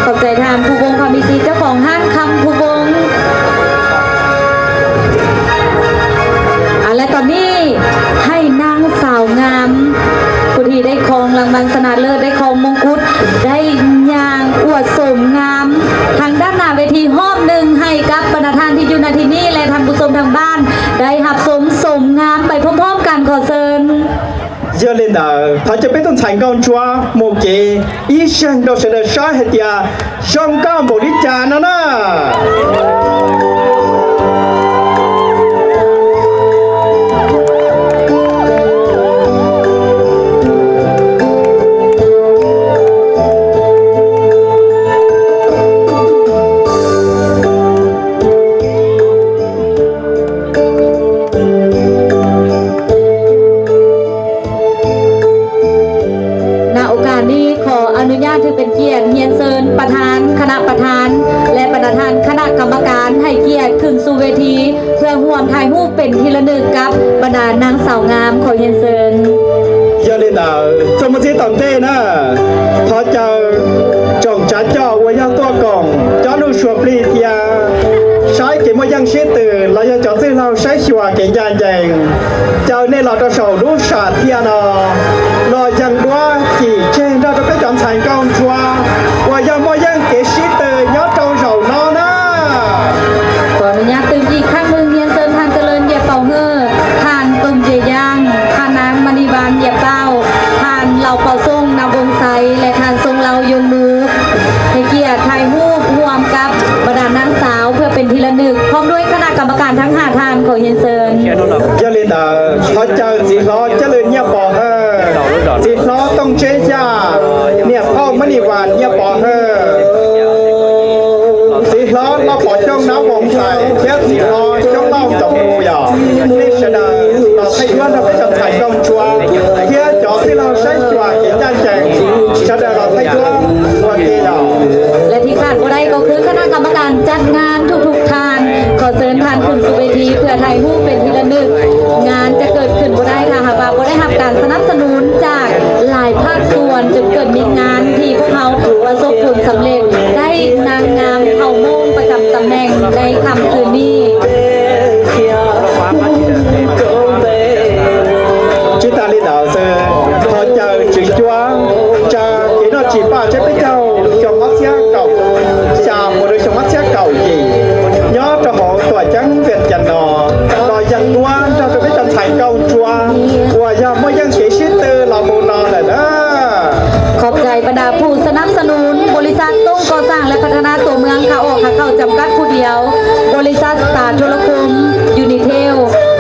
ຂອບໃຈທ່ານ ພູວົງ ພະມີສິດ ເຈົ້າຂອງຮ້ານຄຳພູວົງ. ອ່າ ແລະ ຕອນນີ້ໃຫ້ນາງສາວງາມ ຜູ້ທີ່ໄດ້ຄອງລາງວັນຊະນະເລີດ ໄດ້ຄອງມົງກຸດ ໄດ້ຍ່າງອວດໂສມງາມທາງດ້ານໜ້າເວທີຮອບໜຶ່ງ ໃຫ້ກັບບັນດາທ່ານທີ່ຢູ່ ນ ທີ່ນີ້ ແລະ ທ່ານຜູ້ຊົມທາງບ້ານ ໄດ້ຮັບຊົມໂສມງາມໄປພ້ອມໆກັນ. ຂໍເຊີນ. Yog li ntawd, thov caw peb tuaj ntxhais nkauj ntsuab mus kev ib zaug rau sawv daws saib hais tias zoo nkauj npaum li cas no na. ນະໂອກາດນີ້ ຂໍອະນຸຍາດຖືເປັນກຽດຮຽນເຊີນປະທານຄະນະປະທານ ແລະ ບັນດາທ່ານຄະນະກຳມະການໃຫ້ກຽດຂຶ້ນສູ່ເວທີ ເພື່ອຮ່ວມຖ່າຍຮູບເປັນທີ່ລະນຶກກັບບັນດານາງສາວງາມ. ຂໍຮຽນເຊີນ. Yog li ntawd, txog mus txij tom ntej na, thov caw tsoom tsav coj uas yog tuaj koom coj lug suav plig thiab saib kev muaj yeej sib tw los yog cov txwj laug saib xyuas kev ncaj ncees, caw nej los rau saum lub sam thiaj no los yees duab cim tseg nrog rau peb cov ntxhais nkauj ntsuab uas yog muaj yeej kev sib tw nyob rau zaum no na. ຂໍອະນຸຍາດຕື່ມອີກຄັ້ງໜຶ່ງ ຮຽນເຊີນທ່ານຈະເລີນ ເຢັບເປົາເຮີ, ທ່ານ ຕຸ່ມ ເຢຍຍ່າງ, ທ່ານນາງ ມະນີວັນ ເຢັບເປົາ, ທ່ານ ເຫຼົ່າເປົາຊົງ ນຳວົງໄຊ ແລະ ທ່ານ ຊົງເລົາ ຍົງນູ ໃຫ້ກຽດຖ່າຍຮູບຮ່ວມກັບບັນດານາງສາວ ເພື່ອເປັນທີ່ລະນຶກ ພ້ອມດ້ວຍຄະນະກຳມະການທັງຫ້າທ່ານ. ຂໍຮຽນເຊີນ. Yog li ntawd, thov caw txiv hlob Caj Lwm Nyiaj Pov Hawj, txiv hlob Tooj Tseb Yaj, niam phauj Mab Nis Vas Nyiaj Pov Hawj, txiv hlob Lauj Pov Xyooj Nab Voos Xais thiab txiv hlob Xyoob Lauj Ntxoov Mus yog. Nej sawv daws los thaij duab nrog peb cov ntxhais nkauj ntsuab thiab cov txwj laug saib xyuas kev ncaj ncees, sawv daws los thaij duab ua ke yog. ແລະ ທີ່ຂາດບໍ່ໄດ້ກໍຄືຄະນະກຳມະການຈັດງານທຸກໆທ່ານ ຂໍເຊີນທ່ານຂຶ້ນສູ່ເວທີເພື່ອຖ່າຍຮູບເປັນທີ່ລະນຶກ. ງານຈະເກີດຂຶ້ນບໍ່ໄດ້ຖ້າຫາກວ່າບໍ່ໄດ້ຮັບການສະໜັບສະໜູນຈາກຫຼາຍພາກສ່ວນ ຈົນເກີດມີງານທີ່ພວກເຮົາປະສົບຜົນສຳເລັດ ໄດ້ນາງງາມເຜົ່າມົ້ງປະຈຳຕຳແໜ່ງໃນຄ່ຳຄືນນີ້. ជຶດຕາລີດອກເຊີ Thov caw Tswv Cuab, tsa kev noj tsis paj tseb peb caug xyoo ob txhiab kaum xya mus rau xyoo ob txhiab kaum yim nyob rau hauv tuam ceeb Vias Cas no los yees duab nrog rau peb cov ntxhais nkauj ntsuab uas yog muaj yeej kev sib tw los mus no lawm na. ຂອບໃຈບັນດາຜູ້ສະໜັບສະໜູນ ບໍລິສັດ ຕົງກໍ່ສ້າງ ແລະ ພັດທະນາຕົວເມືອງ ຂາອອກຂາເຂົ້າ ຈຳກັດຜູ້ດຽວ, ບໍລິສັດ ສະຕາໂທລະຄົມ, ຢູນິເທວ,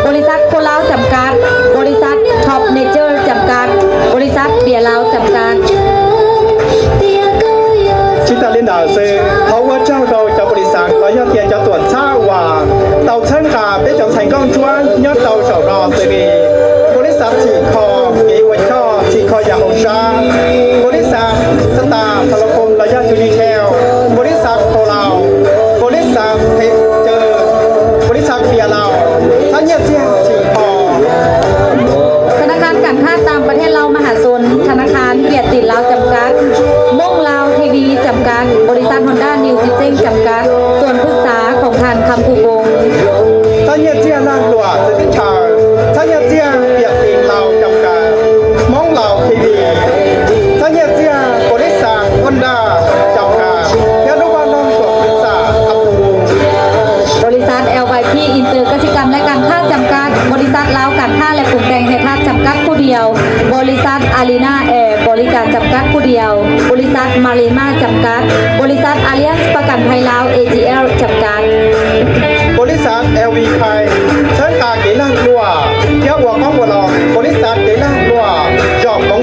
ບໍລິສັດໂຄລາວ ຈຳກັດ, ບໍລິສັດ ທັອບເນເຈີ ຈຳກັດ, ບໍລິສັດເບຍລາວ ຈຳກັດ. ជຶດຕາລີດອກເຊີ Thov ua tsaug rau cov ບໍລິສັດ los yog tias cov tuam txhab uas tau txhawb nqa peb cov ntxhais nkauj ntsuab nyob rau zaum no xws li ບໍລິສັດ Xim Kho, kev ua choj Xim Kho Yaj Hauv Sab, ບໍລິສັດ ສະຕາ ໂທລະຄົມ los yog Unitel, ບໍລິສັດ ໂຄລາວ, ບໍລິສັດ ເທເຈີ, ບໍລິສັດ ເບຍລາວ, ຊານເຍຍເຊຍ Xim Kho. ທະນາຄານການຄ້າຕ່າງປະເທດລາວມະຫາຊົນ, ທະນາຄານຫວຽດຈີນລາວຈຳກັດ, ມົ້ງລາວທີວີຈຳກັດ, ບໍລິສັດ Honda New System ຈຳກັດ, ສ່ວນປຶກສາຂອງທ່ານ ຄຳພູວົງ. ຊານເຍຍເຊຍ Laag Luam Service Thai, ຊານເຍຍເຊຍ ຫວຽດຈີນລາວຈຳກັດ, ມົ້ງລາວທີວີ, ຊານເຍຍເຊຍ ບໍລິສັດ Honda ຈຳກັດ ແລະ ລູກບ້ານນ້ອງສວນພຶກສາ ຄຳພູວົງ. ບໍລິສັດ ແອລວາຍພີ ອິນເຕີ ກະສິກຳ ແລະ ການຄ້າຈຳກັດ, ບໍລິສັດລາວການຄ້າ ແລະ ປຸງແຕ່ງແຮ່ທາດຈຳກັດຜູ້ດຽວ, ບໍລິສັດ ອາຣີນາແອ ບໍລິການຈຳກັດຜູ້ດຽວ, ບໍລິສັດ ມາຣີມາຈຳກັດ, ບໍລິສັດ ອາລຽນປະກັນໄພລາວ ເອຈີແອລ ຈຳກັດ. ບໍລິສັດ ແອລວີ ໄພ ເຊີນກາເກລາກລົວ ເທຽວຫົວກອງຫົວລອງ ບໍລິສັດເກລາກລົວ ຈອກກອງ